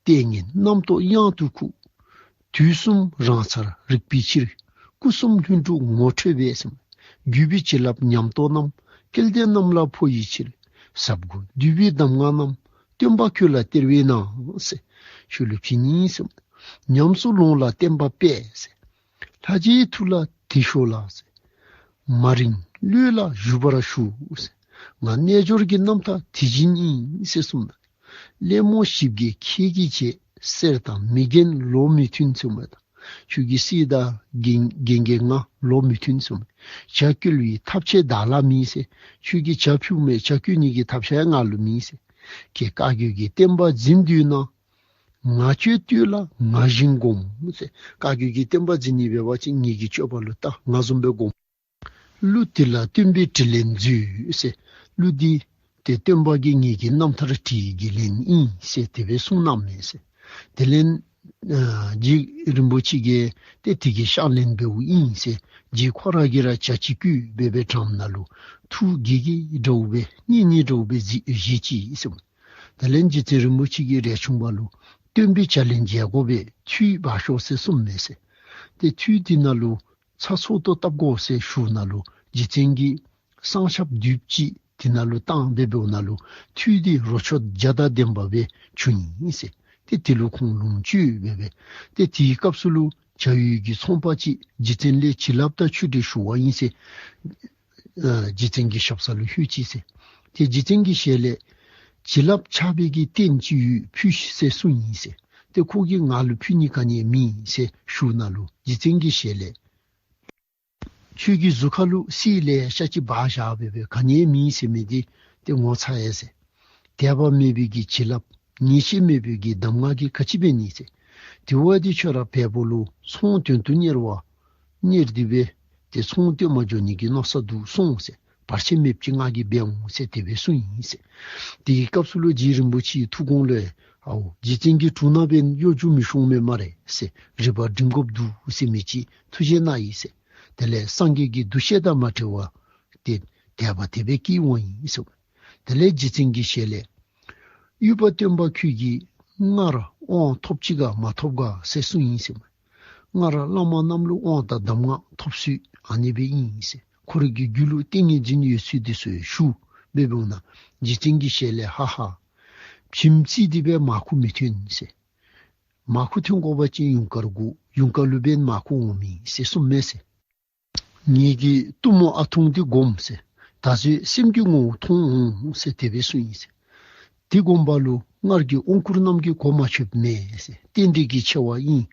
ལྟས་ངན་རྣམ་རྟོག་གཡང་དུ་ཁུག། དུས་གསུམ་རང་སར་རིག་པའི་ཕྱིར། སྐུ་གསུམ་ལྷུན་གྲུབ་ངོ་འཕྲོད་པས་ཟེར། བརྒྱུད་པའི་བྱིན་རླབས་ཉམས་རྟོགས་རྣམས། སྐལ་ལྡན་རྣམས་ལ་འཕོ་བའི་ཕྱིར། ཟབ་དགུ་འདུས་པའི་གདམས་ངག་རྣམས། སྟོན་པ་ཁྱོད་ལ་སྟེར་བས་ན་ཟེར། ཁྱོད་ལུ་བྱིན་ཡི་ཟེར། ཉམས་སུ་ལོངས་ལ་བསྟན་པ་སྤེལ་ཟེར། ལྷ་རྗེའི་ཐུགས་ལ་དེ་ཤོག་ལགས་ཟེར། མ་རིང་ལུས་ལ་བཞུགས་པར་ཞུ་ཟེར། ང་རྣལ་འབྱོར་གྱི་རྣམ་ཐར་དེ་བཞིན་ཡིན་ཟེར་གསུངས་ནུག། གླེང་མོ་ཞིབ་རྒྱས་ཁྱེད་ཀྱིས་བྱས། གསེར་དང་མི་རྒན་ལོ་མི་མཐུན་ཟེར་མས་ད། ཁྱོད་ཀྱི་གསེར་དང་རྒན་རྒན་རྒས་ང་ལོ་མི་མཐུན་ཟེར་མས། ཇ་བསྐོལ་བའི་ཐབས་ཤེས་བདག་ལ་མེད་ཟེར། ཁྱོད་ཀྱིས་ཇ་ཕུལ་མི་ཇ་བསྐོལ་ནི་གི་ཐབས་ཤེས་ང་ལུ་མེད་ཟེར། ཁྱེད་བཀའ་བརྒྱུད་ཀྱི་བསྟན་པ་འཛིན་འདོད་ན། ང་སྤྱོད་བཏུལ་ལ་ང་བཞིན་བསྒོམ་ཟེར། བཀའ་བརྒྱུད་ཀྱི་བསྟན་པ་འཛིན་ནི་འབད་བ་ཅིན་ངེ་གི་སྤྱོད་པ་ལུ་ལྟ་ང་བཟུམ་སྦེ་བསྒོམ། གླུ་འདི་ལ་སྟོན་པའི་དྲིན་ལན་མཛོད་ཟེར། གླུ་འདི་ཏེ་སྟོན་པ་གིས་ངེ་གི་རྣམ་ཐར་བྲིས་ཀྱི་ལན་ཨིན་ཟེར་དེ་སྦེ་གསུངས་གནངམ་མས་ཟེར། དེ་ལས་ཨ་རྗེ་རིན་པོ་ཆེ་གིས་ཏེ་དེ་གི་ཕྱག་ལེན་འབདཝ་ཨིན་ཟེར། རྗེ་ཁོ་ར་གིས་ར་ཇ་ཅིག་བསྐོལ་སྦེ་སྦེ་དྲངམ་ད་ལུ་ཐུགས་དགྱེས་དགྱེས་འདྲཝ་སྦེ་མཉེས་མཉེས་འདྲཝ་སྦེ་བཞེས་བཞེས་ཅི་ཟེར། དེ་ལས་རྗེ་བཙུན་རིན་པོ་ཆེ་གིས་རས་ཆུང་པ་ལུ་སྟོན་པའི་ཇ་ལན་འཇལ་དགོ་པའི་ཐུལ་འབག་ཤོག་ཟེར་གསུངས་མས་ཟེར། ཏེ་ཐུལ་འདི་ནང་ལུ་ཚ་ཚུད་དུ་བཏབ་དགོ་ཟེར་ཞུཝ་ད་ལུ་རྗེ་བཙུན་གྱིས་བསང་ཆབ་མདུད་ཅིག་དེ་ནང་ལུ་བཏང་སྦེ་འབདཝ་ད་ལུ་ཐུལ་འདི་རོ་མཆོག་བརྒྱ་དང་ལྡན་པ་སྦེ་བྱུང་ཡི་ཟེར། ཏེ་དེ་ལུ་ཁོང་ལོངས་སྤྱོད་སྦེ་སྦེ་ཏེ་དེའི་སྐབས་སུ་ལུ་བྱ་འུད་ཀྱི་ཚོང་པ་ཅིག་རྗེ་བཙུན་ལས་བྱིན་རླབས་དང་ཆོས་འབྲེལ་ཞུ་བ་ཨིན་ཟེར། ཨ་རྗེ་བཙུན་གྱི་ཞབས་ས་ལུ་ལྷོད་ཅི་ཟེར། ཏེ་རྗེ་བཙུན་གྱི་ཞལ་ལས་བྱིན་རླབས་ཆགས་པའི་གི་རྟེན་ཅིག་ཡོད་ཕུལ་ཤིག་ཟེར་གསུངས་ཡི་ཟེར། ཏེ་ཁོ་གིས་ང་ལུ་ཕུལ་ནི་ག་ནི་ཡང་མེད་ཟེར་ཞུཝ་ད་ལུ་རྗེ་བཙུན་གྱི་ཞལ་ལས་ ཁྱོད་ཀྱི་གཟུགས་ཁ་ལུ་གསེར་ལེ་ཤ་ཅིག་སྦ་བཞག་སྦེ་སྦེ་ག་ནི་ཡང་མེད་ཟེར་མི་འདི་ཏེ་ངོ་ཚ་ཡི་ཟེར། དད་པ་མེད་པའི་གི་བྱིན་རླབས་ཉེས་ཆད་མེད་པའི་གི་གདམས་ངག་གིས་ག་ཅི་འབད་ནི་ཟེར། དེ་བ་འདི་ཁྱོད་ར་བལ་པོ་ལུ་ཚོང་དོན་དུ་གཉེར་བར་གཉེར་ཏེ་སྦེ་ཏེ་ཚོང་སྟོན་མ་འགྱོ་ནི་གི་མནོ་བསམ་འདུག་སོང་ཟེར། བར་ཆད་མེདཔ་ཅིག་ང་གིས་འབད་འོང་ཟེར་དེ་སྦེ་གསུངས་ཡི་ཟེར། དེའི་སྐབས་སུ་ལུ་རྗེ་རིན་པོ་ཆེའི་ཐུགས་དགོངས་ལུ་ཨའོ་རྗེ་བཙུན་གྱི་དྲུང་ནང་འབད་ན་གཡོ་སྒྱུ་མི་ཤོང་མས་སྨ་རེ་ཟེར། རིག་པ་སྒྲིམ་དགོཔ་འདུག་ཟེར་མི་ཅིག་ཐུགས་བཞེད་གནང་ཡི་ཟེར། དེ་ལས་སངས་རྒྱས་ཀྱི་འདུ་ཤེས་དང་མ་བྲལ་བར་ཏེ་དད་པ་དེ་སྦེ་སྐྱེས་འོང་ཡི་ཟེར། དེ་ལས་རྗེ་བཙུན་གྱི་ཞལ་ལས། འོས་པ་སྟོན་པ་ཁྱོད་ཀྱིས་སྔར་དབང་ཐོབ་ཅི་ག་མ་ཐོབ་ག་ཟེར་གསུངས་ཡི་ཟེར། སྔར་བླ་མ་རྣམས་ལུ་དབང་དང་གདམས་ངག་ཐོབ་ཚུལ་ཨ་ནི་སྦེ་ཨིན་ཟེར། ཁོ་རའི་གི་རྒྱུད་ལུ་ཏིང་ངེ་འཛིན་ཡོད་ཚུལ་འདི་ཚུ་ཞུ་སྦེ་འབདཝ་ད་རྗེ་བཙུན་གྱི་ཞལ་ལས་ཧ་ཧ། བྱེམ་རྩེ་འདི་སྦེ་མར་ཁུ་མི་ཐོན་ཟེར། མར་ཁུ་ཐོན་དགོ་པ་ཅིན་ཡུངས་དཀར་དགོ། ཡུངས་དཀར་ལུ་འབད་ན་མར་ཁུ་འོང་མི་ཟེར་གསུངས་མས་ཟེར། ངེ་གི་གཏུམ་མོ་ཨ་ཐུང་འདི་སྒོམ་ཟེར། ད་གཟོད་སེམས་ཀྱི་ངོ་བོ་མཐོང་འོང་ཟེར་དེ་སྦེ་གསུངས་ཡི་ཟེར། དེ་སྒོམ་པ་ལུ་སྔར་གྱི་དབང་བསྐུར་རྣམས་ཀྱིས་གོ་མ་ཆོདཔ་མས་ཟེར། རྟེན་འབྲེལ་གྱི་ཆེ་བ་ཨིན།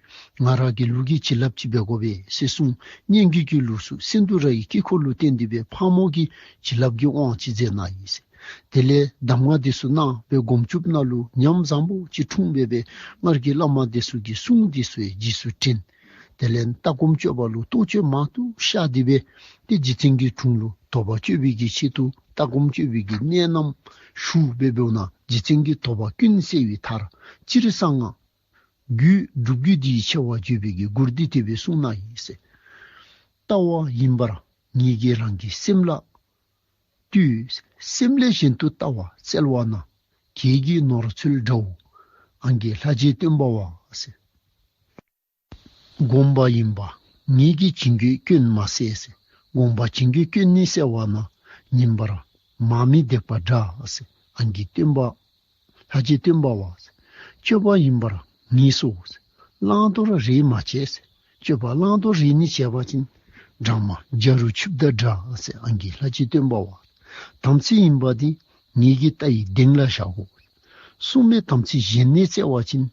ང་ར་གི་ལུགས་ཀྱི་བྱིན་རླབས་ཅིག་འབད་དགོ་པས་ཟེར་གསུངས། སྙན་བརྒྱུད་ཀྱི་ལུགས་སུ་སིནྡྷུ་རའི་དཀྱིལ་འཁོར་ལུ་བརྟེན་ཏེ་སྦེ་ཕག་མོ་གི་བྱིན་རླབས་ཀྱི་དབང་ཅིག་མཛད་གནང་ཡི་ཟེར། དེ་ལས་གདམས་ངག་འདི་ཚུ་གནང་སྦེ་སྒོམ་བཅུགཔ་ད་ལུ་ཉམས་བཟང་པོ་ཅིག་འཁྲུངས་སྦེ་སྦེ་སྔར་གྱི་བླ་མ་འདི་ཚུ་གི་གསུང་འདི་ཚུ་ཡང་རྗེས་སུ་དྲན། དེ་ལས་ལྟ་སྒོམ་སྤྱོད་པ་ལུ་ལྟོ་སྤྱོད་མང་དུ་བཤགས་ཏེ་སྦེ་ཏེ་རྗེ་བཙུན་གྱི་དྲུང་ལུ་དོགས་པ་གཅོད་པའི་གི་ཆེད་དུ་ལྟ་སྒོམ་སྤྱོད་པའི་གི་གནད་རྣམས་ཞུ་སྦེ་འབདཝ་ད་རྗེ་བཙུན་གྱིས་དོགས་པ་ཀུན་སེལ་བའི་མཐར་སྤྱིར་གསང་སྔགས་རྒྱུད་སྒྲུབ་བརྒྱུད་འདིའི་ཆེ་བ་བརྗོད་པའི་གི་མགུར་འདི་དེ་སྦེ་གསུངས་གནང་ཡི་ཟེར། ལྟ་བ་ཡིན་པར་ངེད་ཀྱིས་རང་གི་སེམས་ལ་ལྟོས། སེམས་ལས་གཞན་དུ་ལྟ་བ་བཙལ་བ་ན། གྱད་ཀྱི་ནོར་འཚོལ་འདྲའོ་ཨང་རྒས་ལྷ་རྗེ་སྟོན་པ་བ་ཟེར། སྒོམ་པ་ཡིན་པ་ངེད་ཀྱིས་བྱིང་རྒོད་སྐྱོན་མ་སེལ་ཟེར། སྒོམ་པ་བྱིང་རྒོད་སྐྱོན་ནི་སེལ་བ་ན། ཉིན་པར་མར་མེ་འདེགས་པ་འདྲ་ཟེར། ཨང་རྒས་སྟོན་པ་ལྷ་རྗེ་སྟོན་པ་བ་ཟེར། སྤྱོད་པ་ཡིན་པར་ངེས་སོ་ཟེར། བླང་དོར་རེས་མ་བྱས་ཟེར། སྤྱོད་པ་བླང་དོར་རེས་ནི་བྱས་པ་ཅིན། སྦྲང་མ་རྒྱ་རུ་ཆུབ་ད་འདྲ་ཟེར། ཨང་རྒས་ལྷ་རྗེ་སྟོན་པ་བ་ཟེར། དམ་ཚིག་ཡིན་པ་འདི་ངེད་ཀྱིས་ལྟ་ཡི་གདེང་ལ་བཞག་གོ། སྲུང་མའི་དམ་ཚིག་གཞན་ནས་བཙལ་བ་ཅིན།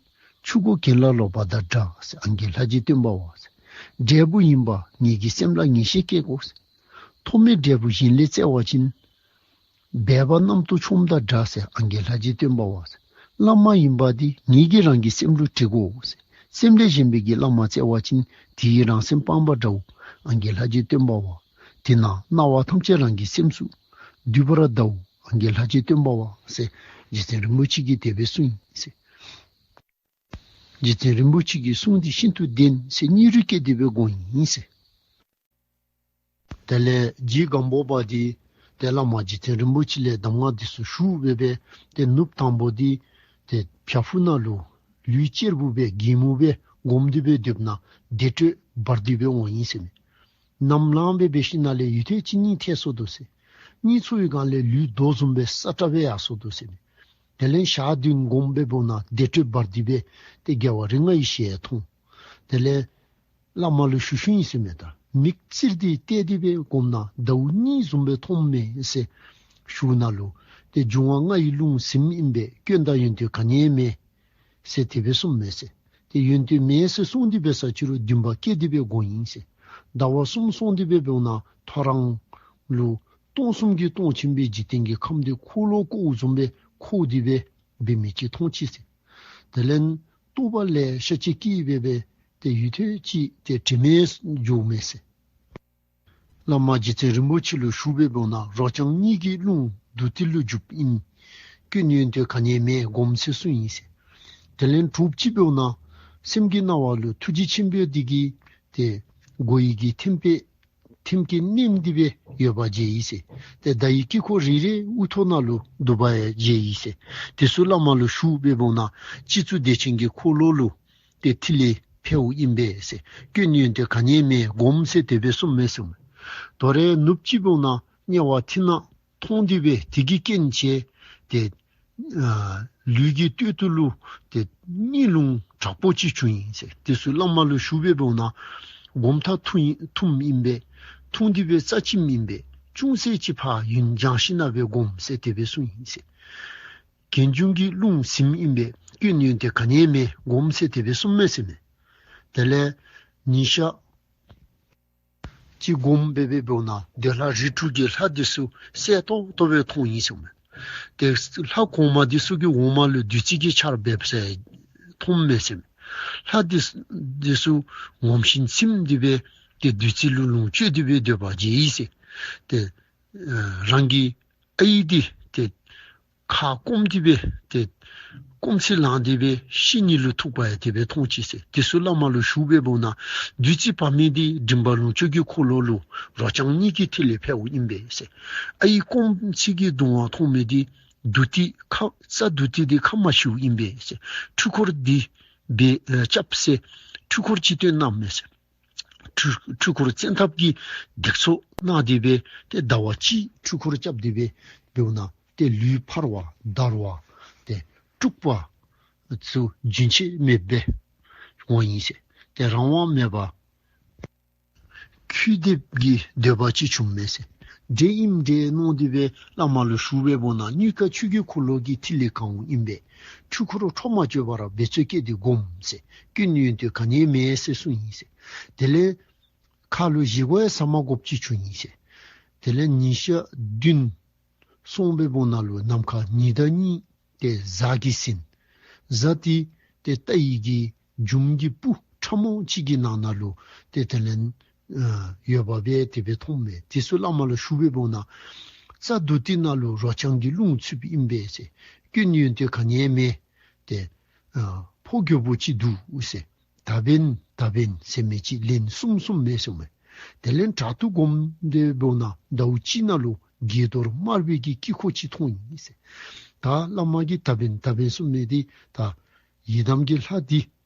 ཕྱུག་གུ་གྱེན་ལ་ལོག་པ་དང་འདྲ་ཟེར། ཨང་རྒས་ལྷ་རྗེ་སྟོན་པ་བ་ཟེར། འབྲས་བུ་ཡིན་པ་ངེད་ཀྱི་སེམས་ལ་ངེས་ཤེས་སྐྱེ་དགོ་ཟེར། ཐོབ་མེད་འབྲས་བུ་གཞན་ལས་བཙལ་བ་ཅིན། སྦལ་པ་གནམ་དུ་མཆོངམ་དང་འདྲ་ཟེར། ཨང་རྒས་ལྷ་རྗེ་སྟོན་པ་བ་ཟེར། བླ་མ་ཡིན་པ་འདི་ངེད་ཀྱིས་རང་གི་སེམས་ལུ་དྲི་དགོ་ཟེར། སེམས་ལས་གཞན་པའི་གི་བླ་མ་བཙལ་བ་ཅིན། དེ་ཡིས་རང་སེམས་སྤངས་པ་འདྲའོ། ཨང་རྒས་ལྷ་རྗེ་སྟོན་པ་བ། དེས་ན་སྣང་བ་ཐམས་ཅད་རང་གི་སེམས་སུ་འདུས་པར་གདའོ། ཨང་རྒས་ལྷ་རྗེ་སྟོན་པ་བ་ཟེར། རྗེ་བཙུན་རིན་པོ་ཆེ་གིས་དེ་སྦེ་གསུངས་ཡི་ཟེར། རྗེ་བཙུན་རིན་པོ་ཆེ་གི་གསུང་འདི་ཤིན་ཏུ་བདེན་ཟེར་སྙིང་རུས་སྐྱེས་ཏེ་སྦེ་དགོངས་ཡི་ཟེར། དེ་ལས་རྗེ་སྒམ་པོ་པ་འདི་ཏེ་བླ་མ་རྗེ་བཙུན་རིན་པོ་ཆེ་ལས་གདམས་ངག་འདི་ཚུ་ཞུ་སྦེ་སྦེ་ཏེ་ནུབ་དང་པོ་འདི་ཏེ་བྱག་ཕུག་ནང་ལུ་ལུས་གཅེར་བུ་སྦེ་གད་མོ་སྦེ་སྒོམ་སྟེ་སྦེ་སྡོདཔ་ད་བདེ་དྲོད་འབར་ཏེ་སྦེ་འོང་ཡི་ཟེར་མས། ནམ་ལངས་སྦེ་འབད་ཞིནམ་ལས་ཡུད་ཐེངས་གཅིག་གཉིས་ཐལ་སོང་འདུག་ཟེར། གཉིད་ཚོར་བའི་སྒང་ལས་ལུས་རྡོ་བཟུམ་སྦེ་སྲ་ཀྲག་སྦེ་ཡར་སོང་འདུག་ཟེར་མས། དེ་ལས་ཞག་བདུན་སྒོམ་སྦེ་འབདཝ་ད་བདེ་དྲོད་འབར་ཏེ་སྦེ་ཏེ་རྒྱལ་བ་རིགས་ལྔ་ཡེ་ཤེས་མཐོང་། དེ་ལས་བླ་མ་ལུ་ཞུ་ཞུཝ་ཨིན་ཟེར་མས། ད་མིག་བཙིར་ཏེ་བལྟས་ཏེ་སྦེ་སྒོམ་ད་ཟླཝ་གཉིས་བཟུམ་སྦེ་མཐོངམ་མས་ཟེར་ཞུཝ་ད་ལུ་ཏེ་འབྱུང་བ་ལྔ་ཡི་རླུང་ཟིམ་ཨིན་པས། སྐྱོན་དང་ཡོན་ཏན་ག་ནི་ཡང་མེད་ཟེར་དེ་སྦེ་གསུངམ་མས་ཟེར། ཏེ་ཡོན་ཏན་མེད་ཟེར་གསུངས་ཏེ་འབད་ས་ཅི་རུང་འདུན་པ་སྐྱེས་ཏེ་སྦེ་སྒོམ་ཡི་ཟེར། ཟླ་བ་གསུམ་སོང་སྟེ་སྦེ་འབདཝ་ད་ཐོ་རངས་ལུ་སྟོང་གསུམ་གྱི་སྟོང་ཆེན་པོའི་འཇིག་རྟེན་གྱི་ཁམས་འདི་འཁོར་ལོ་བསྐོརཝ་བཟུམ་སྦེ་འཁོར་ཏེ་སྦེ་འབད་མི་ཅིག་མཐོང་ཅི་ཟེར། དེ་ལས་རྟོགས་པ་ལེ་ཤ་ཅིག་སྐྱེས་སྦེ་སྦེ་ཏེ་ཡུད་ཐེངས་གཅིག་ཏེ་དྲན་མེད་འགྱོཝ་མས་ཟེར། བླ་མ་རྗེ་བཙུན་རིན་པོ་ཆེ་ལུ་ཞུ་སྦེ་འབདཝ་ད་རོ་རྐྱང་གཉིས་ཀྱི་རླུང་བདུད་རྩི་ལུ་འཇུགཔ་ཨིན། སྐྱོན་ཡོན་ཏན་ག་ནི་ཡང་མེད་སྒོམ་ཟེར་གསུངས་ཡི་ཟེར། དེ་ལས་དྲུག་པ་ཅིག་འབདཝ་ད་སེམས་ཀྱི་སྣང་བ་ལུ་ཐུགས་རྗེ་ཆེན་པོ་འདི་གིས་ཏེ་སྒོ་ཡི་གི་ཐེམ་སྐས་ཐེམ་སྐས་མནན་ཏེ་སྦེ་ཡོད་པ་མཇལ་ཡི་ཟེར། ཏེ་ཟླ་ཡི་དཀྱིལ་འཁོར་རེ་རེ་དབུ་ཐོག་ནང་ལུ་འདུག་པ་ཡང་མཇལ་ཡི་ཟེར། དེ་ཚུ་བླ་མ་ལུ་ཞུ་སྦེ་འབདཝ་ད་སྤྱི་གཙུག་བདེ་ཆེན་གྱི་འཁོར་ལོ་ལུ་ཏེ་ཐིག་ལེ་ཕེབས་ཨིན་པས་ཟེར། སྐྱོན་ཡོན་ཏན་ག་ནི་ཡང་མེད་སྒོམ་ཟེར་དེ་སྦེ་གསུངམ་མས་ཟེར། དོ་རུང་ནུབ་ཅིག་འབདཝ་ད་དམྱལ་བ་མཐིང་ནག་མཐོང་སྟེ་སྦེ་དེ་གིས་རྐྱེན་བྱས་ཏེ་ཨ་ལུས་ཀྱི་སྟོད་ཐུག་ལུ་ཏེ་གཉིད་རླུང་དྲག་པོ་ཅིག་བྱུང་ཡི་ཟེར། དེ་ཚུ་བླ་མ་ལུ་ཞུ་སྦེ་འབདཝ་ད་སྒོམ་ཐག་ཐུང་ཐུངམ་ཨིན་པས། ཐུང་སྟེ་སྦེ་རྩ་ཆེམ་ཨིན་པས། ཅུང་ཟད་ཅིག་ཕར་ཡུན་འགྱངས་ཞིནམ་སྦེ་སྒོམ་ཟེར་དེ་སྦེ་གསུངས་ཡི་ཟེར། གྱེན་འབྱུང་གི་རླུང་ཟིམ་ཨིན་པས། སྐྱོན་ཡོན་ཏན་ག་ནི་ཡང་མེད་སྒོམ་ཟེར་དེ་སྦེ་གསུངམ་མས་ཟེར་མས། དེ་ལས་ཉིན་ཞག་ ཅིག་སྒོམ་སྦེ་སྦེ་འབདཝ་ད་འདོད་ལྷ་རིགས་དྲུག་གི་ལྷ་འདི་ཚུ་གསལ་ཏོག་ཏོ་སྦེ་མཐོང་ཡི་ཟེར་མས། ཏེ་ལྷ་གོང་མ་འདི་ཚུ་གི་འོག་མ་ལུ་བདུད་རྩི་གི་ཆརཔ་འབེབས་སྦེ་མཐོངམ་མས་ཟེར་མས། ལྷ་འདི་འདི་ཚུ་ངོམས་ཤིང་ཚིམ་སྟེ་སྦེ་ཏེ་བདུད་རྩི་ལུ་ལོངས་སྤྱོད་དེ་སྦེ་སྡོད་པ་མཇལ་ཡི་ཟེར། ཏེ་ཨ་རང་གི་ཨའི་འདི་ཏེ་ཁ་སྐོམ་སྟེ་སྦེ་ཏེ་སྐོམ་ཚིག་ལངས་ཏེ་སྦེ་ཤི་ནི་ལུ་ཐུག་པ་ཡང་དེ་སྦེ་མཐོང་ཅི་ཟེར། དེ་ཚུ་བླ་མ་ལུ་ཞུ་སྦེ་འབདཝ་ད་བདུད་རྩི་བབས་མི་འདི་མགྲིན་པ་ལོངས་སྤྱོད་ཀྱི་འཁོར་ལོ་ལུ་རོ་རྐྱང་གཉིས་ཀྱི་ཐིག་ལེ་འཕེལཝ་ཨིན་པས་ཟེར། ཨའི་སྐོམ་ཚིག་གི་གདུང་བ་མཐོང་མི་འདི་བདུད་རྩི་ཁ་རྩ་བདུད་རྩི་འདི་ཁ་མ་ཤིཝ་ཨིན་པས་ཟེར། འཁྲུལ་འཁོར་འདི་སྦེ་ཨ་རྐྱབ་ཟེར་འཁྲུལ་འཁོར་ཅིག་སྟོན་གནངམ་མས་ཟེར། འཁྲུལ་འཁྲུལ་འཁོར་བཙན་ཐབས་ཀྱིས་སྡིགས་ཚོགས་གནང་སྟེ་སྦེ་ཏེ་ཟླ་བ་གཅིག་འཁྲུལ་འཁོར་རྐྱབ་སྟེ་སྦེ་འབདཝ་ད་ཏེ་ལུས་འཕར་བ་འདར་བ་ཏེ་དཀྲུགས་པ་ཚུ་རྒྱུན་ཆད་མེདཔ་སྦེ་འོང་ཡི་ཟེར། ཏེ་རང་དབང་མེད་པར་ཁུ་སྡེབ་ཀྱི་འདོད་པ་ཅིག་བྱུངམ་མས་ཟེར། འདྲེ་ཨིནམ་འདྲེ་མནོ་སྟེ་སྦེ་བླ་མ་ལུ་ཞུ་སྦེ་འབདཝ་ད་གཉིས་ཀ་ཆོས་ཀྱི་འཁོར་ལོ་གི་ཐིག་ལེ་གང་བ་ཨིན་པས། འཁྲུལ་འཁོར་འཕྲོག་མ་བཅུག་པར་འབད་རྩོལ་བསྐྱེད་དེ་སྒོམ་ཟེར། སྐྱོན་ཡོན་ཏན་ག་ནི་ཡང་མེད་ཟེར་གསུངས་ཡི་ཟེར། དེ་ལས་ཁ་ལུ་བཞེས་སྒོ་ཡང་ཟ་མ་དགོཔ་ཅིག་བྱུང་ཡི་ཟེར། དེ་ལས་ཉིན་ཞག་བདུན་སོང་སྦེ་འབདཝ་ད་ལུ་ནམ་མཁའ་ཉི་ཟླ་གཉིས་ཏེ་གཟའ་གིས་ཟིན། གཟའ་འདི་ཏེ་རྟ་ཡི་གི་འཇུམ་གྱི་སྤུ་ཕྲ་མོ་ཅིག་གི་ནང་ན་ལུ་ཏེ་དེ་ལས་ཨ་ཡོདཔ་སྦེ་དེ་སྦེ་མཐོངམ་མས། དེ་ཚུ་བླ་མ་ལུ་ཞུ་སྦེ་འབདཝ་ད་རྩ་བདུད་རྩི་ནང་ལུ་རོ་རྐྱང་གི་རླུང་ཚུདཔ་ཨིན་པས་ཟེར། སྐྱོན་ཡོན་ཏན་ག་ནི་ཡང་མེད། ཏེ་ཨ་ཕོ་རྒོད་པོ་ཅིག་འདུག་ཟེར། ད་བེན་ད་བེན་ཟེར་མི་ཅིག་ལན་གསུམ་གསུངམ་མས་ཟེར་མས། དེ་ལས་དྲག་ཏུ་སྒོམ་སྟེ་འབདཝ་ད་ཟླཝ་གཅིག་ནང་ལུ་དགྱེས་རྡོར་དམར་པོའི་གི་དཀྱིལ་འཁོར་ཅིག་མཐོང་ཡི་ཟེར། ད་བླ་མ་གིས་ད་བེན་ད་བེན་གསུངས་མི་འདི་ད་ཡི་དམ་གྱི་ལྷ་འདི་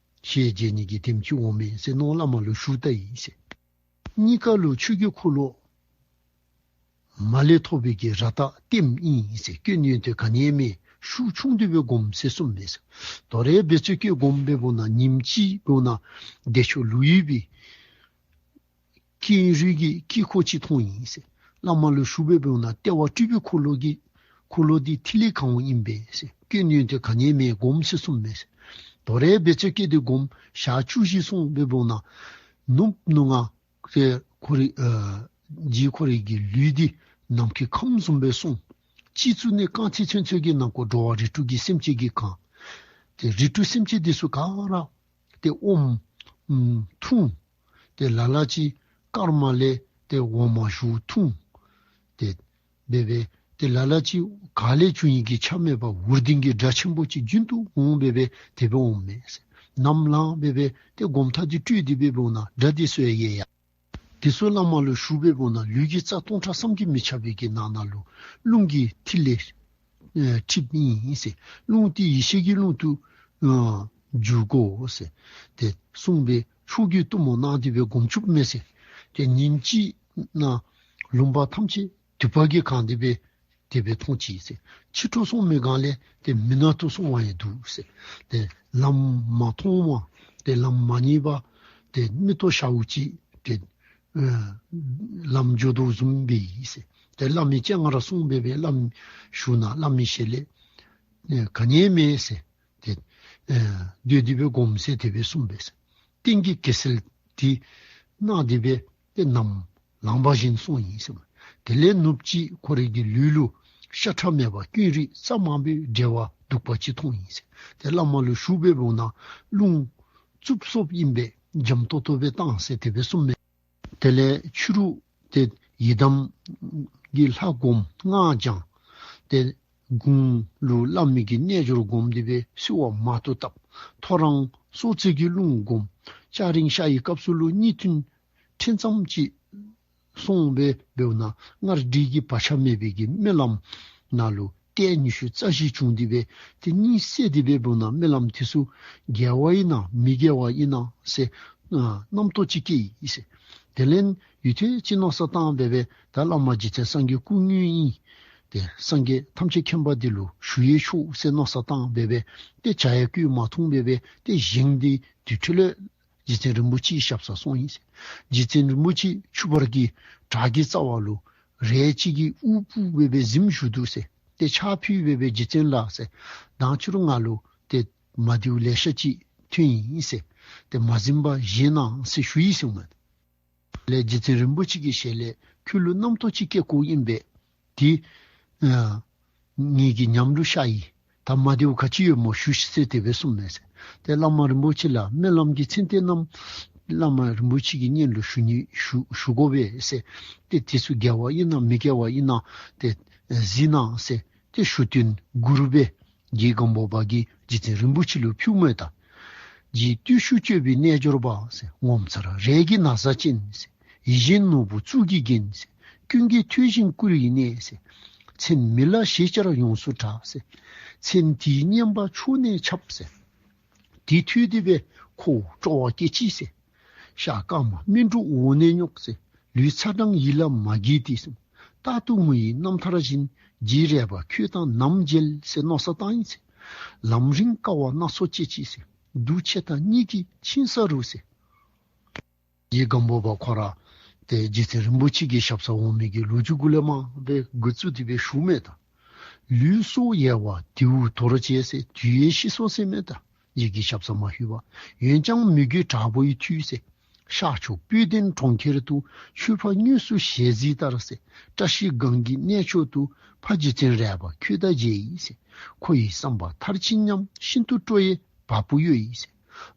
ཞལ་མཇལ་ནི་གི་དེམ་ཅིག་འོང་མས་ཟེར་མནོ་བླ་མ་ལུ་ཞུ་ད་ཡི་ཟེར། གཉིས་ཀ་ལུ་ཆོས་ཀྱི་འཁོར་ལོ་མ་ལས་ཐོབ་པའི་གི་ར་ཏ་ལྟདམོ་ཨིན་ཟེར། སྐྱོན་ཡོན་ཏན་ག་ནི་ཡང་མེད། ཤུགས་ཆུང་སྟེ་སྦེ་སྒོམ་ཟེར་གསུངམ་མས་ཟེར། དོ་རུང་འབད་རྩོལ་བསྐྱེད་སྒོམ་སྦེ་འབདཝ་ད་ཉིནམ་གཅིག་འབདཝ་ད་བདེ་མཆོག་ལོ་ཡི་པའི་ཀེང་རུས་ཀྱི་དཀྱིལ་འཁོར་ཅིག་མཐོང་ཡི་ཟེར། བླ་མ་ལུ་ཞུ་སྦེ་འབདཝ་ད་ལྟེ་བ་སྤྲུལ་པའི་འཁོར་ལོ་གི་འཁོར་ལོ་འདི་ཐིག་ལེ་གང་བ་ཨིན་པས་ཟེར། སྐྱོན་ཡོན་ཏན་ག་ནི་ཡང་མེད། སྒོམ་ཟེར་གསུངམ་མས་ཟེར། དོ་རུང་འབད་རྩོལ་བསྐྱེད་དེ་སྒོམ་ཞག་བཅུ་བཞི་སོང་སྦེ་འབདཝ་ད་ནུབ་ནུབ་ངང་ཏེ་ཁོ་རའི་ཨ་རྗེ་ཁོ་རའི་གི་ལུས་འདི་ནམ་མཁའི་ཁམས་བཟུམ་སྦེ་སོང་། སྤྱི་གཙུག་ནས་རྐང་མཐིལ་ཚུན་ཚོད་ཀྱི་ནང་འཁོད་འགྲོ་བ་རིགས་དྲུག་གི་སེམས་ཅན་གྱིས་གང་། ཏེ་རིགས་དྲུག་སེམས་ཅན་འདི་ཚུ་ག་ར་ཏེ་ཨོམ་ཨམ་འཐུང་། ཏེ་ལ་ལ་ཅིག་སྐར་མ་ལས་ཏེ་འོ་མ་བཞུ་འཐུང་། ཏེ་འབད་སྦེ་ཏེ་ལ་ལ་ཅིག་ག་ལས་བྱུང་ཡི་གི་ཆ་མེད་པར་འུར་ལྡིང་གི་སྒྲ་ཆེན་པོ་ཅིག་རྒྱུན་དུ་འོང་སྦེ་སྦེ་དེ་སྦེ་འོངམ་མས་ཟེར། ནམ་ལངས་སྦེ་སྦེ་ཏེ་སྒོམ་ཐག་འདི་སྤྲོད་དེ་སྦེ་འབདཝ་ད་སྒྲ་འདི་ཚུ་ཡང་ཡལ་ཡར། དེ་ཚུ་བླ་མ་ལུ་ཞུ་སྦེ་འབདཝ་ད་ལུས་ཀྱི་རྩ་སྟོང་ཕྲག་བསམ་གྱིས་མི་ཁྱབ་པའི་གི་ནང་ན་ལུ་རླུང་གི་ཐིག་ལེ་ཨེ་འཁྲིགསཔ་ཨིན་ཟེར། རླུང་འདི་ཡེ་ཤེས་ཀྱི་རླུང་དུ་ཨ་འགྱུར་དགོ་ཟེར། ཏེ་གསུངས་སྦེ་མཆོག་གི་གཏུམ་མོ་གནང་སྟེ་སྦེ་སྒོམ་བཅུགཔ་མས་ཟེར། ཏེ་ཉིནམ་གཅིག་ནང་ལུང་པ་ཐམས་ཅད་དུད་པ་གིས་གང་སྟེ་སྦེ་དེ་སྦེ་མཐོང་ཅི་ཟེར། ཕྱི་དྲོ་སོང་མི་སྒང་ལས་ཏེ་མུན་ནག་ཏུ་སོང་བ་ཡང་འདུག་ཟེར། ཏེ་ལམ་མ་མཐོང་བ་ཏེ་ལམ་མ་རྙེད་པར་ཏེ་མིག་ཏོ་ཞརཝ་ཅིག་ཏེ་ཨ་ལམ་འགྱོ་དོ་བཟུམ་སྦེ་ཨིན་ཟེར། ཏེ་བླ་མའི་སྤྱན་སྔར་སོང་སྦེ་སྦེ་བླ་མ་ཞུ་ན་བླ་མའི་ཞལ་ལས་ཨེ་ག་ནི་ཡང་མེད་ཟེར། ཏེ་ཨེ་སྡོད་དེ་སྦེ་སྒོམ་ཟེར་དེ་སྦེ་གསུངས་པས་ཟེར། ཏིང་གི་གེགས་སེལ་འདི་གནང་སྟེ་སྦེ་ཏེ་ནམ་ལངས་པ་བཞིན་སོང་ཡི་ཟེར། དེ་ལས་ནུབ་གཅིག་ཁོ་རའི་གི་ལུས་ལུ་ཤ་ཁྲག་མེད་པ་ཀེང་རུས་རྩ་མང་པོའི་བྲེ་བ་གདུག་པ་ཅིག་མཐོང་ཡི་ཟེར། ཏེ་བླ་མ་ལུ་ཞུ་སྦེ་འབདཝ་ད་རླུང་རྩུབ་སོབ་ཨིན་པས། འཇམ་ཏོག་ཏོ་སྦེ་བཏང་ཟེར་དེ་སྦེ་གསུངས་མས། དེ་ལས་ཕྱི་རུ་ཏེ་ཡི་དམ་གྱི་ལྷ་སྒོམ་སྔགས་བགྱང་། ཏེ་དགུང་ལུ་བླ་མའི་གི་རྣལ་འབྱོར་སྒོམ་སྟེ་སྦེ་བསིལ་བ་མང་དུ་བཏབ། ཐོ་རངས་སྲོག་རྩོལ་གྱི་རླུང་སྒོམ། སྐྱ་རེངས་ཤར་བའི་སྐབས་སུ་ལུ་གཉིད་ཐུན་ཕྲན་ཙམ་ཅིག་སོང་སྦེ་འབདཝ་ད་སྔར་འདྲིས་ཀྱི་བག་ཆགས་མེད་པའི་གི་རྨི་ལམ་ནང་ལུ་ལྟས་ཉི་ཤུ་རྩ་བཞི་བྱུང་སྟེ་སྦེ་ཏེ་གཉིད་སད་དེ་སྦེ་འབདཝ་ད་རྨི་ལམ་དེ་ཚུ་དགེ་བ་ཨིན་ན་མི་དགེ་བ་ཨིན་ན་ཟེར་ཨ་རྣམ་རྟོག་ཅིག་སྐྱེས་ཡི་ཟེར། དེ་ལས་ཡུད་ཐེངས་ཅིག་མནོ་བསམ་བཏང་སྦེ་སྦེ་ད་བླ་མ་རྗེ་བཙུན་སངས་རྒྱས་སྐུ་དངོས་ཨིན། ཏེ་སངས་རྒྱས་ཐམས་ཅད་མཁྱེན་པ་འདི་ལུ་ཞུ་ཡང་ཆོག་ཟེར་མནོ་བསམ་བཏང་སྦེ་སྦེ་ཏེ་ཇ་ཡང་བསྐོལ་མ་འཐུང་སྦེ་སྦེ་ཏེ་བཞེངས་ཏེ་དེ་འཕྲོ་ལས་རྗེ་བཙུན་རིན་པོ་ཆེའི་ཞབས་སར་སོང་ཡི་ཟེར། རྗེ་བཙུན་རིན་པོ་ཆེ་ཆུ་བར་གྱི་བྲག་གི་རྩ་བ་ལུ་རས་ཅིག་གིས་དབུ་སྤུབས་སྦེ་སྦེ་གཟིམ་བཞུགས་འདུག་ཟེར། ཏེ་ཕྱག་ཕུལ་སྦེ་སྦེ་རྗེ་བཙུན་ལགས་ཟེར། མདང་ཕྱི་རུ་ང་ལུ་ཏེ་མ་བདེཝ་ལེ་ཤ་ཅིག་ཐོན་ཡི་ཟེར། ཏེ་མ་གཟིམ་པར་བཞེངས་གནང་ཟེར་ཞུ་ཡི་ཟེར་མས། ལས་རྗེ་བཙུན་རིན་པོ་ཆེ་གི་ཞལ་ལས་ཁྱོད་ལུ་རྣམ་རྟོག་ཅིག་སྐྱེ་དགོཔ་ཨིན་པས། དེ་ཨ་ངེ་གི་ཉམས་ལུ་ཤར་ཡི། ད་མ་བདེཝ་ག་ཅི་ཡོད་སྨོ་ཞུ་ཤིག་ཟེར་དེ་སྦེ་གསུངམ་མས་ཟེར། ཏེ་བླ་མ་རིན་པོ་ཆེ་ལ་སྨོན་ལམ་གྱི་མཚན་ལྟས་རྣམས་བླ་མ་རིན་པོ་ཆེ་གི་སྙན་ལུ་ཞུ་ནི་ཞུ་ཞུ་དགོ་པས་ཟེར། ཏེ་དེ་ཚུ་དགེ་བ་ཨིན་ན་མི་དགེ་བ་ཨིན་ན་ཏེ་གཟིགས་གནང་ཟེར། ཏེ་ཞུ་རྟེན་གུ་རུ་སྦེ་རྗེ་སྒམ་པོ་པ་གིས་རྗེ་བཙུན་རིན་པོ་ཆེ་ལུ་ཕུལཝ་མས་ད། རྗེ་བརྟུལ་ཞུགས་སྤྱོད་པའི་རྣལ་འབྱོར་པ་ཟེར། ངོ་མཚར་རས་ཀྱི་ན་བཟའ་ཅན་ཟེར། ཡིད་བཞིན་ནོར་བུ་གཙུག་གི་རྒྱན་ཟེར། ཀུན་གྱིས་མཐོལ་ཞིང་བཀུར་བའི་གནས་ཟེར། མཚན་མི་ལ་ཞེས་བྱར་ཡོངས་སུ་གྲགས་ཟེར། མཚན་དེའི་སྙན་པ་ཕྱོགས་ནས་ཁྱབ་ཟེར། དེ་ཐོས་ཏེ་སྦེ་ཁོ་སྤྲོ་བ་སྐྱེས་ཅི་ཟེར། ཤ་སྐར་མ་སྨིན་དྲུག་འོག་ནས་སྙོགས་ཟེར། ལུས་ཚ་གྲང་ཡིད་ལ་མ་གྱིས་ཏེ་ཟེར། རྟག་ཏུ་ངུ་ཡི་རྣམ་ཐར་བཞིན། རྗེ་རས་པ་ཁྱོད་དང་ནམ་མཇལ་ཟེར་མནོ་བསམ་བཏང་ཡི་ཟེར། ལམ་རིང་དཀའ་བ་སྣ་ཚོགས་སྤྱད་ཅི་ཟེར། དུས་ཆེ་ཐག་གཉིད་ཀྱིས་ཕྱིན་ས་རུ་ཟེར། རྗེ་སྒམ་པོ་པ་ཁོ་ར་ཏེ་རྗེ་བཙུན་རིན་པོ་ཆེ་གི་ཞབས་སར་འོང་མི་གི་ལོ་རྒྱུས་གུ་ལས་མར་སྦེ་འགོ་བཙུགས་ཏེ་སྦེ་ཞུཝ་མས་ད། ལུས་སྲོག་ཡལ་བ་དེའུ་དོར་བྱས་ཟེར། དུས་ཡལ་ཤི་སོང་ཟེར་མས་ད། རྗེ་གི་ཞབས་སར་མ་ཞུ་བར། འོན་ཀྱང་མི་རྒོད་དྲག་པོ་ཡི་མཐུས་ཟེར། ཤར་ཕྱོགས་སྤོས་ལྡན་གྲོང་ཁྱེར་དུ། ཆོས་པ་དངོས་སུ་ཞལ་གཟིགས་ལྟར་ཟེར། བཀྲ་ཤིས་སྒང་གི་གནས་མཆོག་ཏུ། ཕ་རྗེ་བཙུན་རས་པ་ཁྱོད་དང་མཇལ་ཡི་ཟེར། ཁོ་ཡི་བསམ་པ་མཐར་ཕྱིན་སྙམ། ཤིན་ཏུ་སྤྲོ་བས་བ་སྤུ་གཡོ་ཡི་ཟེར།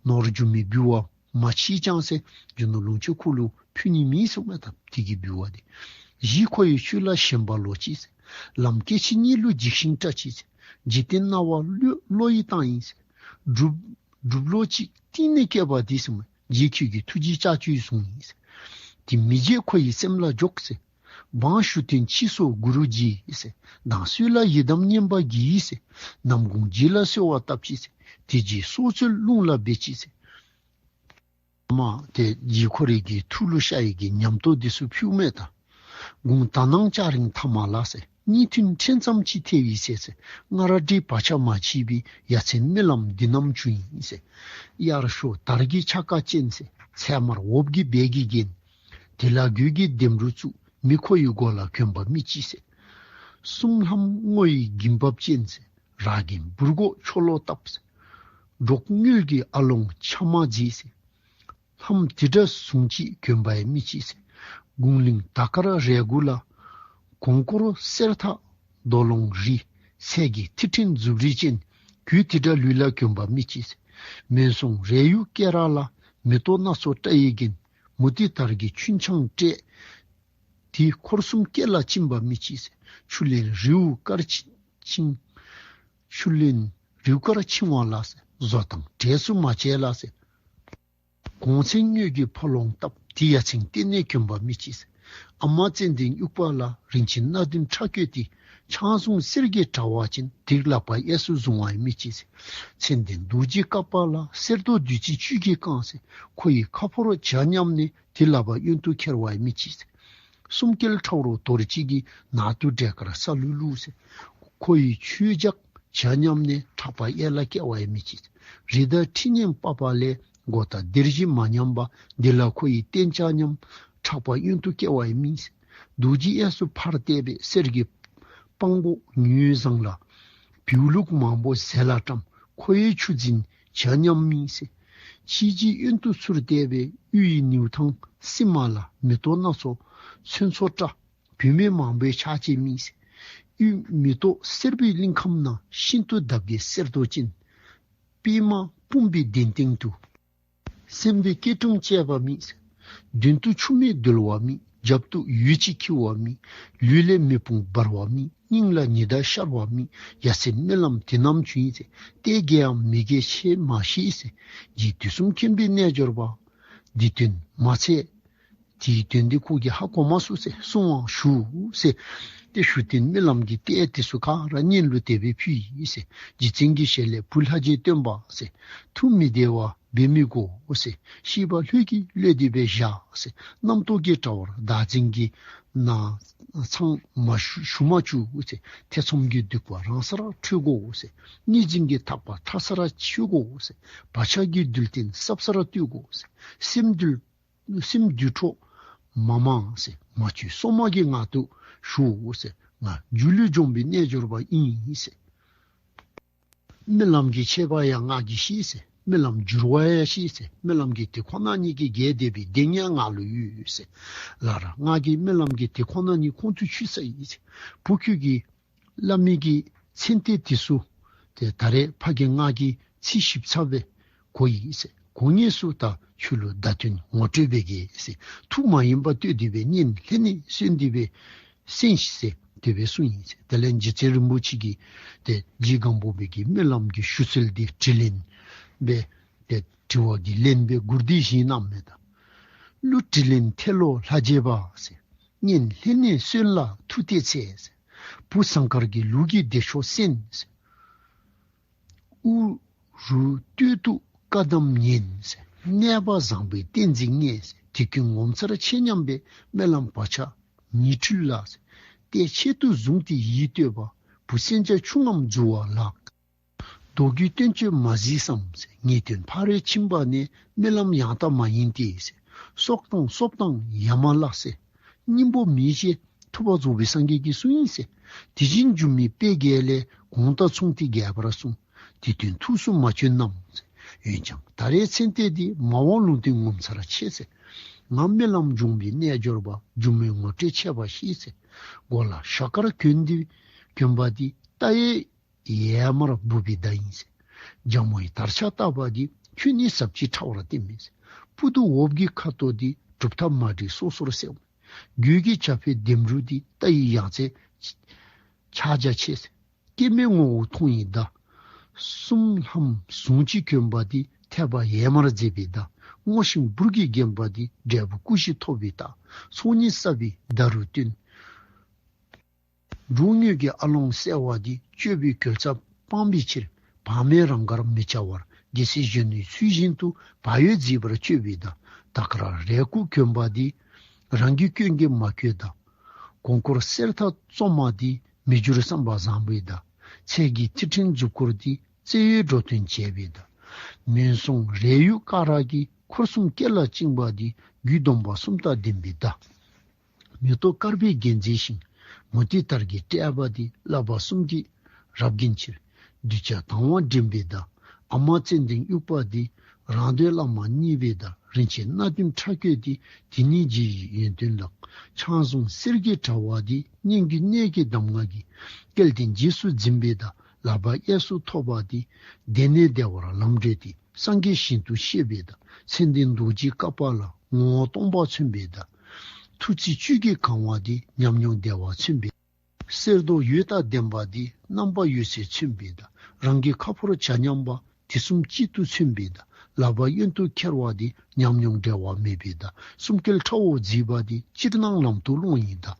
ནོར་རྒྱུ་མའི་འབུལ་བ་མ་མཆིས་ཀྱང་ཟེར། རྒྱུ་ནོར་ལོངས་སྤྱོད་ཁོ་ལུ་ཕུལ་ནི་མེད་གསུངམ་མས་ད། དེ་གི་འབུལ་བ་དེ། གཞི་ཁོ་ཡི་ཆོས་ལ་ཞེན་པ་ལོག་ཅི་ཟེར། ལམ་སྐྱེ་འཆི་གཉིས་ལུ་འཇིགས་ཤིང་སྐྲག་ཅི་ཟེར། འཇིག་རྟེན་སྣང་བ་བློ་བློ་ཡིས་བཏང་ཡི་ཟེར། སྒྲུབ་སྒྲུབ་བློ་ཅིག་གཏིང་ནས་སྐྱེས་པ་དེ་ཟེར་མས། རྗེ་ཁྱོད་ཀྱི་ཐུགས་རྗེའི་ལྕགས་ཀྱུས་བཟུང་ཡི་ཟེར། དེ་མི་བརྗེད་ཁོ་ཡི་སེམས་ལ་འཇོག་ཟེར། འབངས་ཞུ་རྟེན་མཆིས་སོ་གུ་རུ་རྗེ་ཟེར། མདང་སྲོད་ལ་ཡི་དམ་བསྙེན་པར་བགྱི་ཟེར། ནམ་གུང་རྗེ་ལ་གསོལ་བ་བཏབ་ཅི་ཟེར། དེ་རྗེས་སྲོག་རྩོལ་རླུང་ལ་འབད་ཅི་ཟེར། མ་ཏེ་རྗེ་ཁོ་རའི་གི་ཐུགས་ལུ་ཤར་ཡི་གི་ཉམས་རྟོགས་འདི་ཚུ་ཕུལཝ་མས་ད། དགུང་དག་སྣང་སྐྱ་རེངས་ཐ་མ་ལ་ཟེར། གཉིད་ཐུན་ཕྲན་ཙམ་ཅིག་ཐལ་བའི་ཚེ་ཟེར། སྔར་འདྲིས་བག་ཆགས་མ་མཆིས་པའི། ཡ་མཚན་རྨི་ལམ་འདི་རྣམས་བྱུང་ཡི་ཟེར། དབྱར་ཞོ་དར་གྱི་ཆ་ག་ཅན་ཟེར། ཚལ་དམར་འོབས་ཀྱི་སྦལ་གྱིས་བརྒྱན། དེ་ལ་གོས་ཀྱི་ལྡེམ་རུ་བཙུགས། མི་ཁོ་ཡི་མགོ་ལ་གོན་པ་མི་མཆིས་ཟེར། གསུམ་ལྷམ་སྔོ་ཡི་གྱིམ་བབས་ཅན་ཟེར། ར་གན་འབུར་སྒོ་ཆོ་ལོ་བཏབ་ཟེར། འབྲོག་དངུལ་གྱི་ཨ་ལོང་ཆ་མ་མཛེས་ཟེར། ལྷམ་དེ་འདྲ་ཟུང་ཅིག་གྱོན་པ་ཡང་མི་མཆིས་ཟེར། དགུང་གླིང་དར་དཀར་རས་གུར་ལ། གོང་བཀོད་གསེར་ཐག་རྡོ་ལོང་རི། ཚལ་གྱི་ཐིག་ཕྲན་མཛུབ་རིས་ཅན། གོས་དེ་འདྲ་ལུས་ལ་གྱོན་པ་མི་མཆིས་ཟེར། མོན་སྲུང་རས་ཡུག་སྐེ་རགས་ལ། མེ་ཏོག་སྣ་ཚོགས་སྐྲ་ཡིས་བརྒྱན། མུ་ཏིག་དར་གྱི་ཆུན་འཕྱང་སྤྲས། དེ་འཁོར་གསུམ་སྐེ་ལ་བཅིངས་པ་མི་མཆིས་ཟེར། ཆུ་ལེན་རེའུ་དཀར་ཆིང་། ཆུ་ལེན་རེའུ་དཀར་འཆིང་བ་ལ་ཟེར། བཟོ་དང་འབྲས་སུ་མ་བྱས་ལ་ཟེར། གོང་ཚད་དངུལ་གྱི་ཕོ་ལོང་བཏབ། དེ་ཡ་མཚན་གཏན་ནས་གྱོན་པ་མི་མཆིས་ཟེར། ཨ་མ་ཙན་དན་དབྱུག་པ་ལ། རིན་ཆེན་སྣ་བདུན་ཁྲ་བཀོད་དེ། ཆང་བཟུང་གསེར་གྱི་དྲ་བ་ཅན། དེ་ལག་པ་གཡས་སུ་བཟུང་བ་ཡང་མི་མཆིས་ཟེར། མཚན་ལྡན་རྡོ་རྗེ་བཀབ་པ་ལ། གསེར་མདོག་བདུད་རྩི་བཅུད་ཀྱིས་བཀང་ཟེར། ཁོ་ཡི་ཁ་ཕོར་ཇ་མཉམ་ནས། དེ་ལག་པ་གཡོན་དུ་ཁྱེར་བ་ཡང་མི་མཆིས་ཟེར། གསུམ་སྐལ་ཁྲ་བོ་རྡོ་རྗེ་གི། ནང་དུ་འབྲས་དཀར་སཱ་ལུ་བླུགས་ཟེར། ཁོ་ཡི་མཆོད་ཇ་ཇ་མཉམ་ནས། ཕྲག་པ་གཡས་ལ་བཀལ་བ་ཡང་མི་མཆིས་ཟེར། རི་དྭགས་ཁྲི་གཉན་པགས་པ་ལས། མགོ་དང་སྡེར་བཞི་མ་ཉམས་པ། འདི་ལ་ཁོ་ཡི་རྟེན་ཇ་མཉམ། ཕྲག་པ་གཡོན་དུ་བཀལ་བ་ཡང་མི་མཆིས་ཟེར། རྡོ་རྗེ་གཡས་སུ་ཕར་བལྟས་པས། གསེར་གྱི་སྤང་སྒོ་ཉོས་བཟང་ལ། བེའུ་ལུག་མང་པོ་ཟས་ལ་བཀྲམ། ཁོ་ཡི་ཆུ་འཛིན་ཇ་མཉམ་མི་མཆིས་ཟེར། ཕྱི་རྗེས་གཡོན་དུ་ཚུར་བལྟས་པས། གཡུ་ཡི་ནེའུ་ཐང་སིལ་མ་ལ། མེ་ཏོག་སྣ་ཚོགས་ཚོན་མཚོ་བཀྲ། བུད་མེད་མང་པོའི་ཕྱག་རྗེས་མི་མཆིས་ཟེར། གཡུ་མེ་ཏོག་སེར་པོའི་གླིང་ཁམས་ན། ཤིན་ཏུ་འདབ་བརྒྱད་གསེར་མདོག་ཅན། པདྨ་སྤུངས་པའི་གདན་སྟེང་དུ། སེམས་དཔའི་སྐྱིལ་ཀྲུང་བཅས་པ་མི་མཆིས་ཟེར། མདུན་དུ་ཆུ་མིག་རྡོལ་བ་མེད། རྒྱབ་ཏུ་འོད་ཅིག་འཁྱིལ་བ་མེད། ལུས་ལས་མེ་དཔུང་འབར་བ་མེད། སྙིང་ལ་ཉི་ཟླ་ཤར་བ་མེད། ཡ་མཚན་རྨི་ལམ་དེ་རྣམས་བྱུང་ཡི་ཟེར། ཏེ་དགེ་འམ་མི་དགེ་ཁྱེད་མ་ཤེས་ཟེར། རྗེ་དུས་གསུམ་མཁྱེན་པའི་རྣལ་འབྱོར་པ། འདི་དོན་མ་ཚད། དེའི་དོན་འདི་ཁོ་གིས་ཧ་གོ་མ་ཚུགས་ཟེར། གསུང་བ་ཞུ་ཟེར། ཏེ་ཞུ་རྟེན་རྨི་ལམ་གྱི་ལྟས་དེ་ཚུ་ག་ར་སྙན་ལུ་དེ་སྦེ་ཕུལ་ཡི་ཟེར། རྗེ་བཙུན་གྱི་ཞལ་ལས་བུ་ལྷ་རྗེ་སྟོན་པ་ཟེར། ཐུགས་མི་བདེ་བ་འབད་མི་དགོ་ཟེར། ཤེས་པ་ལྷོད་ཀྱིས་ཀློད་དེ་སྦེ་བཞག་ཟེར། རྣམ་རྟོག་གི་དྲ་བར་བདག་འཛིན་གྱི་ནགས་ཚང་མ་ཞུ་ཞུ་མ་བཅུག་ཟེར། ཐེ་ཚོམ་གྱི་གདུག་པ་རང་སར་འཁྲུད་དགོ་ཟེར། གཉིས་འཛིན་གྱི་ཐག་པ་ཐག་སར་ཆོད་དགོ་ཟེར། བག་ཆགས་ཀྱི་རྡུལ་ལྡན་སྲབ་སར་གཏོད་དགོ་ཟེར། སེམས་རྡུལ་སེམས་རྡུལ་འཕྲོག་མ་མང་ཟེར། མ་བཅོས་སོ་མ་གི་ངང་དུ་བཞུགས་ཟེར། ང་སྒྱུ་ལུས་འཇོམས་པའི་རྣལ་འབྱོར་པ་ཨིན་ཟེར། རྨི་ལམ་གྱི་ཁྱད་པར་ཡང་ང་གིས་ཤེས་ཟེར། རྨི་ལམ་འགྱུར་བ་ཡང་ཤེས་ཟེར། རྨི་ལམ་གྱི་དེ་ཁོ་ན་ཉིད་ཀྱིས་རྒྱས་བསྡད་པའི་བདེན་ཉིད་ང་ལུ་ཡོད་ཟེར། ལགས་ར། ང་གི་རྨི་ལམ་གྱི་དེ་ཁོ་ན་ཉིད་ཁོང་དུ་ཆུད་ས་ཡིན་ཟེར། བུ་ཁྱོད་ཀྱིས་སླབ་མི་གི་མཚན་ལྟས་དེ་ཚུ་ཏེ་ད་རེས་ཕ་གི་ང་གིས་ཚིག་ཞིབ་ཚགས་སྦེ་གོ་ཡི་ཟེར། གོ་ངེས་སུ་ད་ཁྱོད་ལུ་བརྡ་དོན་ངོ་སྤྲོད་འབད་གེ་ཟེར། ཐུགས་མ་ཡེངས་པར་བསྟོད་དེ་སྦེ་སྙན་ལྷད་ནས་གསོན་ཏེ་སྦེ་གསན་ཤིག་ཟེར་དེ་སྦེ་གསུངས་ཡི་ཟེར། དེ་ལས་རྗེ་བཙུན་རིན་པོ་ཆེ་གིས་ཏེ་རྗེ་སྒམ་པོ་པའི་གི་རྨི་ལམ་གྱི་ཞུ་སྲོལ་འདི་དྲིས་ལན་སྦེ་ཏེ་དྲི་བ་གི་ལན་སྦེ་མགུར་འདི་བཞེངས་གནངམ་མས་ད། གླུ་དྲིས་ལན་ཐལ་ལོ་ལྷ་རྗེ་པ་ཟེར། སྙན་ལྷད་ནས་གསོན་ལ་ཐུགས་གཏད་འཚལ་ཟེར། བུ་ཟངས་དཀར་གྱི་ལུགས་ཀྱི་བདེ་མཆོག་གསན་ཟེར། དབུ་རུ་སྟོད་དུ་བཀའ་གདམས་ཉན་ཟེར། གནས་པ་བཟང་པོའི་བསྟན་འཛིན་ངེས་ཟེར། དེ་ཀུན་ངོ་མཚར་ཆེ་སྙམ་པའི། རྨི་ལམ་བག་ཆགས་ཉི་འཁྲུལ་ལ་ཟེར། ལྟས་ཆེད་དུ་བཟུང་སྟེ་ཡིད་གཏོད་པ། བུ་གསན་བྱ་ཆུང་ངམ་རྫུ་བ་ལགས། མདོ་རྒྱུད་བསྟན་བཅོས་མ་གཟིགས་སམ་ཟེར། ངེས་དོན་ཕ་རོལ་ཕྱིན་པ་ནི། རྨི་ལམ་ཡང་དག་མ་ཡིན་ཏེ་ཟེར། སྲོག་དང་སྲོག་དང་ཡ་མ་བརླག་ཟེར། སྙིང་པོ་མེད་ཅེས་ཐུབ་པ་རྫོགས་པའི་སངས་རྒྱས་ཀྱིས་གསུངས་ཡི་ཟེར། དེ་བཞིན་སྒྱུ་མའི་དཔེ་རྒྱས་ལས། གོང་དང་མཚུངས་ཏེ་རྒྱས་པར་གསུངས། དེ་དོན་ཐུགས་སུ་མ་ཆུད་རྣམས་ཟེར། འོན་ཀྱང་ད་རེས་མཚན་ལྟས་འདི། མ་འོངས་ལུང་བསྟན་ངོ་མཚར་ཆེ་ཟེར། ང་རྨི་ལམ་འབྱུང་པོའི་རྣལ་འབྱོར་པ། སྒྱུ་མའི་ངོ་སྤྲོད་འཆད་པ་ཤེས་ཟེར། མགོ་ལ་ཞྭ་དཀར་གྱོན་ཏེ་གྱོན་པ་འདི། རྟ་ཡི་ཡར་མར་འབུབ་པའི་མདའ་ཡིན་ཟེར། རྒྱ་མོ་ཡི་དར་ཕྱར་བཏགས་པ་འདི། ཁྱོད་ནི་ཟབ་ཅིང་ཕྲ་བར་བསྟན་མི་ཟེར། སྤུ་དུ་འོབས་ཀྱི་ཁ་དོག་འདི། གྲུབ་མཐའ་མ་འདྲེས་སོ་སོར་གསལ། རྒྱུད་ཀྱི་བྱ་ཕོའི་ལྡེམ་རུ་འདི། རྟ་ཡི་ཡང་རྩེ་ཕྱག་རྒྱ་ཆེ་ཟེར། སྐྱེ་མེད་ངོ་བོ་མཐོང་བའི་མདའ། གསུམ་ལྷམ་ཟུང་གཅིག་གྱོན་པ་འདི། ཐལ་བ་ཡར་མར་མཛེས་པའི་མདའ། སྔོ་ཤིང་འབུར་གྱིས་བརྒྱན་པ་འདི། འབྲས་བུ་སྐུ་བཞི་ཐོབ་པའི་མདའ། ཚོགས་གཉིས་བསགས་པའི་མདའ་རུ་སྟོན། འབྲུག་དངོས་ཀྱི་ཨ་ལོང་གསལ་བ་འདི། སྤྱོད་པའི་གོལ་ས་སྤངས་པའི་ཕྱིར། བག་མེད་རང་དགར་མི་བྱ་བར། རྒྱལ་སྲས་གཞོན་ནུའི་ཚུལ་བཞིན་དུ། བག་ཡོད་མཛེས་པར་སྤྱོད་པའི་མདའ། དར་དཀར་རས་ཁུག་གྱོན་པ་འདི། རང་གི་སྐྱོན་གྱིས་མ་གོས་མདའ། གོང་བཀུར་གསེར་ཐག་བཙོ་མ་འདི། མི་འགྱུར་བསམ་པ་བཟང་པོའི་མདའ། ཚལ་གྱི་ཐིག་ཕྲེང་མཛུབ་སྐོར་འདི། བརྩེ་བས་འགྲོ་དོན་བྱེད་པའི་མདའ། མུན་སོང་རས་ཡུག་དཀར་ར་གིས། འཁོར་གསུམ་སྐེད་ལ་བཅིངས་པ་འདི། རྒྱུད་སྡོམ་པ་གསུམ་དང་ལྡན་པའི་མདའ། མེ་ཏོག་དཀར་པོས་བརྒྱན་མཛེས་ཤིང་། མུ་ཏིག་དར་གྱིས་སྤྲས་པ་འདི། བསླབ་པ་གསུམ་གྱིས་རབ་བརྒྱན་ཕྱིར། གདུལ་བྱ་དང་བ་འདྲེན་པའི་མདའ། ཨ་མ་ཙན་དན་དབྱུག་པ་འདི། རང་འདོད་བླ་མ་མཉེས་པའི་མདའ། རིན་ཆེན་སྣ་བདུན་ཕྲ་བཀོད་འདི། དེ་ནི་རྗེ་ཡི་ཡོན་ཏན་ལགས། ཆང་བཟུང་གསེར་གྱི་དྲ་བ་འདི། སྙན་བརྒྱུད་གནས་ཀྱི་གདམས་ངག་གི། སྐལ་ལྡན་རྗེས་སུ་འཛིན་པའི་མདའ། ལག་པ་གཡས་སུ་ཐོབ་པ་འདི། བདེ་གནས་བདེ་བར་ལམ་འགྲོ་སྟེ། སངས་རྒྱས་ཞིང་དུ་གཤེགས་པའི་མདའ། མཚན་ལྡན་རྡོ་རྗེ་བཀའ་བར་ལ། ངོ་བོ་སྟོང་པ་མཚོན་པའི་མདའ། ཐུགས་རྩིས་བཅུད་ཀྱིས་གང་བ་འདི། ཉམས་མྱོང་བདེ་བ་མཚོན་པའི། གསེར་མདོག་འོད་དང་ལྡན་པ་འདི། རྣམ་པ་འོད་གསལ་མཚོན་པའི་མདའ། རང་གི་ཁ་ཕོར་ཇ་མཉམ་པ། དེ་གསུམ་གཅིག་ཏུ་མཚོན་པའི་མདའ། ལག་པ་གཡོན་དུ་ཁྱེར་བ་འདི། ཉམས་མྱོང་འབྲལ་བ་མེད་པའི་མདའ། གསུམ་སྐལ་ཁྲ་བོ་མཛེས་པ་འདི། ཅིར་སྣང་ལམ་དུ་སློང་བའི་མདའ།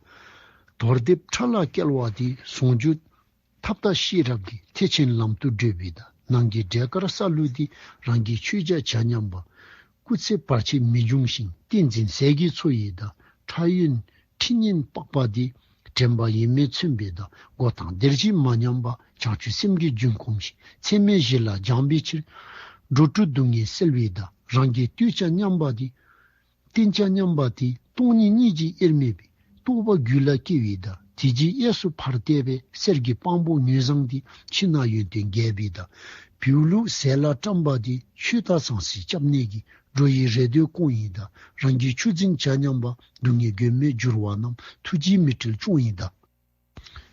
རྡོར་གདེབ་ཕྲ་ལ་བཀལ་བ་འདི། ཟུང་འཇུག་ཐབས་དང་ཤེས་རབ་ཀྱི། ཐེག་ཆེན་ལམ་དུ་བགྲོད་པའི་མདའ། ནང་གི་འབྲས་དཀར་ས་ལུ་འདི། རང་གི་མཆོད་བྱ་ཇ་མཉམ་པ། སྐུ་ཚེ་བར་ཆད་མི་འབྱུང་ཞིང་། བསྟན་འཛིན་ཟས་ཀྱི་མཚོ་ཡི་མདའ། ཕྲ་ཡོན་ཁྲི་གཉན་པགས་པ་འདི། དྲན་པ་ཡེངས་མེད་མཚོན་པའི་མདའ། མགོ་དང་སྡེར་བཞི་མ་ཉམས་པ། བྱང་ཆུབ་སེམས་ཀྱི་རྒྱུན་གོམས་ཤིང་། ཚད་མེད་བཞི་ལ་སྦྱངས་པའི་ཕྱིར། འགྲོ་དྲུག་སྡུག་བསྔལ་སེལ་བའི་མདའ། རང་གི་བསྟོད་ཇ་མཉམ་པ་འདི། བསྟན་ཇ་མཉམ་པ་འདི། སྟོང་ཉིད་སྙིང་རྗེ་དབྱེར་མེད་པའི། རྟོགས་པ་རྒྱུད་ལ་སྐྱེ་བའི་མདའ། དེ་རྗེས་གཡས་སུ་ཕར་བལྟས་པས། གསེར་གྱི་དཔང་པོ་ངོས་བཟང་འདི། ཕྱི་ནང་ཡོན་ཏན་རྒྱས་པའི་མདའ། བེའུ་ལུག་ཟས་ལ་བཀྲམ་པ་འདི། ཆོས་དང་ཟང་ཟིང་སྐྱབས་གནས་ཀྱི། འགྲོ་ཡི་རེ་འདོད་སྐོང་བའི་མདའ། རང་གི་ཆུ་འཛིན་ཇ་མཉམ་པ། སྡུག་བསྔལ་མགོན་མེད་འགྱུར་བ་རྣམས། ཐུགས་རྗེའི་མེ་སྤྲེལ་སྐྱོང་བའི་མདའ།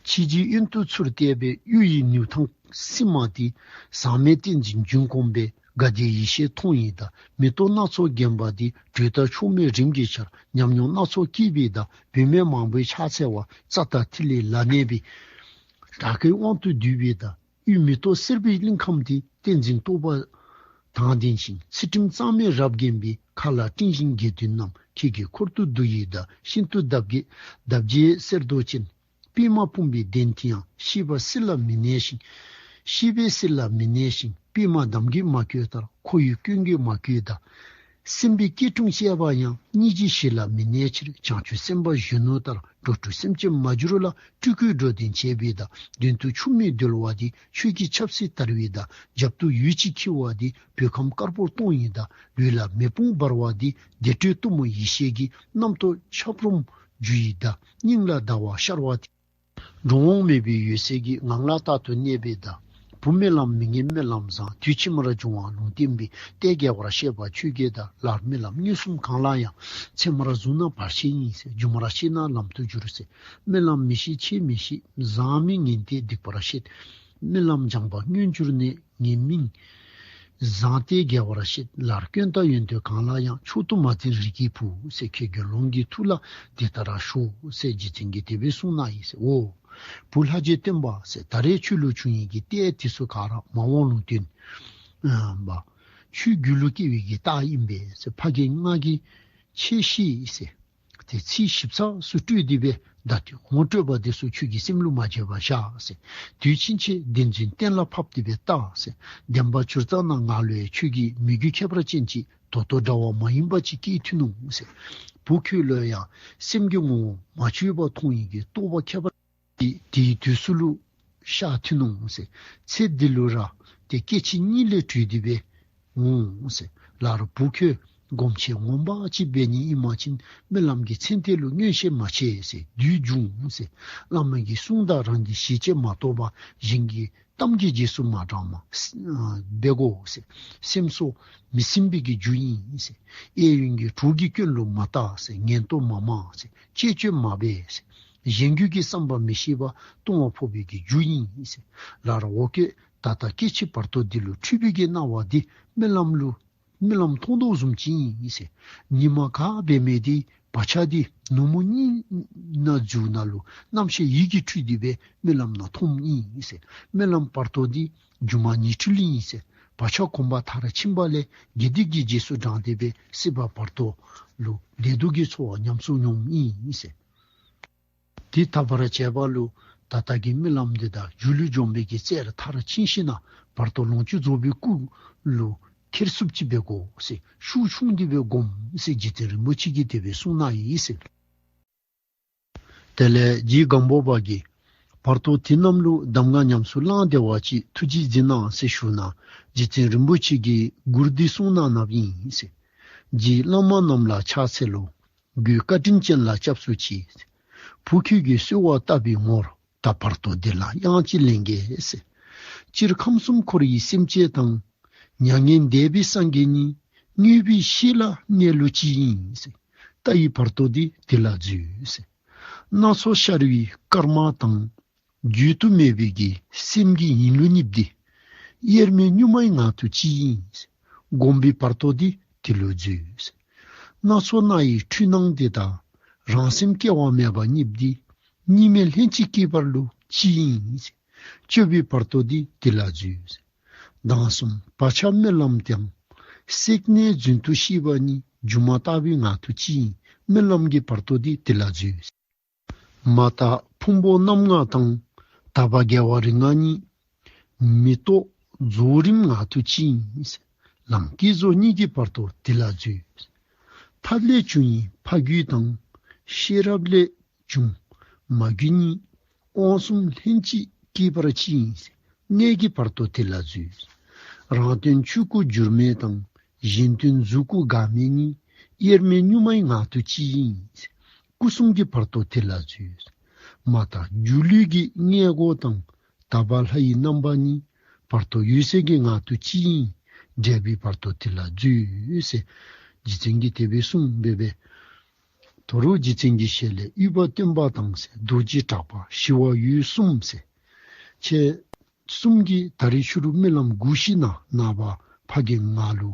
ཕྱི་རྗེས་གཡོན་དུ་ཚུར་བལྟས་པས། གཡུ་ཡི་ནེའུ་ཐང་སིལ་མ་འདི། ཟག་མེད་ཏིང་འཛིན་རྒྱུན་སྐོང་པའི། དགའ་བདེའི་ཡེ་ཤེས་མཐོང་བའི་མདའ། མེ་ཏོག་སྣ་ཚོགས་བརྒྱན་པ་འདི། དྲོད་རྟགས་ཆོག་མེད་རིམ་གྱིས་འཆར། ཉམས་མྱོང་སྣ་ཚོགས་སྐྱེས་པའི་མདའ། བུད་མེད་མང་པོས་ཕྱག་འཚལ་བ། རྩ་དང་ཐིག་ལེ་ལ་གནས་པའི། དགྲ་བགེགས་དབང་དུ་བསྡུས་པའི་མདའ། དབུས་མེ་ཏོག་སེར་པོའི་གླིང་ཁམས་འདི། བསྟན་འཛིན་རྟོགས་པ་དང་ལྡན་ཞིང་། ཚུལ་ཁྲིམས་གཙང་མས་རབ་བརྒྱན་པའི། མཁའ་ལ་སྤྲིན་བཞིན་དགེ་འདུན་རྣམས། ཁྱེད་ཀྱི་འཁོར་དུ་འདུ་ཡི་མདའ། ཤིན་ཏུ་འདབ་བརྒྱད་འདབ་བརྒྱད་གསེར་མདོག་ཅན། པདྨ་སྤུངས་པའི་གདན་དེ་ཡང་། ཤེས་པ་སྲིད་ལ་མི་གནས་ཤིང་། ཤེས་པས་སྲིད་ལ་མི་གནས་ཤིང་། པདྨ་འདམ་གྱིས་མ་གོས་ལྟར། འཁོར་བའི་སྐྱོན་གྱིས་མ་གོས་མདའ། སེམས་དཔའི་སྐྱིལ་ཀྲུང་བཅས་པ་ཡང་། སྙིང་རྗེ་བཞི་ལ་མི་གནས་ཕྱིར། བྱང་ཆུབ་སེམས་དཔའ་གཞོན་ནུ་ལྟར། འགྲོ་དྲུག་སེམས་ཅན་མ་གྱུར་ལ། སྤྲུལ་སྐུས་འགྲོ་དོན་བྱེད་པའི་མདའ། མདུན་དུ་ཆུ་མིག་རྡོལ་བ་འདི། ཆོས་ཀྱི་ཆབ་སྲིད་དར་བའི་མདའ། རྒྱབ་ཏུ་འོད་ཅིག་འཁྱིལ་བ་འདི། བོད་ཁམས་དཀར་པོར་གཏོང་བའི་མདའ། ལུས་ལ་མེ་དཔུང་འབར་བ་འདི། བདེ་དྲོད་གཏུམ་མོ་ཡེ་ཤེས་ཀྱི། རྣམ་རྟོག་ཆབ་རོམ་འཇུ་ཡི་མདའ། སྙིང་ལ་ཟླ་བ་ཤར་བ་འདི། འགྲོ་འོང་མེད་པའི་འོད་གསལ་གྱི། ངང་ལ་རྟག་ཏུ་གནས་པའི་མདའ། བུ་སྨོན་ལམ་མིང་ངན་སྨོན་ལམ་བཟང་། དུས་ཕྱི་མར་འབྱུང་བ་ལུང་བསྟན་པའི། ལྟས་དགེ་བར་བཤད་པ་ཆོས་བརྒྱད་དང་། ལར་སྨོན་ལམ་མངོན་སུམ་གང་ལ་ཡང་། ཚད་མར་བཟུང་ན་བར་ཆད་ཡིན་ཟེར། སྒྱུ་མར་ཤེས་ན་ལམ་དུ་འགྱུར་ཟེར། སྨོན་ལམ་མི་ཤེས་ཆེ་མི་ཤེས། བཟང་མིང་ངན་ལྟས་སྡིག་པར་བཤད། སྨོན་ལམ་སྦྱངས་པ་མངོན་གྱུར་ནས། ངན་མིང་བཟང་ལྟས་དགེ་བར་བཤད། ལར་སྐྱོན་དང་ཡོན་ཏན་གང་ལ་ཡང་། མཆོག་ཏུ་མ་འཛིན་རིགས་ཀྱི་བུ་ཟེར། ཁྱེད་དགེ་སློང་གི་ཐུགས་ལ་འདི་ལྟར་ཞོག་ཟེར་རྗེ་བཙུན་གྱིས་དེ་སྦེ་གསུངས་ནུག་ཟེར། འོ། བུ་ལྷ་རྗེ་སྟོན་པ་ཟེར། ད་རེས་ཁྱོད་ལུ་བྱུང་ཡི་གི་ལྟས་དེ་ཚུ་ག་ར་མ་འོངས་ལུང་སྟོན་པ་ཁྱོད་རྒྱུད་ལུ་སྐྱེ་བའི་གི་རྟགས་ཨིན་པས་ཟེར། ཕ་རྒན་ང་གིས་ཁྱེད་ཤེས་ཟེར། ཏེ་ཚིག་ཞིབ་ཚགས་སུ་སྤྲོས་ཏེ་སྦེ་ད་ལྟོ་ངོ་སྤྲོད་པ་དེ་ཚུ་ཁྱོད་ཀྱི་སེམས་ལུ་མ་བརྗེད་པར་བཞག་ཟེར། དུས་ཕྱིན་ཆད་བདེན་རྫུན་གཏན་ལ་ཕབ་སྟེ་སྦེ་བལྟ་ཟེར། བདེན་པ་བྱུར་ཙ་ན་ང་ལུ་ཡང་ཁྱོད་ཀྱི་མོས་གུས་ཁྱད་པར་ཅན་ཅིག་ད་ལྟོ་འདྲ་བ་མ་ཡིན་པ་ཅིག་སྐྱེ་ཐུབ་ནུག་ཟེར། བུ་ཁྱོད་ལུ་ཡང་སེམས་ཀྱི་ངོ་བོ་མ་བཅོས་པར་མཐོང་ཡི་གི་རྟོགས་པ་ཁྱད་པར་དེ་དེའི་དུས་སུ་ལུ་ཤར་ཐུབ་ནུག་ཟེར། ཚེ་འདི་ལུ་ར་ཏེ་སྐྱེ་འཆི་གཉིས་ལས་གྲོལ་ཏེ་སྦེ་འོང་ཟེར། ལར་བུ་ཁྱོད་སྒོམ་ཆེན་ངོ་མ་ཅིག་འབད་ནི་ཨིན་པ་ཅིན་སྨོན་ལམ་གྱི་ཚད་དེ་ལུ་མངོན་ཤེས་མ་བྱེད་ཟེར། བདུད་འབྱུང་ཟེར། བླ་མ་གི་གསུང་དང་རང་གི་ཞི་བྱེད་མ་གཏོགས་པ་གཞན་གྱི་གཏམ་གྱི་རྗེས་སུ་མ་འབྲངམ་འབད་དགོ་ཟེར། སེམས་སོ་མི་སེམས་པའི་གི་རྒྱུ་ཨིན་ཟེར། གཡས་གཡོན་གྱི་གྲོགས་ཀྱི་སྐྱོན་ལུ་མ་བལྟ་ཟེར། ངན་རྟོག་མ་མང་ཟེར། གཅེས་སྤྱོད་མ་འབད་ཟེར། གཞན་རྒྱུད་ཀྱི་བསམ་པ་མི་ཤེས་པ་ལྟུང་བ་ཕོག་པའི་གི་རྒྱུ་ཨིན་ཟེར། ལར་འོ་སྐོལ་ད་ལྟ་སྐྱེ་འཆི་བར་དོ་འདི་ལུ་འཁྲུལ་པའི་གི་སྣང་བ་འདི་སྨོན་ལམ་ལུ་སྨོན་ལམ་མཐོང་དོ་བཟུམ་ཅིག་ཨིན་ཟེར། ཉི་མ་ག་འབད་མི་འདི་བག་ཆགས་འདི་ནུབ་མོ་གཉིས་ནང་མཇུག་ནང་ལུ་རྣམ་ཤེས་ཡིད་ཀྱིས་འཁྲུལ་ཏེ་སྦེ་སྨོན་ལམ་ནང་མཐོངམ་ཨིན་ཟེར། སྨོན་ལམ་བར་དོ་འདི་སྒྱུ་མ་ཉིང་འཁྲུལ་ཨིན་ཟེར། བག་ཆགས་གོམས་པ་མཐར་ཕྱིན་པ་ལས་དགེ་སྡིག་གི་རྗེས་སུ་འབྲངས་ཏེ་སྦེ་སྲིད་པ་བར་དོ་ལུ་བདེ་སྡུག་གི་ཚོར་བ་ཉམས་སུ་མྱོངམ་ཨིན་ཟེར། དེ་ད་བར་བྱས་པ་ལུ་ད་ལྟ་གི་སྨོན་ལམ་འདི་དང་སྒྱུ་ལུས་འཇོམས་པའི་གི་རྩལ་མཐར་ཕྱིན་ཞིནམ་ན་བར་དོ་ལོངས་སྤྱོད་རྫོགས་པའི་སྐུ་ལུ་ཁྱེར་ཚུགསཔ་ཅིག་འབད་དགོ་ཟེར། ཤུགས་ཆུང་སྟེ་སྦེ་སྒོམ་ཟེར་རྗེ་བཙུན་རིན་པོ་ཆེ་གིས་དེ་སྦེ་གསུངས་ནུག་ཟེར། དེ་ལས་རྗེ་སྒམ་པོ་པ་གིས་བར་དོ་དེ་རྣམས་ལུ་གདམས་ངག་ཉམས་སུ་བླངས་བདེ་བ་ཅིག་ཐུགས་རྗེས་མཛད་གནང་ཟེར་ཞུ་ན་རྗེ་བཙུན་རིན་པོ་ཆེ་གིས་མགུར་འདི་གསུངས་གནང་གནངམ་ཨིན་ཟེར། རྗེ་བླ་མ་རྣམས་ལ་ཕྱག་འཚལ་ལོ། གུས་བཀའ་དྲིན་ཅན་ལ་སྐྱབས་སུ་མཆི། བུ་ཁྱོད་ཀྱིས་གསོལ་བ་བཏབ་པའི་ངོར། ད་བར་དོ་འདི་ལ་དབྱངས་ཅིག་ལེན་གེ་ཟེར། སྤྱིར་ཁམས་གསུམ་འཁོར་བའི་སེམས་ཅན་དང་། མྱ་ངན་འདས་པའི་སངས་རྒྱས་ཉིད། དངོས་པོའི་གཤིས་ལ་གནས་ལུགས་གཅིག་ཡིན་ཟེར། ལྟ་བའི་བར་དོ་འདི་དེ་ལ་འཛུལ་ཟེར། སྣ་ཚོགས་ཤར་བའི་སྐར་མ་དང་། བརྗོད་དུ་མེད་པའི་གི་སེམས་ཀྱི་ཡིན་ལུགས་གཉིས་འདི། དབྱེར་མེད་གཉུག་མའི་ངང་དུ་གཅིག་ཡིན་ཟེར། སྒོམ་པའི་བར་དོ་འདི་དེ་ལུ་འཛུལ་ཟེར། སྣ་ཚོགས་སྣང་བའི་འཁྲུལ་སྣང་འདི་དང་། རང་སེམས་སྐྱེ་བ་མེད་པ་གཉིས་འདི། གཉིས་མེད་ལྷན་ཅིག་སྐྱེས་པ་ལུ་གཅིག་ཡིན་ཟེར། སྤྱོད་པའི་བར་དོ་འདི་དེ་ལ་འཛུལ་ཟེར། མདང་གསུམ་བག་ཆགས་སྨོན་ལམ་དང་། བསྲེགས་ནས་རྫུན་དུ་ཤེས་པ་གཉིས། སྒྱུ་མ་ལྟ་བུའི་ངང་དུ་གཅིག་ཡིན། སྨོན་ལམ་གྱི་བར་དོ་འདི་དེ་ལ་འཛུལ་ཟེར། མ་དག་ཕུང་པོ་རྣམ་ལྔ་དང་། དག་པ་དགེ་བ་རིགས་ལྔ་གཉིས། མི་རྟོག་རྫོགས་རིམ་ངང་དུ་གཅིག་ཡིན་ཟེར། ལམ་བསྐྱེད་རྫོགས་གཉིས་ཀྱི་བར་དོ་དེ་ལ་འཛུལ་ཟེར། ཐབས་ལས་བྱུང་བའི་ཕ་རྒྱུད་དང་། ཤེས་རབ་ལས་བྱུང་མ་རྒྱུད་གཉིས། དབང་གསུམ་ལྷན་ཅིག་སྐྱེས་པ་གཅིག་ཡིན་ཟེར། གནས་ཀྱི་བར་དོ་དེ་ལ་འཛུལ་ཟེར། རང་དོན་ཆོས་སྐུ་འགྱུར་མེད་དང་། གཞན་དོན་གཟུགས་སྐུ་འགག་མེད་གཉིས། དབྱེར་མེད་གཉུག་མའི་ངང་དུ་གཅིག་ཡིན་ཟེར། སྐུ་གསུམ་གྱི་བར་དོ་དེ་ལ་འཛུལ་ཟེར། མ་དག་སྒྱུ་ལུས་ཀྱི་མངལ་སྒོ་དང་། དག་པ་ལྷ་ཡི་རྣམ་པ་གཉིས། བར་དོ་འོད་གསལ་གྱི་ངང་དུ་གཅིག་ཡིན། འབྲས་བུའི་བར་དོ་དེ་ལ་འཛུལ་ཟེར། རྗེ་བཙུན་གྱིས་དེ་སྦེ་གསུངས་པས་པས། དོ་རུང་རྗེ་བཙུན་གྱི་ཞལ་ལས་དབུས་པ་སྟོན་པ་དང་ཟེར། རྡོ་རྗེ་གྲགས་པ་ཞི་བ་འོད་གསུམ་ཟེར། ཁྱེད་གསུམ་གྱིས་ད་རེས་ཕྱི་རུ་སྨོན་ལམ་སྒུག་ཞིནམ་ན་ནངས་པ་ཕ་རྒན་ང་ལུ་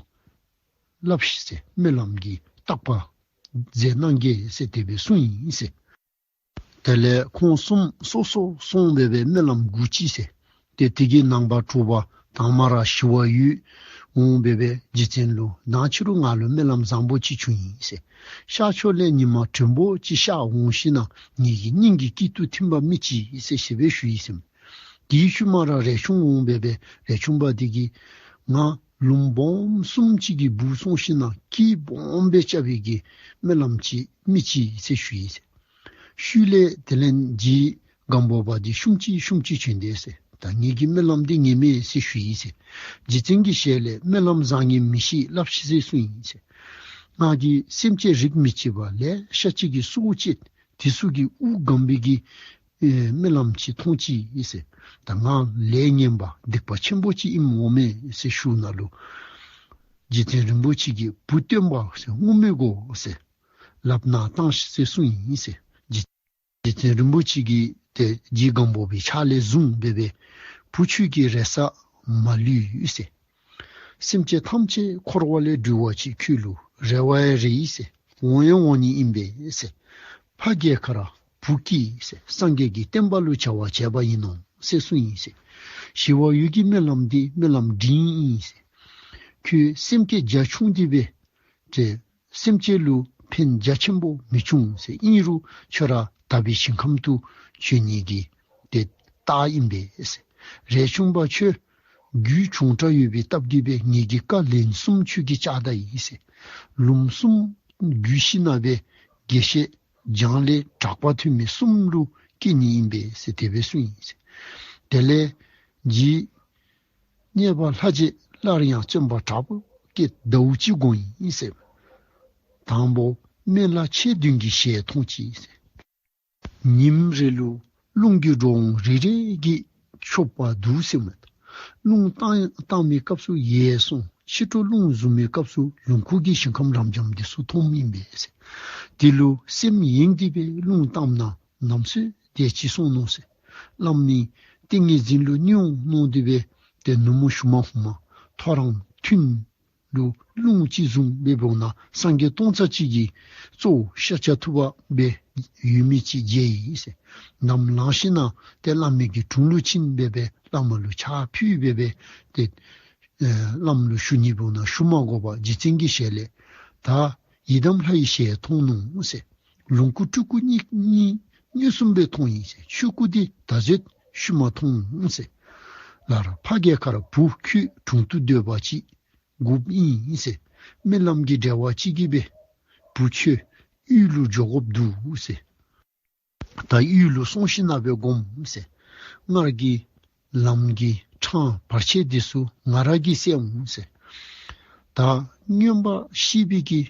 སླབ་ཤིག་ཟེར། སྨོན་ལམ་གྱི་བརྟག་པ་མཛད་གནང་གེ་ཟེར་དེ་སྦེ་གསུངས་ཡི་ཟེར། དེ་ལས་ཁོང་གསུམ་སོ་སོ་སོང་སྦེ་སྦེ་སྨོན་ལམ་སྒུག་ཅི་ཟེར། ཏེ་དེ་གི་ནངས་པ་དྲོ་པ་དང་མ་ར་ཞི་བ་འོད་འོང་སྦེ་སྦེ་རྗེ་བཙུན་ལུ་ནངས་ཕྱི་རུ་ང་ལུ་སྨོན་ལམ་བཟང་པོ་ཅིག་བྱུང་ཡི་ཟེར། ཤར་ཕྱོགས་ལས་ཉི་མ་དྲོན་པོ་ཅིག་ཤར་འོང་ཞིནམ་ན་ངེ་གི་སྙིང་གི་དཀྱིལ་དུ་ཐིམ་པ་མི་ཅིག་ཟེར་ཞེས་སྦེ་ཞུ་ཡི་ཟེར། དེའི་ཤུལ་མ་ར་རས་ཆུང་འོང་སྦེ་སྦེ་རས་ཆུང་པ་དེ་གིས་ང་ལུང་སྦོམ་གསུམ་ཅིག་གི་སྦུག་སོང་ཞིནམ་ན་སྐད་སྦོམ་སྦེ་རྐྱབ་པའི་གི་སྨོན་ལམ་ཅིག་མི་ཅིག་ཟེར་ཞུ་ཡི་ཟེར། ཤུལ་ལས་དེ་ལས་རྗེ་སྒམ་པོ་པ་འདི་ཤུམ་ཅིག་ཤུམ་ཅིག་བྱོན་ཏེ་ཟེར། ད་ངེ་གི་སྨོན་ལམ་འདི་ངེས་མེད་ཟེར་ཞུ་ཡི་ཟེར། རྗེ་བཙུན་གྱི་ཞལ་ལས་སྨོན་ལམ་བཟང་ངན་མི་ཤེས་སླབ་ཤིག་ཟེར་གསུངས་ཡི་ཟེར། ང་གིས་སེམས་ཅན་རིགས་མི་གཅིག་པ་ལེ་ཤ་ཅིག་གི་སྲོག་བཅད། དེ་ཚུ་གི་དབུགས་སྒམ་པའི་གི་ ཨེ་རྨི་ལམ་ཅིག་མཐོང་ཅི་ཟེར། ད་ང་ལས་ངན་པ་སྡིག་པ་ཆེན་པོ་ཅིག་ཨིནམ་འོང་མས་ཟེར་ཞུཝ་ད་ལུ་རྗེ་བཙུན་རིན་པོ་ཆེ་གིས་བུ་སྟོན་པ་ཟེར་ངུ་མི་དགོ་ཟེར་ལགཔ་ནང་བཏང་ཤིག་ཟེར་གསུངས་ཡི་ཟེར། རྗེ་རྗེ་བཙུན་རིན་པོ་ཆེ་གིས་ཏེ་རྗེ་སྒམ་པོ་པའི་ཕྱག་ལས་བཟུང་སྦེ་སྦེ་བུ་ཁྱོད་ཀྱི་རེ་ས་མ་ལུས་ཟེར། སེམས་ཅན་ཐམས་ཅད་འཁོར་བ་ལས་སྒྲོལ་བ་ཅིག་ཁྱོད་ལུ་རེ་བ་ཡང་རེ་ཡི་ཟེར། འོང་ཡང་འོང་ནི་ཨིན་པས་ཟེར། ཕ་རྒས་ཁར་བུ་སྐྱེས་ཟེར། སངས་རྒྱས་ཀྱི་བསྟན་པ་ལུ་བྱ་བ་བྱས་པ་ཡིན་ནོ་ཟེར་གསུངས་ཡི་ཟེར། ཞི་བ་འོད་ཀྱི་རྨི་ལམ་འདི་རྨི་ལམ་འདྲེན་ཨིན་ཟེར། ཁྱོད་སེམས་བསྐྱེད་རྒྱ་ཆུང་སྟེ་སྦེ་ཏེ་སེམས་ཅན་ལུ་ཕན་རྒྱ་ཆེན་པོ་མི་འབྱུང་ཟེར། ཨིན་རུང་ཁྱོད་ར་དག་པའི་ཞིང་ཁམས་སུ་འབྱོན་ནི་གི་ཏེ་རྟགས་ཨིན་པས་ཟེར། རས་ཆུང་པ་ཁྱོད་རྒྱུད་ཆུང་དྲགས་ཡོད་པའི་སྟབས་ཀྱིས་སྦེ་ངེ་གི་བཀའ་ལན་གསུམ་ཁྱོད་ཀྱིས་བཅག་ད་ཡི་ཟེར། ལུངམ་གསུམ་རྒྱུད་བཞི་ནང་སྦེ་དགེ་བཤེས་སྦྱངས་ལས་གྲགས་པ་ཐོན་མི་གསུམ་ལུ་སྐྱེ་ནི་ཨིན་པས་ཟེར་དེ་སྦེ་གསུངས་ཡི་ཟེར། དེ་ལས་རྗེ་གཉེར་པ་ལྷ་རྗེ་སླར་ཡང་བརྩོན་པ་དྲག་པོ་བསྐྱེད་ཟླཝ་གཅིག་བསྒོམ་ཡི་ཟེར། དང་པོ་སྨན་བླ་མཆེད་བདུན་གྱི་ཞལ་མཐོང་ཅི་ཟེར། ཉིནམ་རེ་ལུ་རླུང་གི་འགྲོ་འོང་རེ་རེ་གིས་འཕྱོག་པ་འདུག་ཟེར་མས། རླུང་བཏང་བཏང་མི་སྐབས་སུ་ཡལ་སོང་། ཕྱི་དྲོ་རླུང་བཟུང་མི་སྐབས་སུ་ལུང་ཁུག་གི་ཞིང་ཁམས་རབ་འབྱམས་འདི་ཚུ་མཐོངམ་ཨིན་པས་ཟེར། དེ་ལུ་སེམས་གཡེང་སྟེ་སྦེ་རླུང་བཏངམ་ན་ནམ་སྲོད་དེ་ཅིག་སོང་ནུག་ཟེར། བླ་མའི་ཏིང་ངེ་འཛིན་ལུ་བསྙེན་གནང་སྟེ་སྦེ་ཏེ་ནུབ་མོ་ཞུ་མ་ཧུ་མ་ཐོ་རངས་ཐུན་ལུ་རླུང་ཅིག་བཟུང་སྦེ་འབདཝ་ན་སངས་རྒྱས་སྟོང་རྩ་གཅིག་གི་གཙོ་བོ་ཤཱཀྱ་ཐུབ་པ་སྦེ་ཡོད་མི་ཅིག་མཇལ་ཡི་ཟེར། ནམ་ལངས་ཞིནམ་ཏེ་བླ་མའི་གི་དྲུང་ལུ་ཕྱིན་སྦེ་སྦེ་བླ་མ་ལུ་ཕྱག་ཕུལ་སྦེ་སྦེ་ཏེ་ཨེ་བླམ་ལུ་ཞུ་ནི་འབདཝ་ན་ཞུ་མ་དགོ་པར་རྗེ་བཙུན་གྱི་ཞལ་ལས་ད་ཡི་དམ་ལྷ་ཡི་ཞལ་མཐོང་ནུག་ཟེར། ལོངས་སྐུ་སྤྲུལ་སྐུ་གཉིས་གཉིས་མངོན་སུམ་སྦེ་མཐོང་ཡི་ཟེར། ཆོས་སྐུ་འདི་ད་གཟོད་ཤུལ་མ་མཐོང་ཟེར། ལར་ཕ་རྒས་ཁར་བུ་ཁྱོད་དྲུང་དུ་སྡོད་པ་ཅིག་དགོཔ་ཨིན་ཟེར། རྨི་ལམ་གྱི་འབྲེལ་བ་ཅིག་གིས་སྦེ་བུ་ཁྱོད་ཡུལ་ལུ་འགྱོ་དགོཔ་འདུག་ཟེར། ད་ཡུལ་ལུ་སོང་ཞིནམ་སྦེ་སྒོམ་ཟེར། སྔར་གྱི་ལམ་གྱི་འཕྲང་བར་ཆད་འདི་ཚུ་ང་ར་གིས་བསལ་འོང་ཟེར། ད་མངོན་པར་ཤེས་པའི་གི་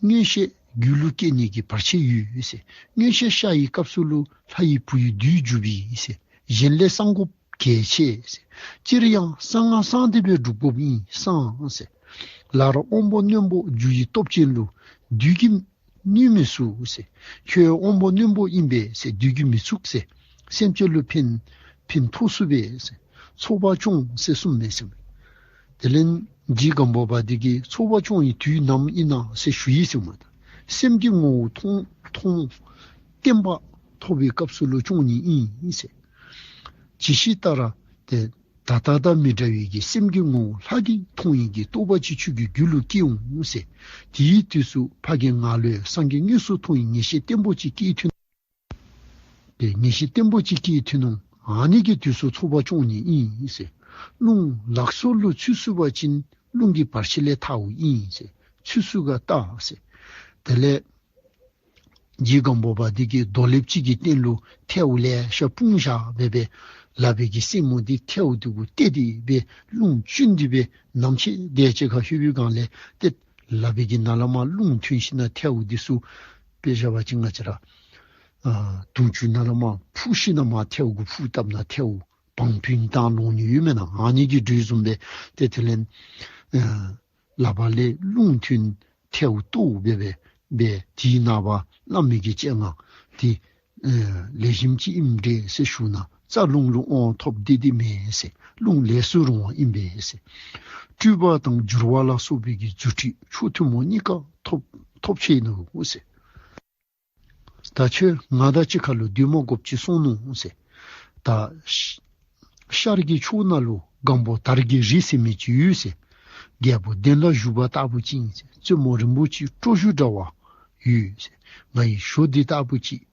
མངོན་ཤེས་རྒྱུད་ལུ་སྐྱེ་ནི་གི་བར་ཆད་ཡོད་ཟེར། མངོན་ཤེས་ཤར་བའི་སྐབས་སུ་ལུ་ལྷ་ཡི་བུ་ཡི་བདུད་འཇུག་པས་ཟེར། གཞན་ལས་གསང་དགོཔ་གལ་ཆེ་ཟེར། སྤྱིར་ཡང་གསང་སྔགས་གསང་སྟེ་སྦེ་སྒྲུབ་དགོཔ་ཨིན་གསང་ཟེར། ལར་དབང་པོ་རྣོན་པོ་རྒྱུ་ཡི་སྟོབས་ཅན་ལུ་བདུད་ཀྱིས་གནོད་མི་ཚུགས་ཟེར། ཁྱོད་དབང་པོ་རྣོན་པོ་ཨིན་པས་ཟེར་བདུད་ཀྱིས་མི་ཚུགས་ཟེར། སེམས་ཅན་ལུ་ཕན་ཕན་ཐོགས་ཚུགས་པས་ཟེར། ཚོགས་པ་སྐྱོང་ཟེར་གསུངས་མས་ཟེར། དེ་ལས་རྗེ་སྒམ་པོ་པ་འདི་གིས་ཚོགས་པ་སྐྱོང་བའི་དུས་ནམ་ཨིན་ན་ཟེར་ཞུ་ཡི་ཟེར་མས། སེམས་ཀྱི་ངོ་བོ་མཐོང་མཐོང་བརྟན་པ་ཐོབ་པའི་སྐབས་སུ་ལུ་སྐྱོང་ནི་ཨིན་ཟེར། ཇི་ཞིག་ལྟར་ཏེ་ད་ལྟ་དང་མི་འདྲ་བའི་གི་སེམས་ཀྱི་ངོ་བོ་ལྷ་གིས་མཐོང་བའི་གི་རྟོགས་པ་ཅིག་ཁྱོད་ཀྱི་རྒྱུད་ལུ་སྐྱེ་འོང་ཟེར། དེའི་དུས་སུ་ཕ་རྒན་ང་ལུ་སངས་རྒྱས་དངོས་སུ་མཐོང་བའི་ངེས་ཤེས་བརྟན་པོ་ཅིག་སྐྱེས་ཐོན། ཏེ་ངེས་ཤེས་བརྟན་པོ་ཅིག་སྐྱེས་ཐོན་ནུག། ཨ་ནི་གི་དུས་སུ་ཚོགས་པ་སྐྱོང་ནི་ཨིན་ཟེར། རླུང་ལག་སོར་ལུ་ཚུད་ཚུགས་པ་ཅིན་རླུང་གི་བར་ཆད་ལས་ཐརཝ་ཨིན་ཟེར། ཚུད་ཚུགས་ག་བལྟ་ཟེར། དེ་ལས་རྗེ་སྒམ་པོ་པ་འདི་གིས་རྡོ་ལེབ་ཅིག་གི་སྟེང་ལུ་ཐལཝ་ལེ་ཤ་སྤུངས་བཞག་སྦེ་སྦེ་ལག་པའི་གི་སེན་མོ་འདི་ཐལཝ་འདི་གུ་གཏད་དེ་སྦེ་རླུང་བཅུན་ཏེ་སྦེ་ནམ་ཕྱེད་དེ་ཅིག་ཁར་ལྷོད་པའི་སྒང་ལས་ཏེ་ལག་པའི་གི་ནང་ལས་མར་རླུང་ཐོན་ཞིནམ་ཐལཝ་འདི་ཚུ་དཔེ་བཞག་པ་ཅིན་ང་བཅས་ར་ཨ་དུང་ཆུ་ནང་ལས་མར་འཕུར་ཞིནམ་ཐལཝ་གུ་འཕུར་བཏབ་ན་ཐལཝ་བང་བུན་བཏང་ལོང་ནི་ཡོད་མེན་ན། ཨ་ནི་གི་དོ་བཟུམ་སྦེ་ཏེ་དེ་ལས་ཨ་ལག་པ་ལས་རླུང་ཐོན་ཐལཝ་གཏོར་སྦེ་སྦེ་སྦེ་དེའི་ནངས་པ་བླ་མའི་གི་སྤྱན་སྔར་ཏེ་ཨ་ལེགས་ཤོམ་ཅིག་ཨིནམ་འདྲས་ཟེར་ཞུ་ན་རྩ་རླུང་ལུ་དབང་ཐོབ་སྟེ་དེ་མེན་ཟེར། རླུང་ལས་སུ་རུང་བ་ཨིན་པས་ཟེར། སྤྲུལ་པ་དང་འགྱུར་བ་ལ་སོགས་པའི་གི་རྫུ་འཕྲུལ་མཆོག་ཐུན་མོང་གཉིས་ཀ་ཐོབ་ཐོབ་ཆེ་ནུག་ཟེར། ད་ཁྱོད་ང་དང་གཅིག་ཁར་ལུ་སྡོད་མ་དགོཔ་ཅིག་སོང་ནུག་ཟེར། ད་ཤ་ཤར་གྱི་ཕྱོགས་ནང་ལུ་སྒམ་པོ་དར་གྱི་རི་ཟེར་མི་ཅིག་ཡོད་ཟེར། རྒྱལ་པོ་གདན་ལ་བཞུགས་པ་ལྟ་བུ་ཅིག་ཨིན་ཟེར། བཙུན་མོ་རིན་པོ་ཆེའི་སྤྲོ་བཞུད་འདྲ་བ་ཡོད་ཟེར། ང་ཡི་ཞོ་འདི་ལྟ་བུ་ཅིག།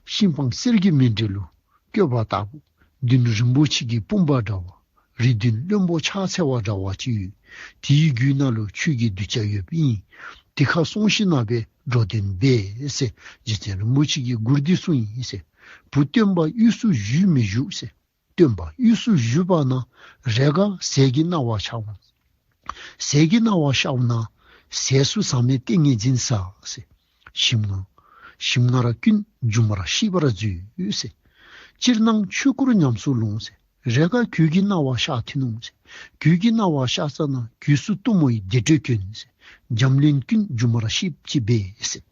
ཤིང་སྤང་གསེར་གྱི་མཎྜལ་ལུ་བཀོད་པ་ལྟ་བུ། མདུན་རིན་པོ་ཆེ་གི་བུམ་པ་འདྲ་བ། རི་མདུན་བློན་པོ་ཕྱག་འཚལ་བ་འདྲ་བ་ཅིག་ཡོད། དེའི་རྒྱུད་ནང་ལུ་ཁྱོད་ཀྱི་གདུལ་བྱ་ཡོདཔ་ཨིན། དེ་ཁར་སོང་ཞིནམ་སྦེ་འགྲོ་དོན་འབད་ཟེར། རྗེ་བཙུན་རིན་པོ་ཆེ་གིས་མགུར་འདི་གསུངས་ཡི་ཟེར། བུ་སྟོན་པ་དབུས་སུ་བཞུགས་མི་བཞུགས་ཟེར། སྟོན་པ་དབུས་སུ་བཞུགས་པ་ན་རེས་འགའ་ཟས་ཀྱི་སྣང་བ་ཤར་འོང་། ཟས་ཀྱི་སྣང་བ་ཤར་འོང་ན་ཟས་སུ་ཟག་མེད་ཏིང་ངེ་འཛིན་ཟ་ཟེར། ཞིམ་ངང་ ཞིམ་མངར་ཀུན་སྒྱུ་མར་ཤེས་པར་མཛོད་ཟེར། ཅིར་སྣང་ཆོས་སྐུར་ཉམས་སུ་ལོངས་ཟེར། རེས་འགའ་གོས་ཀྱི་སྣང་བ་ཤར་ཐོན་འོང་ཟེར། གོས་ཀྱི་སྣང་བ་ཤར་ཙ་ན་གོས་སུ་གཏུམ་མོའི་བདེ་དྲོད་སྐྱོན་ཟེར། འཇམ་ལེན་ཀུན་སྒྱུ་མར་ཤེས་ཅི་འབད་ཟེར།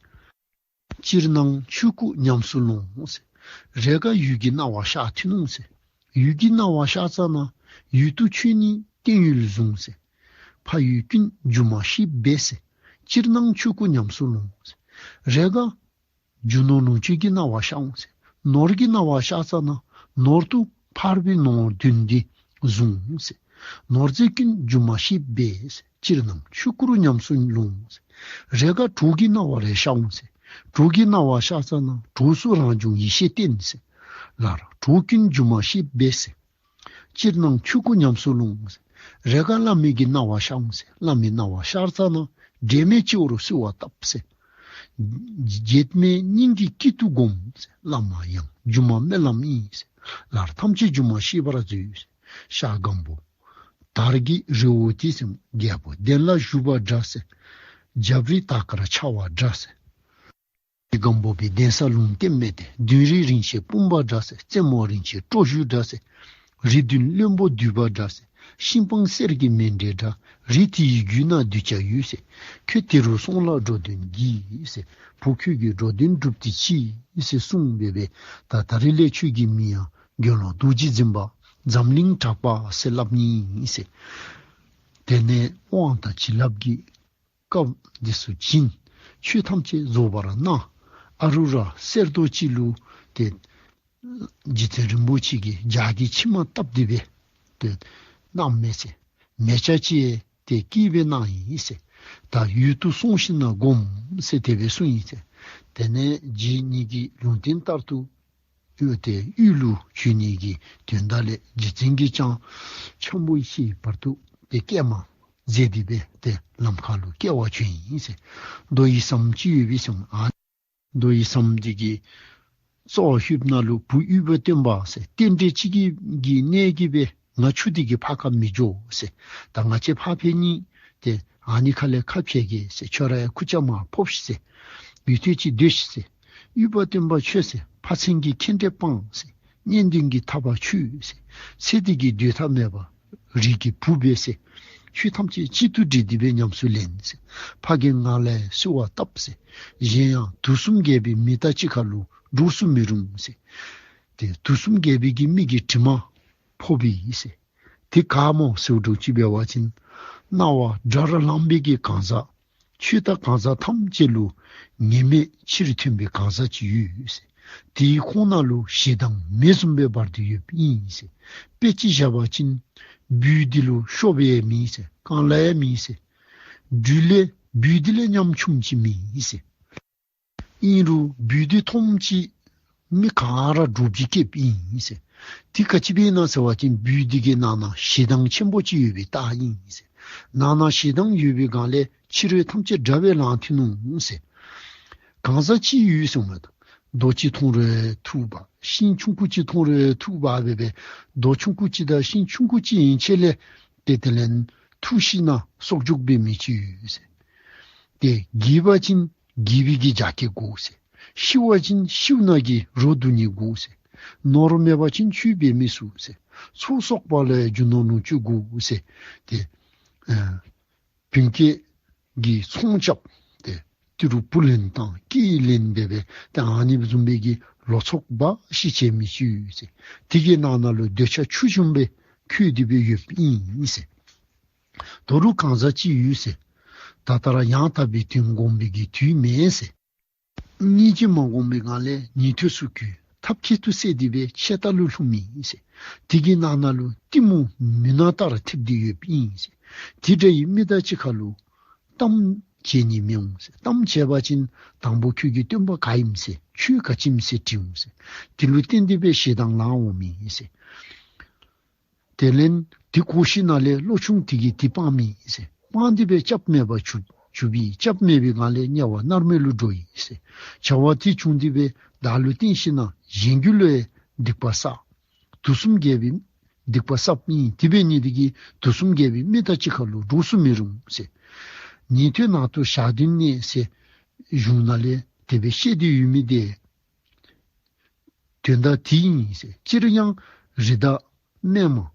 ཅིར་སྣང་ཆོས་སྐུ་ཉམས་སུ་ལོངས་ཟེར། རེས་འགའ་འོད་ཀྱི་སྣང་བ་ཤར་ཐོན་འོང་ཟེར། འོད་ཀྱི་སྣང་བ་ཤར་ཙ་ན་འོད་དུ་ཆོས་ཉིད་བརྟན་གཡོ་བཟུང་ཟེར། ཕ་འོད་ཀུན་སྒྱུ་མར་ཤེས་པས་ཟེར། ཅིར་སྣང་ཆོས་སྐུ་ཉམས་སུ་ལོངས་ཟེར། རེས་འགའ་རྒྱུ་ནོར་ལོངས་སྤྱོད་ཀྱི་སྣང་བ་ཤར་འོང་ཟེར། ནོར་གྱི་སྣང་བ་ཤར་ཙ་ན་ནོར་དུ་འཕར་བའི་ནོར་བདུན་འདི་བཟུང་ཟེར། ནོར་རྫས་ཀུན་སྒྱུ་མར་ཤེས་པས་ཟེར། ཅིར་སྣང་ཆོས་སྐུར་ཉམས་སུ་ལོངས་ཟེར། རེས་འགའ་གྲོགས་ཀྱི་སྣང་བ་རེ་ཤར་འོང་ཟེར། གྲོགས་ཀྱི་སྣང་བ་ཤར་ཙ་ན་གྲོགས་སུ་རང་བྱུང་ཡེ་ཤེས་བརྟན་ཟེར། ལར་གྲོགས་ཀུན་སྒྱུ་མར་ཤེས་པས་ཟེར། ཅིར་སྣང་ཆོས་སྐུ་ཉམས་སུ་ལོངས་ཟེར། རེས་འགའ་བླ་མའི་གི་སྣང་བ་ཤར་འོང་ཟེར། བླ་མའི་སྣང་བ་ཤར་ཙ་ན་འབྲལ་མེད་སྤྱི་བོར་གསོལ་བ་བཏབ་ཟེར། བརྗེད་མེད་སྙིང་གི་དཀྱིལ་དུ་བསྒོམ་ཟེར། བླ་མ་ཡང་སྒྱུ་མ་སྨོན་ལམ་ཡིན་ཟེར། ལར་ཐམས་ཅད་སྒྱུ་མར་ཤེས་པར་མཛོད་ཟེར། ཤར་སྒམ་པོ་དར་གྱི་རི་བོ་དེ་ཟེར། རྒྱལ་པོ་གདན་ལ་བཞུགས་པ་འདྲ་ཟེར། རྒྱབ་རི་ཏ་དཀར་འཕྱར་བ་འདྲ་ཟེར། སྒམ་པོ་པའི་གདན་ས་ལུང་བསྟན་མེད་དེ། མདུན་རི་རིན་ཆེན་སྤུངས་པ་འདྲ་ཟེར། རྩེ་མོ་རིན་ཆེན་སྤྲོ་བཞུ་འདྲ་ཟེར། རི་བདུན་བློན་པོ་འདུས་པ་འདྲ་ཟེར། ཤིང་སྤང་གསེར་གྱི་མཎྜལ་འདྲ། རི་དེ་ཡི་རྒྱུད་ན་གདུལ་བྱ་ཡོད་ཟེར། ཁྱོད་དེ་རུ་སོང་ལ་འགྲོ་དོན་གྱིས་ཟེར། བུ་ཁྱོད་ཀྱི་འགྲོ་དོན་འགྲུབ་སྟེ་མཆི་ཟེར་གསུངས་པས། ད་ད་རེས་ལས་ཁྱོད་ཀྱི་མིང་ཡང་དགེ་སློང་རྡོ་རྗེ་འཛིན་པ་འཛམ་གླིང་གྲགས་པ་ཟེར་སླབ་ནི་ཟེར། དེ་ནས་དབང་དང་བྱིན་རླབས་ཀྱི་སྐབས་འདི་ཚུ་བྱིན། ཆོས་ཐམས་ཅད་རྫོགས་པར་སྣང་། ཨ་རུ་ར་གསེར་མདོག་ཅིག་ལུ་ཏེ་རྗེ་བཙུན་རིན་པོ་ཆེ་གི་ལྗགས་ཀྱི་མཆིལ་མ་བཏབ་སྟེ་སྦེ་ཏེ་གནངམ་མས་ཟེར། མལ་ཆ་ཅིག་ཏེ་བསྐྱིས་སྦེ་གནང་ཡི་ཟེར། ད་ཡུལ་དུ་སོང་ཞིནམ་ན་སྒོམ་ཟེར་དེ་སྦེ་གསུངས་ཡི་ཟེར། དེ་ནས་རྗེ་ཉིད་ཀྱི་ལུང་བསྟན་ལྟར་དུ་ཡུལ་ཏེ་ཡུལ་ལུ་བྱོན་ནི་གི་དོན་དག་ལས་རྗེ་བཙུན་གྱིས་ཀྱང་འཆམ་པོ་ཤེས་བར་དུ་ཏེ་སྐྱེལ་མ་མཛད་དེ་སྦེ་ཏེ་ལམ་ཁ་ལུ་སྐྱེལ་བར་བྱོན་ཡི་ཟེར། རྡོ་ཡི་ཟམ་ཅིག་ཡོད་པའི་ཟེར། ཨ་རྡོ་ཡི་ཟམ་འདི་གི་རྩ་བར་ལྷོདཔ་ད་ལུ་བུ་ཨུཏྤ་སྟོན་པ་ཟེར་རྟེན་འབྲེལ་ཅིག་གི་གི་གནད་ཀྱིས་སྦེ་ང་ཁྱོད་འདི་གི་ཕར་ཁ་མི་འགྱོ་ཟེར། ད་ང་བཅས་ཕར་ཕྱད་ནི་ཏེ་ཨ་ནི་ཁ་ལས་ཁ་ཕྱད་གེ་ཟེར། ཁྱོད་ར་ཡང་ཁུར་ཆ་མར་ཕབ་ཤིག་ཟེར། ཡུན་ཐུང་ཅིག་སྡོད་ཤིག་ཟེར། ཨུཏྤ་སྟོན་པ་ཁྱོད་ཟེར་ཕ་ཚན་གྱི་ཁེངས་དྲེགས་སྤང་ཟེར། གཉེན་འདུན་གྱི་ཐག་པ་ཆོད་ཟེར། ཚེ་འདི་གི་སྡོད་ཐབས་མེད་པ་རིགས་ཀྱི་བུ་འབད་ཟེར། ཆོས་ཐམས་ཅད་གཅིག་ཏུ་དྲིལ་ཏེ་སྦེ་ཉམས་སུ་ལེན་ཟེར། ཕ་གི་ངང་ལས་གསོལ་བ་བཏབ་ཟེར། གཞན་ཡང་དུག་གསུམ་རྒྱས་པའི་མི་དང་གཅིག་ཁར་ལུ་འགྲོགས་སུ་མི་རུང་ཟེར། ཏེ་དུག་གསུམ་རྒྱས་པའི་གི་མི་གི་དྲི་མ་ཕོག་པས་ཟེར། དེ་ག་སྨོ་ཟེར་བ་ཅིན་སྣང་བ་དགྲ་རུ་ལངས་པའི་གི་གང་ཟག། ཆོས་དང་གང་ཟག་ཐམས་ཅད་ལུ་ངེས་མེད་ཕྱིར་ཐོན་པའི་གང་ཟག་ཅིག་ཡོད་ཟེར། དེའི་ཁོང་ན་ལུ་ཞེ་སྡང་མེ་བཟུམ་སྦེ་འབར་ཏེ་ཡོདཔ་ཨིན་ཟེར། དཔེ་ཅིག་བཞག་པ་ཅིན་སྦུལ་འདི་ལུ་ཤོབ་ཡང་མེད་ཟེར། རྐང་ལག་ཡང་མེད་ཟེར། སྦུལ་ལས་སྦུལ་འདི་ལས་ཉམ་ཆུང་ཅིག་མེད་ཟེར། ཨིན་རུང་སྦུལ་འདི་མཐོངམ་ཅིག་མི་ག་ར་འདྲོག་པའི་སྐྱེཝ་ཨིན་ཟེར། དེ་ག་ཅི་སྦེ་ཨིན་ན་ཟེར་བ་ཅིན་སྦུལ་འདི་གི་ནང་ན་ཞེ་སྡང་ཆེན་པོ་ཅིག་ཡོད་པའི་རྟགས་ཨིན་ཟེར། ནང་ན་ཞེ་སྡང་ཡོད་པའི་སྒང་ལས་ཕྱི་རོལ་ཐམས་ཅད་དགྲ་སྦེ་ལངས་ཐོན་འོང་ཟེར། གང་ཟག་ཅིག་ཡོད་ཟེར་མས་ད། རྡོ་ཅིག་མཐོང་རུང་ཐུག་པ། ཤིང་ཆུང་ཀུ་ཅིག་མཐོང་རུང་ཐུག་པ་སྦེ་སྦེ་རྡོ་ཆུང་ཀུ་ཅིག་དང་ཤིང་ཆུང་ཀུ་ཅིག་ཡན་ཆད་ལས་ཏེ་དེ་ལས་ཐུག་ཞིན་ན་གསོག་འཇོག་འབད་མི་ཅིག་ཡོད་ཟེར། ཏེ་རྒས་པ་ཅིན་རྒས་པའི་གི་རྒྱགས་སྐལ་དགོ་ཟེར། ཤི་བ་ཅིན་ཤིཝ་ནང་གི་རོ་བསྡུ་ནི་དགོ་ཟེར། ནོར་མེད་པ་ཅིན་ཆོས་འབད་མི་ཚུགས་ཟེར། ཚོགས་གསོག་པ་ལུ་ཡང་རྒྱུ་ནོར་ལོངས་སྤྱོད་དགོ་ཟེར། ཏེ་ཨ་བུན་སྐྱེས་ཀྱི་ཚོང་རྐྱབ་སྟེ་ཏི་རུ་བུ་ལེན་དང་སྐྱེས་ལེན་འབད་སྦེ་ཏེ་ཨ་ནི་བཟུམ་སྦེ་གི་ལོ་ཚོགས་འབག་ཤི་བྱེད་མི་ཅིག་ཡོད་ཟེར། དེ་གི་ནང་ན་ལུ་འདོད་ཆགས་ཆུ་བཟུམ་སྦེ་འཁོལ་ཏེ་སྦེ་ཡོདཔ་ཨིན་ཟེར། ད་རུང་གང་ཟག་ཅིག་ཡོད་ཟེར། ད་ལྟོ་ར་ཡང་དག་པའི་དོན་སྒོམ་པའི་གི་དུས་མེན་ཟེར། སྙིང་རྗེ་མ་སྒོམ་པའི་སྒང་ལས་ཉན་ཐོས་སུ་གྱུར། ཐབས་མཁས་སུ་སད་དེ་སྦེ་ཆད་ལྟ་ལུ་ལྷུང་མི་ཨིན་ཟེར། དེ་གི་ནང་ན་ལུ་གཏི་མུག་མུན་ནག་ལྟར་ཐིབས་ཏེ་ཡོདཔ་ཨིན་ཟེར། དེ་འདྲ་བའི་མི་དང་གཅིག་ཁར་ལུ་གཏམ་བྱེད་ནི་མི་འོང་ཟེར། གཏམ་བྱེད་པ་ཅིན་དང་པོ་ཁྱོད་ཀྱི་སྟོན་པ་ག་ཨིནམ་ཟེར་ཆོས་ག་ཅི་ཨིནམ་ཟེར་དྲིཝ་འོང་ཟེར། དེ་ལུ་བརྟེན་ཏེ་སྦེ་ཞེ་སྡང་ལངས་འོང་མི་ཨིན་ཟེར། དེ་ལས་དེ་གོ་ཞིནམ་ལས་བློ་ཆུང་དེ་གིས་དེ་སྤང་མི་ཨིན་ཟེར། སྤང་སྟེ་སྦེ་སྐྱབས་མེད་པར་གྱུར་གྱུར་པའི་སྐྱབས་མེད་པའི་སྒང་ལས་དམྱལ་བ་མནར་མེད་ལུ་འགྲོ་ཡི་ཟེར། བྱ་བ་དེ་བྱུང་སྟེ་སྦེ་བདག་ལུ་བརྟེན་ཞིནམ་ན་གཞན་རྒྱུད་ལུ་ཡང་སྡིག་པ་བསགས། དུག་གསུམ་རྒྱས་པའི་སྡིག་པ་བསགསཔ་ཨིན། དེ་འབད་ནི་དེ་གིས་དུག་གསུམ་རྒྱས་པའི་མི་དང་གཅིག་ཁར་ལུ་འགྲོགས་སུ་མི་རུང་ཟེར། ཉན་ཐོས་ནང་དུ་ཞག་བདུན་གནས་ཟེར་གཞུང་ནང་ལས་ དེ་སྦེ་བཤད་དེ་ཡོད་མི་དེ་དོན་དག་དེ་ཨིན་ཟེར། སྤྱིར་ཡང་རི་དྭགས་སྨན་མ་བྱ་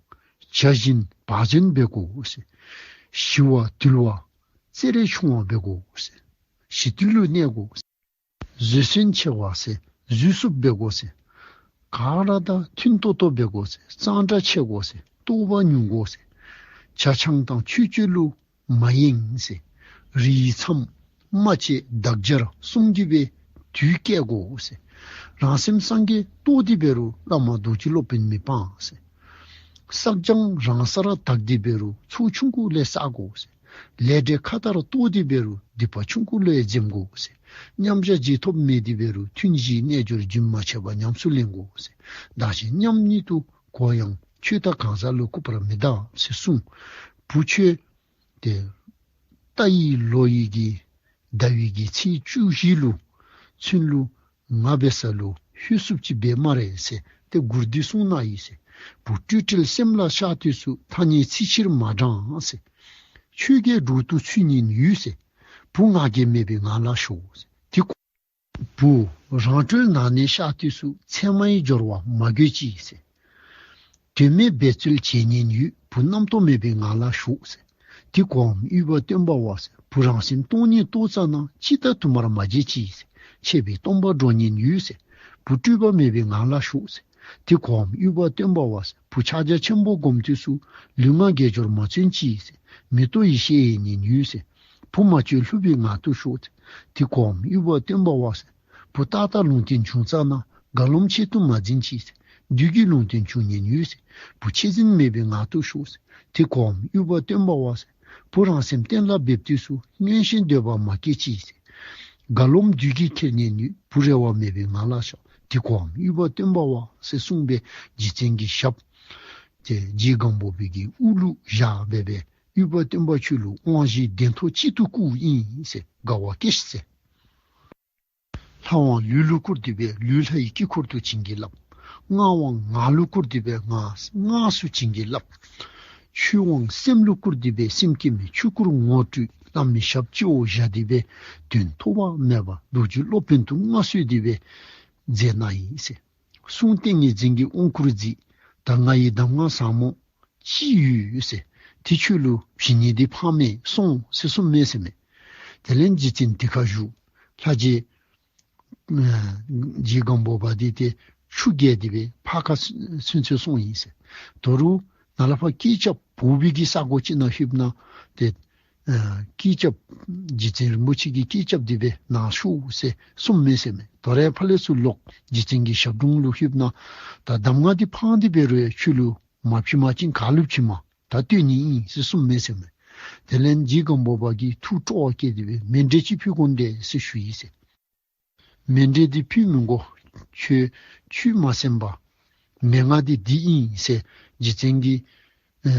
བཞིན་བག་ཟོན་འབད་དགོ་ཟེར། ཞི་བ་དུལ་བ་བརྩེ་རེ་ཆུང་བ་འབད་དགོ་ཟེར། ཞི་དུལ་ལུ་གནས་དགོ་ཟེར། བཟོད་བསྲན་ཆེ་བ་ཟེར་བཟོད་སྲུབ་འབད་དགོ་ཟེར། ག་ར་དང་མཐུན་ཏོག་ཏོ་འབད་དགོ་ཟེར། གཙང་སྦྲ་ཆེ་དགོ་ཟེར། ལྟོགས་པ་ཉུང་དགོ་ཟེར། ཇ་ཆང་དང་ཆོས་སྤྱོད་ལུ་མ་ཡེངས་ཟེར། རིའི་མཚམས་རྨ་བྱའི་འདག་སྦྱར་གསུམ་གྱིས་སྦེ་དུས་བསྐྱལ་དགོ་ཟེར། རང་སེམས་སངས་རྒྱས་རྟོགས་ཏེ་འབད་རུང་བླ་མ་རྡོ་རྗེ་སློབ་དཔོན་མི་སྤང་ཟེར། བསགས་སྦྱང་རང་སར་དག་སྟེ་འབད་རུང་ཚོགས་ཆུང་ཀུ་ལས་བསག་དགོ་ཟེར། ལས་འབྲས་ཁ་ཐར་རྟོགས་ཏེ་འབད་རུང་སྡིག་པ་ཆུང་ཀུ་ལས་འཛེམ་དགོ་ཟེར། མཉམ་བཞག་རྗེས་ཐོབ་མེད་དེ་འབད་རུང་ཐུན་བཞིའི་རྣལ་འབྱོར་རྒྱུན་མ་ཆད་པར་ཉམས་སུ་ལེན་དགོ་ཟེར། བདག་གཞན་མཉམ་ཉིད་དུ་གོ་ཡང་ཆོས་མཐའ་གང་ཟག་ལུ་བཀོད་པར་མི་གདའ་ཟེར་གསུངས། བུ་ཁྱོད་ཏེ་རྟ་ཡི་ལོ་ཡི་གི་ཟླ་བའི་གི་ཚེས་བཅུ་བཞི་ལུ་ཚུན་ལུ་ང་འབད་ས་ལུ་ལྷོད་སུབ་ཅིག་འབད་སྨ་རེ་ཟེར་ཏེ་མགུར་འདི་གསུངས་ནུག་ཨིན་ཟེར། བུ་སྤྲོས་བྲལ་སེམས་ལ་ཤར་དུས་སུ་ཐ་སྙད་ཚིག་ཕྱིར་མ་དྲང་ཟེར། ཆོས་བརྒྱད་སྒྲོག་ཏུ་ཚུད་ཉེན་ཡོད་ཟེར། བུ་ང་རྒྱལ་མེད་པའི་ངང་ལ་ཞོག་ཟེར། དེ་བུ་རང་གྲོལ་ནང་ནས་ཤར་དུས་སུ་ཚད་མའི་སྦྱོར་བ་མ་དགོས་ཅི་ཟེར། དོན་མེད་འབད་རྩོལ་བྱེད་ཉེན་ཡོད། བུ་རྣམ་རྟོག་མེད་པའི་ངང་ལ་ཞོག་ཟེར། དེ་གོའམ་དབུས་པ་སྟོན་པ་བ་ཟེར། བུ་རང་སེམས་སྟོང་ཉིད་རྟོགས་ཙ་ན་ཅི་ལྟར་དུ་མར་མ་བརྗེད་ཅི་ཟེར། ཆད་པའི་སྟོང་པར་འགྲོ་ཉེན་ཡོད་ཟེར། བུ་སྤྲོས་པ་མེད་པའི་ངང་ལ་ཞོག་ཟེར། དེ་གོའམ་དབུས་པ་སྟོན་པ་བ་ཟེར། བུ་ཕྱག་རྒྱ་ཆེན་པོ་སྒོམ་དུས་སུ་ལུས་ངག་དགེ་སྦྱོར་མ་བརྩོན་ཅི་ཟེར། མི་རྟོག་ཡེ་ཤེས་ཡེ་ཉེན་ཡོད་ཟེར། བུ་མ་བཅོས་ལྷུག་པའི་ངང་དུ་ཞོག་ཟེར། དེ་གོའམ་དབུས་པ་སྟོན་པ་བ་ཟེར། བུ་ཏག་ཏག་ལུང་བསྟན་བྱུང་ཙ་ན་ག་ལོམ་ཆེད་དུ་མ་འཛིན་ཅི་ཟེར། བདུད་ཀྱི་ལུང་བསྟན་བྱུང་ཉེན་ཡོད་ཟེར། བུ་ཆེད་འཛིན་མེད་པའི་ངང་དུ་ཞོག་ཟེར། དེ་གོའམ་དབུས་པ་སྟོན་པ་བ་ཟེར། བུ་རང་སེམས་གཏན་ལ་འབེབས་དུས་སུ་མངོན་ཞེན་འདོད་པ་མ་སྐྱེ་ཅི་ཟེར། ག་ལོམ་བདུད་ཀྱིས་ཁྱེར་ཉེན་ཡོད། བུ་རེ་བ་མེད་པའི་ངང་ལ་ཞོག། དེ་གོའམ་དབུས་པ་སྟོན་པ་བ་ཟེར་གསུངས་པའི་རྗེ་བཙུན་གྱི་ཞབས་ཏེ་རྗེ་སྒམ་པོ་པའི་གི་དབུ་ལུ་བཞག་སྦེ་སྦེ་དབུས་པ་སྟོན་པ་ཁྱོད་ལུ་དབང་བཞི་གདན་ཐོག་གཅིག་ཏུ་བཀུར་ཨིན་ཟེར་དགའ་བ་སྐྱེས་ཟེར། ལྷ་དབང་ལུས་ལུ་བསྐུར་ཏེ་སྦེ་ལུས་ལྷ་ཡི་དཀྱིལ་འཁོར་དུ་བྱིན་གྱིས་བརླབས། ངག་དབང་ངག་ལུ་བསྐུར་ཏེ་སྦེ་ངག་སྔགས་སུ་བྱིན་གྱིས་བརླབས། ཆོས་དབང་སེམས་ལུ་བསྐུར་ཏེ་སྦེ་སེམས་སྐྱེ་མེད་ཆོས་སྐུར་ངོ་སྤྲོད། བླ་མའི་ཞབས་སྤྱི་བོར་བཞག་སྟེ་སྦེ་དོན་ཐོགས་པ་མེད་པར་རྡོ་རྗེ་སློབ་དཔོན་དུ་མངའ་གསོལ་ཏེ་སྦེ་མཛད་གནང་ཡི་ཟེར། གསུང་ཏིང་ངེ་འཛིན་གྱི་དབང་བསྐུར་མཛད། ད་ང་ཡི་གདམས་ངག་ཟབ་མོ་ཅིག་ཡོད་ཟེར། དེ་ཁྱོད་ལུ་བྱིན་ནི་འདི་ཕངས་མེད་སོང་ཟེར་གསུངམ་མས་ཟེར་མས། དེ་ལས་རྗེ་བཙུན་དེ་ཁར་བཞུགས། ལྷ་རྗེ་ཨ་རྗེ་སྒམ་པོ་པ་འདི་ཏེ་ཆུ་བརྒལ་ཏེ་སྦེ་ཕར་ཁ་ཚུན་ཚོད་སོང་ཡི་ཟེར། ད་རུང་ནཱ་ལས་ཕར་སྐད་རྐྱབ་འབོ་བའི་གི་ས་གོ་ཅིག་ནང་ལྷོདཔ་ན་ཏེ་ཨ་སྐད་རྐྱབ་རྗེ་བཙུན་རིན་པོ་ཆེ་གིས་སྐད་རྐྱབ་སྟེ་སྦེ་ནཱ་ཤོག་ཟེར་གསུངམ་མས་ཟེར་མས། ད་རུང་ཕར་ལས་ཚུར་ལོག་རྗེ་བཙུན་གྱི་ཞབས་དྲུང་ལུ་ལྷོདཔ་ན་ད་གདམས་ངག་འདི་ཕངས་ཏེ་འབད་རུང་ཁྱོད་ལུ་མ་བྱིན་པ་ཅིན་ག་ལུ་བྱིན་མས། ད་སྟོན་ནི་ཨིན་ཟེར་གསུངམ་མས་ཟེར་མས། དེ་ལས་རྗེ་སྒམ་པོ་པ་གིས་ཐུགས་སྤྲོ་བ་སྐྱེས་ཏེ་སྦེ་མཎྜལ་ཅིག་ཕུལ་དགོ་འདྲས་ཟེར་ཞུ་ཡི་ཟེར། མཎྜལ་འདི་ཕུལ་མི་དགོ། ཁྱོད་ཆོས་མ་གསན་པར་མན་ངག་འདི་འདི་ཨིན་ཟེར་རྗེ་བཙུན་གྱི་ཨ་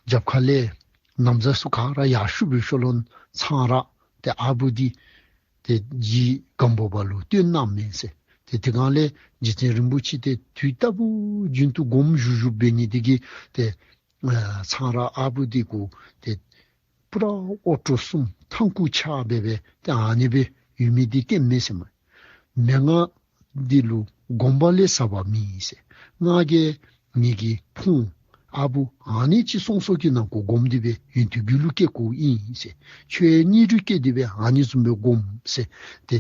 རྒྱབ་ཁ་ལས་ན་བཟའ་ཚུ་ག་ར་ཡར་བཤུབས་པའི་ཤུལ་ལུ་ཚངས་ར་ཏེ་ཨ་བུ་འདི་ཏེ་རྗེ་སྒམ་པོ་པ་ལུ་སྟོན་གནངམ་མས་ཟེར། ཏེ་དེ་སྒང་ལས་རྗེ་བཙུན་རིན་པོ་ཆེ་འདི་དུས་རྟག་བུ་རྒྱུན་དུ་སྒོམ་བཞུགས་བཞུགསཔ་འབད་ནི་འདི་གིས་ཏེ་ཨ་ཚངས་ར་ཨ་བུ་འདི་གུ་ཏེ་པུ་ར་ཨོ་ཏོ་གསུམ་ཐང་ཀུ་ཆགས་སྦེ་སྦེ་ཏེ་ཨ་ནི་སྦེ་ཡོད་མི་འདི་བསྟནམ་མས་ཟེར་མས། མན་ངག་འདི་ལུ་སྒོམ་པ་ལས་ཟབ་པ་མེད་ཟེར། ང་གིས་ངེ་གི་ཕུང་ཨ་བུ་ཨ་ནི་ཅིག་སོང་སོང་གི་ནང་ཁར་སྒོམ་སྟེ་སྦེ་ཡོན་ཏན་རྒྱུད་ལུ་སྐྱེ་དགོཔ་ཨིན་ཟེར། ཁྱོད་ཡང་སྙིང་རུས་བསྐྱེད་དེ་སྦེ་ཨ་ནི་བཟུམ་སྦེ་སྒོམ་ཟེར། ཏེ་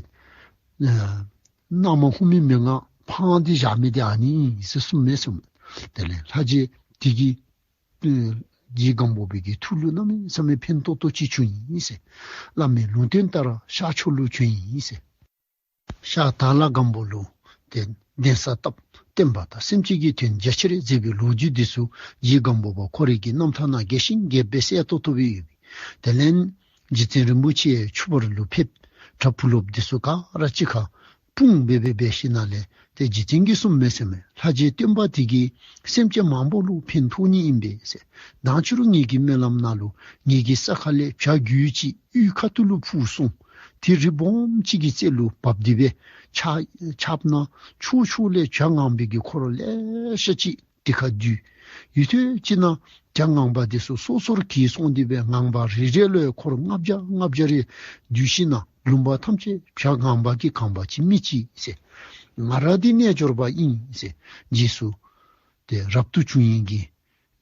ཨ་ནང་མ་ཧུ་མི་མན་ངག་ཕངས་ཏེ་བཞག་མི་འདི་ཨ་ནི་ཨིན་ཟེར་གསུངམ་མས་ཟེར་མས། དེ་ལས་ལྷ་རྗེ་འདི་གིས་ཨ་རྗེ་སྒམ་པོ་པའི་གི་ཐུགས་ལུ་གནམ་མེད་ས་མེད་ཕན་ཏོག་ཏོ་ཅིག་བྱུང་ཡི་ཟེར། བླ་མའི་ལུང་བསྟན་ལྟར་ཤར་ཕྱོགས་ལུ་བྱོན་ཡི་ཟེར། ཤར་དྭགས་ལྷ་སྒམ་པོ་ལུ་ཏེ་གདན་ས་བཏབ། བསྟན་པ་དང་སེམས་ཅན་གྱི་དོན་རྒྱ་ཆེར་མཛད་པའི་ལོ་རྒྱུས་འདི་ཚུ་རྗེ་སྒམ་པོ་པ་ཁོ་རའི་གི་རྣམ་ཐར་ནང་རྒྱས་ཤིང་རྒྱས་པར་གསལ་ཏོག་ཏོ་སྦེ་ཡོད། དེ་ལས་རྗེ་བཙུན་རིན་པོ་ཆེ་ཆུ་བར་ལུ་ཕེབས། གྲྭ་བུ་སློབ་འདི་ཚུ་ག་ར་གཅིག་ཁར་སྤུངས་སྦེ་སྦེ་འབད་ཞིནམ་ལས་ཏེ་རྗེ་བཙུན་གྱིས་གསུངམ་མས་ཟེར་མས། ལྷ་རྗེ་སྟོན་པ་འདི་གིས་སེམས་ཅན་མང་པོ་ལུ་ཕན་ཐོགས་ནི་ཨིན་པས་ཟེར། མདང་ཕྱི་རུ་ངེ་གི་སྨོན་ལམ་ནང་ལུ་ངེ་གི་ས་ཁ་ལས་བྱ་རྒོད་ཅིག་གཡུས་ཁ་ཐུག་ལུ་འཕུར་སོང་། དེ་རི་སྦོམ་ཅིག་གི་རྩེ་ལུ་བབས་ཏེ་སྦེ་ཆགས་ཆགསཔ་ན་ཕྱོགས་ཕྱོགས་ལས་བྱ་ངང་པའི་གི་འཁོར་ལེ་ཤ་ཅིག་དེ་ཁར་འདུས། ཡུན་ཐུང་ཅིག་ནང་བྱ་ངང་པ་འདི་ཚུ་སོ་སོར་གྱེས་སོང་སྟེ་སྦེ་ངང་པ་རེ་རེ་ལུ་འཁོར་ལྔ་བརྒྱ་ལྔ་བརྒྱ་རེ་འདུས་ཞིནམ་ལས་ ལུང་པ་ཐམས་ཅད་བྱ་གང་བ་གིས་གང་བ་ཅིག་མི་ཅིག་ཟེར། ང་ར་འདི་རྣལ་འབྱོར་པ་ཨིན་ཟེར། རྗེས་སུ་ཏེ་རབ་ཏུ་བྱུང་ཡི་གི་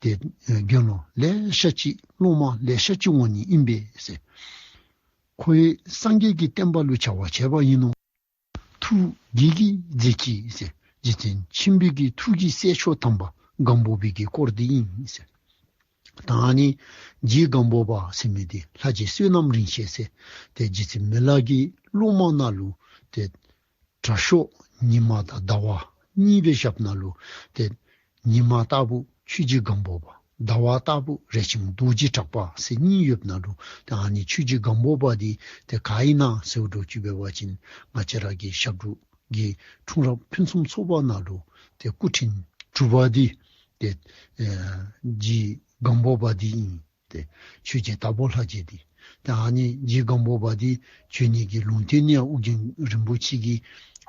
ཏེ་དགེ་སློང་ལེ་ཤ་ཅིག་སློབ་མ་ལེ་ཤ་ཅིག་འོང་ནི་ཨིན་པས་ཟེར། ཁོ་ཡི་སངས་རྒྱས་ཀྱི་བསྟན་པ་ལུ་བྱ་བ་བྱས་པ་ཡིན་ནོ། ཐུགས་དགྱེས་ཀྱིས་མཛད་ཅི་ཟེར། རྗེ་བཙུན་ཆེན་པོའི་གི་ཐུགས་ཀྱི་སྲས་མཆོག་དམ་པ་སྒམ་པོ་པའི་གི་སྐོར་འདི་ཨིན་ཟེར། ད་ཨ་ནི་རྗེ་སྒམ་པོ་པ་ཟེར་མི་འདི་ལྷ་རྗེ་བསོད་ནམས་རིན་ཆེན་ཟེར། ཏེ་རྗེ་བཙུན་མི་ལ་གི་སློབ་མ་ནང་ལུ་ཏེ་དྲག་ཤོས་ཉི་མ་དང་ཟླ་བ་གཉིས་པའི་ཞབས་ནང་ལུ་ཏེ་ཉི་མ་ལྟ་བུ་ཆོས་རྗེ་སྒམ་པོ་པ། ཟླ་བ་ལྟ་བུ་རས་ཆུང་རྡོ་རྗེ་གྲགས་པ་ཟེར་གཉིས་ཡོདཔ་ནང་ལུ་ཏེ་ཨ་ནི་ཆོས་རྗེ་སྒམ་པོ་པ་འདི་ཏེ་ག་ཨིན་ན་ཟེར་འགྱོ་ཅི་འབད་བ་ཅིན་ང་བཅས་ར་གི་ཞབས་དྲུང་གི་འཁྲུངས་རབས་ཕུན་སུམ་ཚོགས་པ་ནང་ལུ་ཏེ་སྐུ་ཕྲེང་དྲུག་པ་འདི་ཏེ་ཨེ་རྗེ་སྒམ་པོ་པ་འདི་ཨིན། ཏེ་ཆོས་རྗེ་དྭགས་པོ་ལྷ་རྗེ་འདི། ཏེ་ཨ་ནི་རྗེ་སྒམ་པོ་པ་འདི་བྱོན་ནི་གི་ལུང་བསྟན་ནི་ཡང་ཨོ་རྒྱན་རིན་པོ་ཆེ་གིས་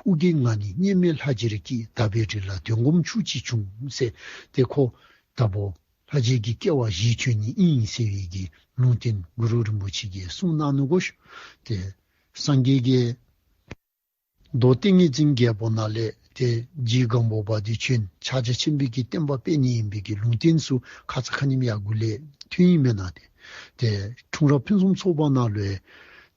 ཨོ་རྒྱན་ང་ནི་མཉམ་མེད་ལྷ་རྗེར་སྐྱེས། དག་པའི་རི་ལ་དོན་སྒོམ་ཆུ་གཅིག་བྱུང་ཟེར། ཏེ་ཁོ་དྭགས་པོ་ལྷ་རྗེ་གི་སྐྱེ་བ་བཞེས་བྱོན་ནི་ཨིན་ཟེར་བའི་གི་ལུང་བསྟན་གུ་རུ་རིན་པོ་ཆེ་གིས་གསུངས་གནང་ནུག་གོ་ཤིག། ཏེ་སངས་རྒྱས་ཀྱིས་མདོ་ཏིང་ངེ་འཛིན་རྒྱལ་པོ་ནང་ལས་ཏེ་རྗེ་སྒམ་པོ་པ་འདི་བྱོན་ཕྱག་རྒྱ་ཆེན་པོའི་གི་བསྟན་པ་སྤེལ་ནི་ཨིན་པའི་གི་ལུང་བསྟན་ཚུ་ཁ་ཙ་ཁ་ཉིནམ་ཡར་གུ་ལས་ཐོན་ཡི་མེན་ན། ཏེ་ཏེ་འཁྲུངས་རབས་ཕུན་སུམ་ཚོགས་པ་ནང་ལུ་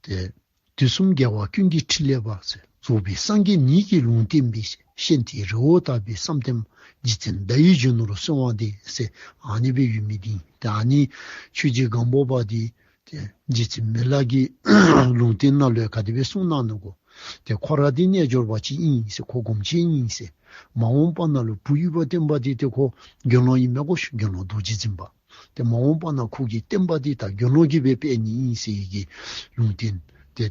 ཏེ་དུས་གསུམ་རྒྱལ་བ་ཀུན་གྱི་ཕྲིན་ལས་པ་ཟེར། རྫོགས་པའི་སངས་རྒྱས་ཉིད་ཀྱི་ལུང་བསྟན་པའི། ཤིན་ཏུ་རི་བོ་ལྟ་བུའི་བསམ་གཏན་པ། རྗེ་བཙུན་ཟླ་འོད་གཞོན་ནུར་གསོལ་བ་འདེབས་ཟེར་ཨ་ནི་སྦེ་ཡོད་མི་འདི་ཨིན། ཏེ་ཨ་ནི་ཆོས་རྗེ་སྒམ་པོ་པ་འདི་ཏེ་རྗེ་བཙུན་མི་ལ་གི་ལུང་བསྟན་ནང་ལུ་ག་དེ་སྦེ་གསུངས་གནང་ནུག་གོ། ཏེ་ཁོ་ར་འདི་རྣལ་འབྱོར་པ་ཅིག་ཨིན་ཟེར། ཁོ་སྒོམ་ཆེན་ཨིན་ཟེར། མ་འོངས་པ་ནང་ལུ་བུ་ཡོད་པ་བསྟན་པ་འདི་ཏེ་ཁོ་དགེ་སློང་ཨིན་མས་གོ་ཤིག། དགེ་སློང་རྡོ་རྗེ་འཛིན་པ། ཏེ་མ་འོངས་པ་ནང་ཁོ་གི་བསྟན་པ་འདི་ད་དགེ་སློང་གིས་སྦེ་སྤེལ་ནི་ཨིན་ཟེར་བའི་གི་ལུང་བསྟན་ཏེ་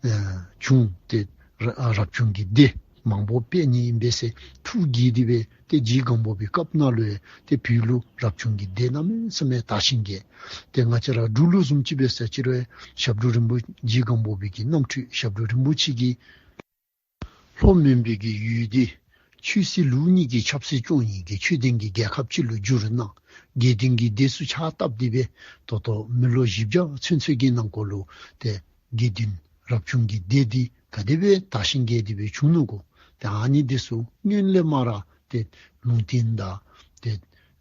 ཨེ་བྱུང་། ཏེ་ར་རབ་བྱུང་གི་སྡེ་མང་པོ་སྤེལ་ནི་ཨིན་པས་ཟེར་ཐུགས་དགྱེས་ཏེ་སྦེ་ཏེ་རྗེ་སྒམ་པོ་པའི་སྐབས་ནང་ལུ་ཡང་ཏེ་བོད་ལུ་རབ་བྱུང་གི་སྡེ་གནམ་མེད་ས་མེད་དར་ཞིང་རྒྱས། ཏེ་ང་བཅས་ར་འབྲུག་ལུ་བཟུམ་ཅིག་འབད་ས་ཅིག་རུང་ཞབས་དྲུང་རིན་པོ་རྗེ་སྒམ་པོ་པའི་གི་རྣམ་འཕྲུལ་ཞབས་དྲུང་རིན་པོ་ཆེ་གི་ལྷོ་མོན་པའི་གི་ཡུལ་འདི་ཆོས་སྲིད་ལུགས་གཉིས་ཀྱི་ཆབ་སྲིད་སྐྱོང་ནི་གི་ཆོས་ལྡན་གྱི་རྒྱལ་ཁབ་ཅིག་ལུ་འགྱུར་གནང་། དགེ་ལྡན་གྱི་སྡེ་ཚུ་ཕྱག་བཏབ་སྟེ་སྦེ་ད་ལྟོ་མི་ལོ་བཞི་བརྒྱ་ཚུན་ཚོད་ཀྱི་ནང་འཁོད་ལུ་ཏེ་དགེ་འདུན་རབ་བྱུང་གི་སྡེ་འདི་ག་དེ་སྦེ་དར་ཞིང་རྒྱས་ཏེ་སྦེ་བྱུང་ནུག་གོ། ཏེ་ཨ་ནི་འདི་ཚུ་སྔོན་ལས་མར་ཏེ་ལུང་བསྟན་དང་ཏེ་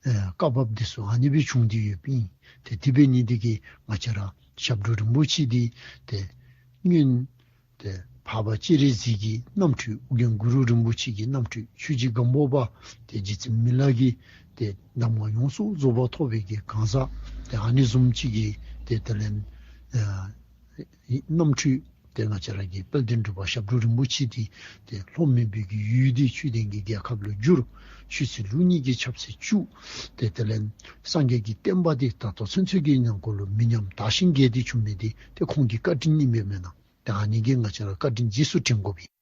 ཨེ་བཀའ་བབས་འདི་ཚུ་ཨ་ནི་སྦེ་བྱུང་སྟེ་ཡོདཔ་ཨིན། ཏེ་དེ་འབད་ནི་འདི་གིས་ང་བཅས་ར་ཞབས་དྲུང་རིན་པོ་ཆེ་འདི་ཏེ་སྔོན་ཏེ་འཕགས་པ་སྤྱན་རས་གཟིགས་ཀྱི་རྣམ་འཕྲུལ་ཨོ་རྒྱན་གུ་རུ་རིན་པོ་ཆེ་གི་རྣམ་འཕྲུལ་ཆོས་རྗེ་སྒམ་པོ་པ་ཏེ་རྗེ་བཙུན་མི་ལ་གི་ཏེ་གདམས་ངག་ཡོངས་སུ་རྫོགས་པ་ཐོབ་པའི་གི་གང་ཟག་ཏེ་ཨ་ནི་བཟུམ་ཅིག་གི་ཏེ་དེ་ལས་ཨེ་རྣམ་འཕྲུལ་ཏེ་ང་བཅས་ར་གི་དཔལ་ལྡན་འབྲུག་པ་ཞབས་དྲུང་རིན་པོ་ཆེ་འདི་ཏེ་ལྷོ་མོན་པའི་གི་ཡུལ་འདི་ཆོས་ལྡན་གྱི་རྒྱལ་ཁབ་ལུ་བསྒྱུར། ཆོས་སྲིད་ལུགས་གཉིས་ཀྱི་ཆབ་སྲིད་བཙུགས། ཏེ་དེ་ལས་སངས་རྒྱས་ཀྱི་བསྟན་པ་འདི་ད་ལྟོ་ཚུན་ཚོད་ཀྱི་ནང་འཁོད་ལུ་མི་ཉམས་དར་ཞིང་རྒྱས་ཏེ་བྱུང་མི་འདི་ཏེ་ཁོང་གི་བཀའ་དྲིན་ཨིན་མས་མེན་ན། ཏེ་ཨ་ནི་གིས་ང་བཅས་ར་བཀའ་དྲིན་རྗེས་སུ་དྲན་དགོཔ་ཨིན།